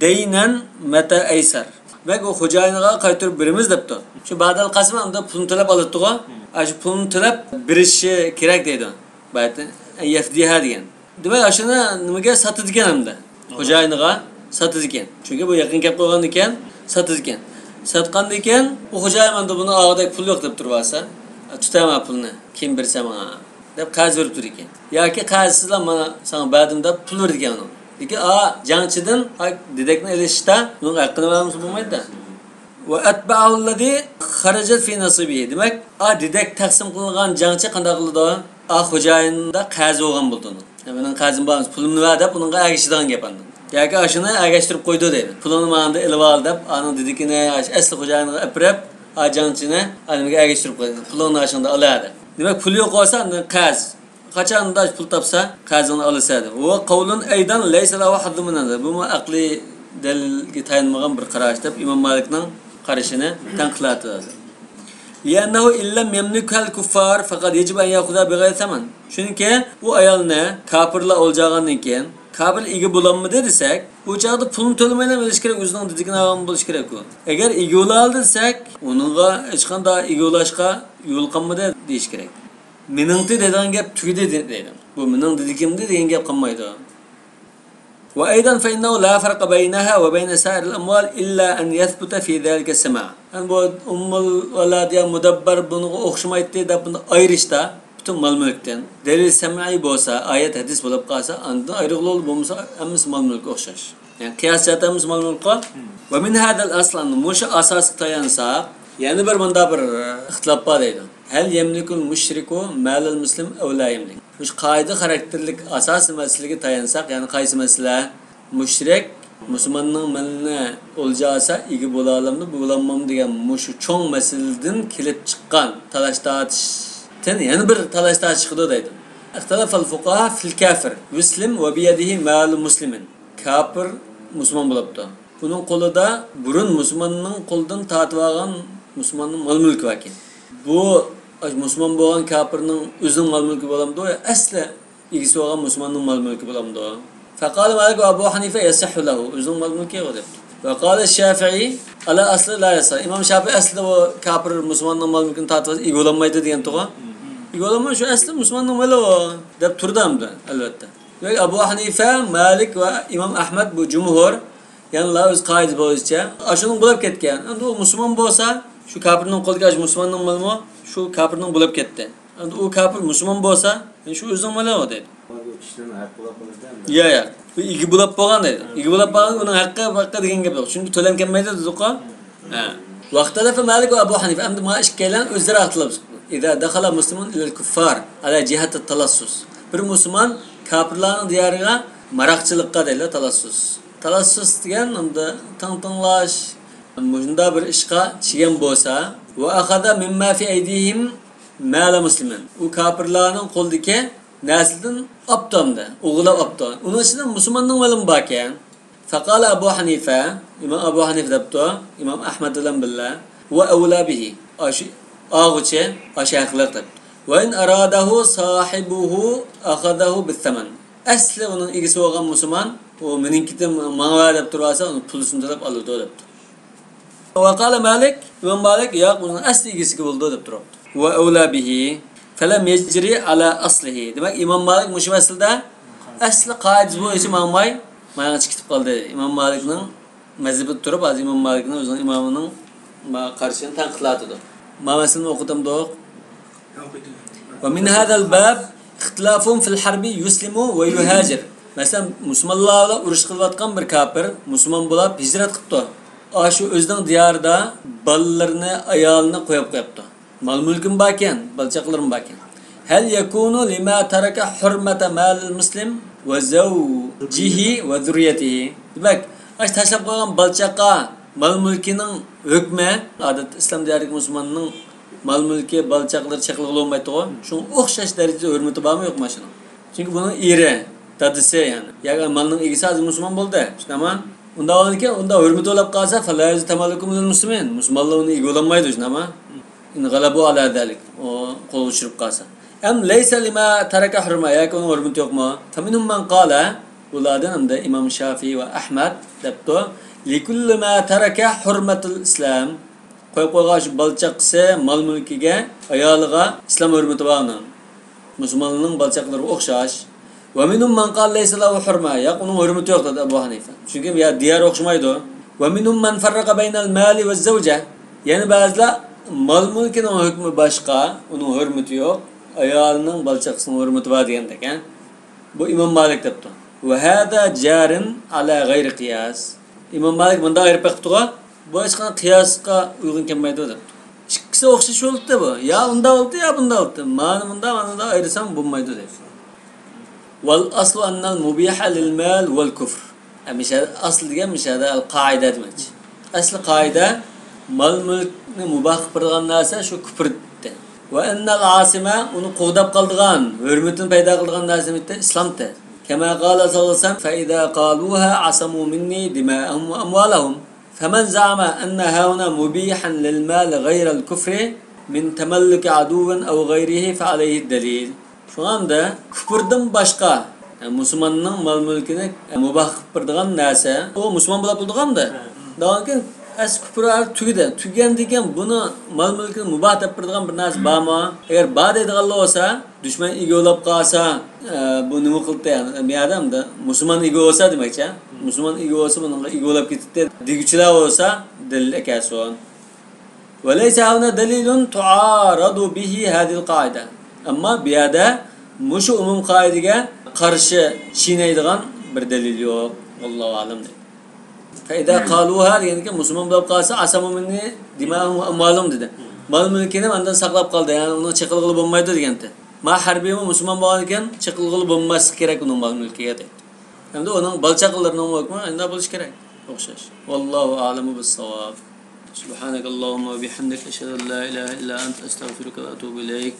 daynan mata aysar. Demak, u xo'jayiniga qaytarib beramiz debdi. Shu ba'dal qasm unda pulni talab oladi-ku. Shu pulni talab berishi kerak deydi. Bayt yafdiha degan. Demak, shuni nimaga sotadigan hamda? Xo'jayiniga sotadigan. Chunki bu yaqin kelib qo'ygan ekan, sotadigan. Sotgandan keyin u xo'jayin menda buni og'idek pul yo'q deb turib olsa, tutaman pulni, kim bersa menga deb qarz berib tur ekan. Yoki qarzsizlar mana sana berdim deb pul bergan uni. Lekin jangchidan dedakni ilishda uning haqqini bermasa bo'lmaydi-da. Va atba'u allazi kharajat fi nasibihi. Demak, dedak taqsim qilingan jangchi qanday qiladi? Xo'jayinda qarz bo'lgan bo'ldi uni. Mening qarzim bor, pulimni ver deb uningga ergashadigan gap andan. Yoki shuni ergashtirib qo'ydi deydi. Pulini menda ilib ol deb, aning dedikini asli xo'jayiniga ipirib, jangchini nimaga ergashtirib qo'ydi. Pulini shunda oladi. Demak, pul yo'q bo'lsa, undan qarz. Qachonda pul topsa, qarzini oladi. Va qavlun aydan laysa lahu haddu min nazar. Bu aqliy dalilga tayanmagan bir qarash deb Imom Malikning qarashini tanqidladi hozir. Li'annahu illam yamlikal kuffar faqat yajib an ya'khudha bighayri thaman. Chunki u ayolni kofirlar o'ljagandan keyin kofir ega bo'lamidi desak, u chaqda pulni to'lamaydan o'lish kerak, o'zining dedikini olgan bo'lish kerak u. Agar ega bo'la oldi desak, uningga hech qanday ega bo'lishga yo'l qolmadi deyish kerak. Meningti degan gap tugdi deydi. Bu mening dedikimdi degan gap qolmaydi. Va aydan fa innahu la farqa baynaha va bayna sa'ir al-amwal illa an yathbuta fi dhalika as-sama'. Yani bu ummul walad ya mudabbar bunga o'xshamaydi deb buni ayirishda butun mal-mulkdan dalil sam'i bo'lsa, oyat hadis bo'lib qolsa, andan ayriqli bo'lmasa, hammasi mal-mulkka o'xshash. Ya'ni qiyos jihatimiz mal-mulkka. Va min hadal aslan mushu asosga tayansa, yana bir bunda bir ixtilof bor deydi. Hal yemlikul mushriku malal muslim aw la yemlik. Shu qoida xarakterlik asos masalaga tayansak, ya'ni qaysi masala mushrik musulmonning malini o'lja olsa ega bo'la olamdi, bo'lamam degan mushu cho'ng masaladan kelib chiqqan talash tortishdan yana bir talash tortish chiqdi deydi. Ixtilafal fuqaha fil kafir muslim va biyadihi mal muslimin. Kafir musulmon bo'libdi. Uning qo'lida burun musulmonning qo'lidan tortib olgan musulmonning mol mulki bor ekan. Bu musulmon bo'lgan kofirning o'zining mol mulki bo'lamdi, asli egisi bo'lgan musulmonning mol mulki bo'lamdi. Faqala Malik va Abu Hanifa yasihhu lahu, o'zining mol mulki yo'q deb. Va qala Shafi'i ala asli la yasih. Imom Shafi'i aslida bu kofir musulmonning mol mulkini tortib ega bo'lolmaydi degan to'g'ri. Ega bo'lolmay shu asli musulmonning moli deb turdi hamda albatta. Demak, Abu Hanifa, Malik va Imom Ahmad bu jumhur, ya'ni o'z qoida bo'yicha shuning bo'lib ketgan. Endi u musulmon bo'lsa, shu kofirning qo'liga musulmonning molimi shu kofirning bo'lib ketdi. Endi u kofir musulmon bo'lsa, shu o'zining moli deydi. Bu kishining haqqi bo'lib qoladi. Ya. Bu ega bo'lib qolgan deydi. Ega bo'lib qolgan uning haqqi haqqi degan gap yo'q. Chunki to'lam kelmaydi dediku. Ha. Vaqtalafa Malik va Abu Hanifa endi ma ikkalan o'zlari ixtilof. Iza dakhala muslimun ilal kuffar ala jihati talassus. Bir musulmon kofirlarning diyoriga maroqchilikqa deydi talassus. Talassus degan unda tang-tanglash, bunda bir ishqa chigan bo'lsa, va akhada mimma fi aydihim mala muslimin. U kofirlarning qo'lidagi narsadan optomdi, o'g'lab opti. Uning ichida musulmonning moli bor ekan. Faqala Abu Hanifa, Imom Abu Hanifa debdi, Imom Ahmad bilan billa va avla bihi. Ashu og'uchi ashu haqliq deb. Va in aradahu sahibuhu akhadahu bis-saman. Asli uning egisi bo'lgan musulmon, u meningkidim manga deb tursa, uni pulisini to'lab oladi debdi. وقال مالك إمام مالك يا أصل إيجيسي بولدو دەپ تۇرۇپتۇ. وأولى به فلم يجري على أصله. Demak İmam Malik مۇشۇ مەسىلىدە ئەسلى قائىدە بويىچە ماڭماي ماياڭ چىقىپ قالدى. İmam Malikning مەزھىپىدە تۇرۇپ ھازىر İmam Malikning ئۆزىنىڭ ئىمامىنىڭ قارشىنى تەنقىدلەتىدۇ. ما مەسىلىنى ئوقۇتامدۇق؟ ومن هذا الباب اختلاف في الحرب يسلم ويهاجر. Мәсәлән, мусулманлар белән уруш кылып бер кафир мусулман булып һиҗрәт кылыпты. Ашу өзінің диярында балаларını, аялını qo'yib qo'yibdi. Mal mulkim bor ekan, balchaqlarim bor ekan. هل يكون لما ترك حرمة مال المسلم وزوجه وذريته؟ Demak, aş tashlab qo'ygan balchaqa mal mulkining hukmi odat islom diyoridagi musulmonning mal mulki balchaqlari chaqilg'ili bo'lmaydi-ku. Shunga o'xshash darajada hurmati bormi yo'qmi shuning? Chunki buning eri, dadasi ya'ni, ya'ni malning egasi hozir musulmon bo'ldi. Shundami? Unda olinki, unda hurmati bo'lib qolsa, fala yuztamalukum lil muslimin. Musulmonlar uni ega bo'lolmaydi, shundami? In g'alabu ala zalik. O qo'l tushirib qolsa. Am laysa lima taraka hurma, yoki uning hurmati yo'qmi? Faminhum man qala, ulardan hamda Imom Shafiy va Ahmad debdi, likulli ma taraka hurmatul islom. Qo'yib qo'ygan shu balchaqsi mal mulkiga, ayoliga islom hurmati bor uning. Musulmonlarning balchaqlari o'xshash. Va minhum man qala laysa lahu hurma, yo'q uning hurmati yo'q dedi Abu Hanifa. Chunki ya diyar o'xshamaydi. Va minhum man farraqa baynal mali va zawja. Ya'ni ba'zilar mal mulkining hukmi boshqa, uning hurmati yo'q, ayolining balchaqsining hurmati bor degan ekan. Bu Imom Malik debdi. Va hada jarin ala g'ayri qiyas. İmom Malik bunda ayirib baqibdi-ku, bu hech qanday qiyosga uyg'un kelmaydi debdi. Ikkisi o'xshash bo'libdi bu. Ya unda bo'ldi, ya bunda bo'ldi. Mana bunda, mana bunda ayırsam bo'lmaydi deb. Val aslu annal mubiha lil mal val kufr. Asl degan mishada al qoida demak. Asli qoida mal mulkni mubah qilib turgan narsa shu kufr. Va annal asima uni qo'g'dab qoldigan, hurmatini paydo qilgan narsa islomda. كما قال صلى الله عليه وسلم فإذا قالوها عصموا مني دماءهم وأموالهم. فمن زعم أن هنا مبيحا للمال غير الكفر من تملك عدو أو غيره فعليه الدليل. Şuanda küfürden başka yani Müslümanın mal mülkini mubah qilib turgan narsa o Müslüman bo'lib turganda lekin as küfür tugidi. Tugandan keyin buni mal mülkini mubah deb turgan bir narsa bormi? Agar bor deydiganlar bo'lsa, dushman ega bo'lib qolsa, bu nima qildi yani? Bir odamda musulmon ega bo'lsa demakchi, musulmon ega bo'lsa bunga ega bo'lib ketdi deguchilar bo'lsa dalil ekason. Va laysa huna dalilun tuaradu bihi hadhihi alqaida. Ammo bu yerda mushu umum qoidaga qarshi chinaydigan bir dalil yo'q. Allohu a'lam deydi. فإذا قالوها deganki musulmon bo'lib qolsa asamu minni dimahum va amwalum dedi. Mal mulkini mendan saqlab qoldi, ya'ni uni chiqilg'ili bo'lmaydi degandi. Ma harbiymi musulmon bo'lgan ekan, chiqilg'ili bo'lmaslik kerak uning mal mulkiga deydi. Hamda uning balchaqlarining hukmi endi bo'lish kerak, o'xshash. Vallohu a'lamu bis-savob. Subhanakallahumma va bihamdika ashhadu an la ilaha illa anta astagfiruka va atubu ilayk.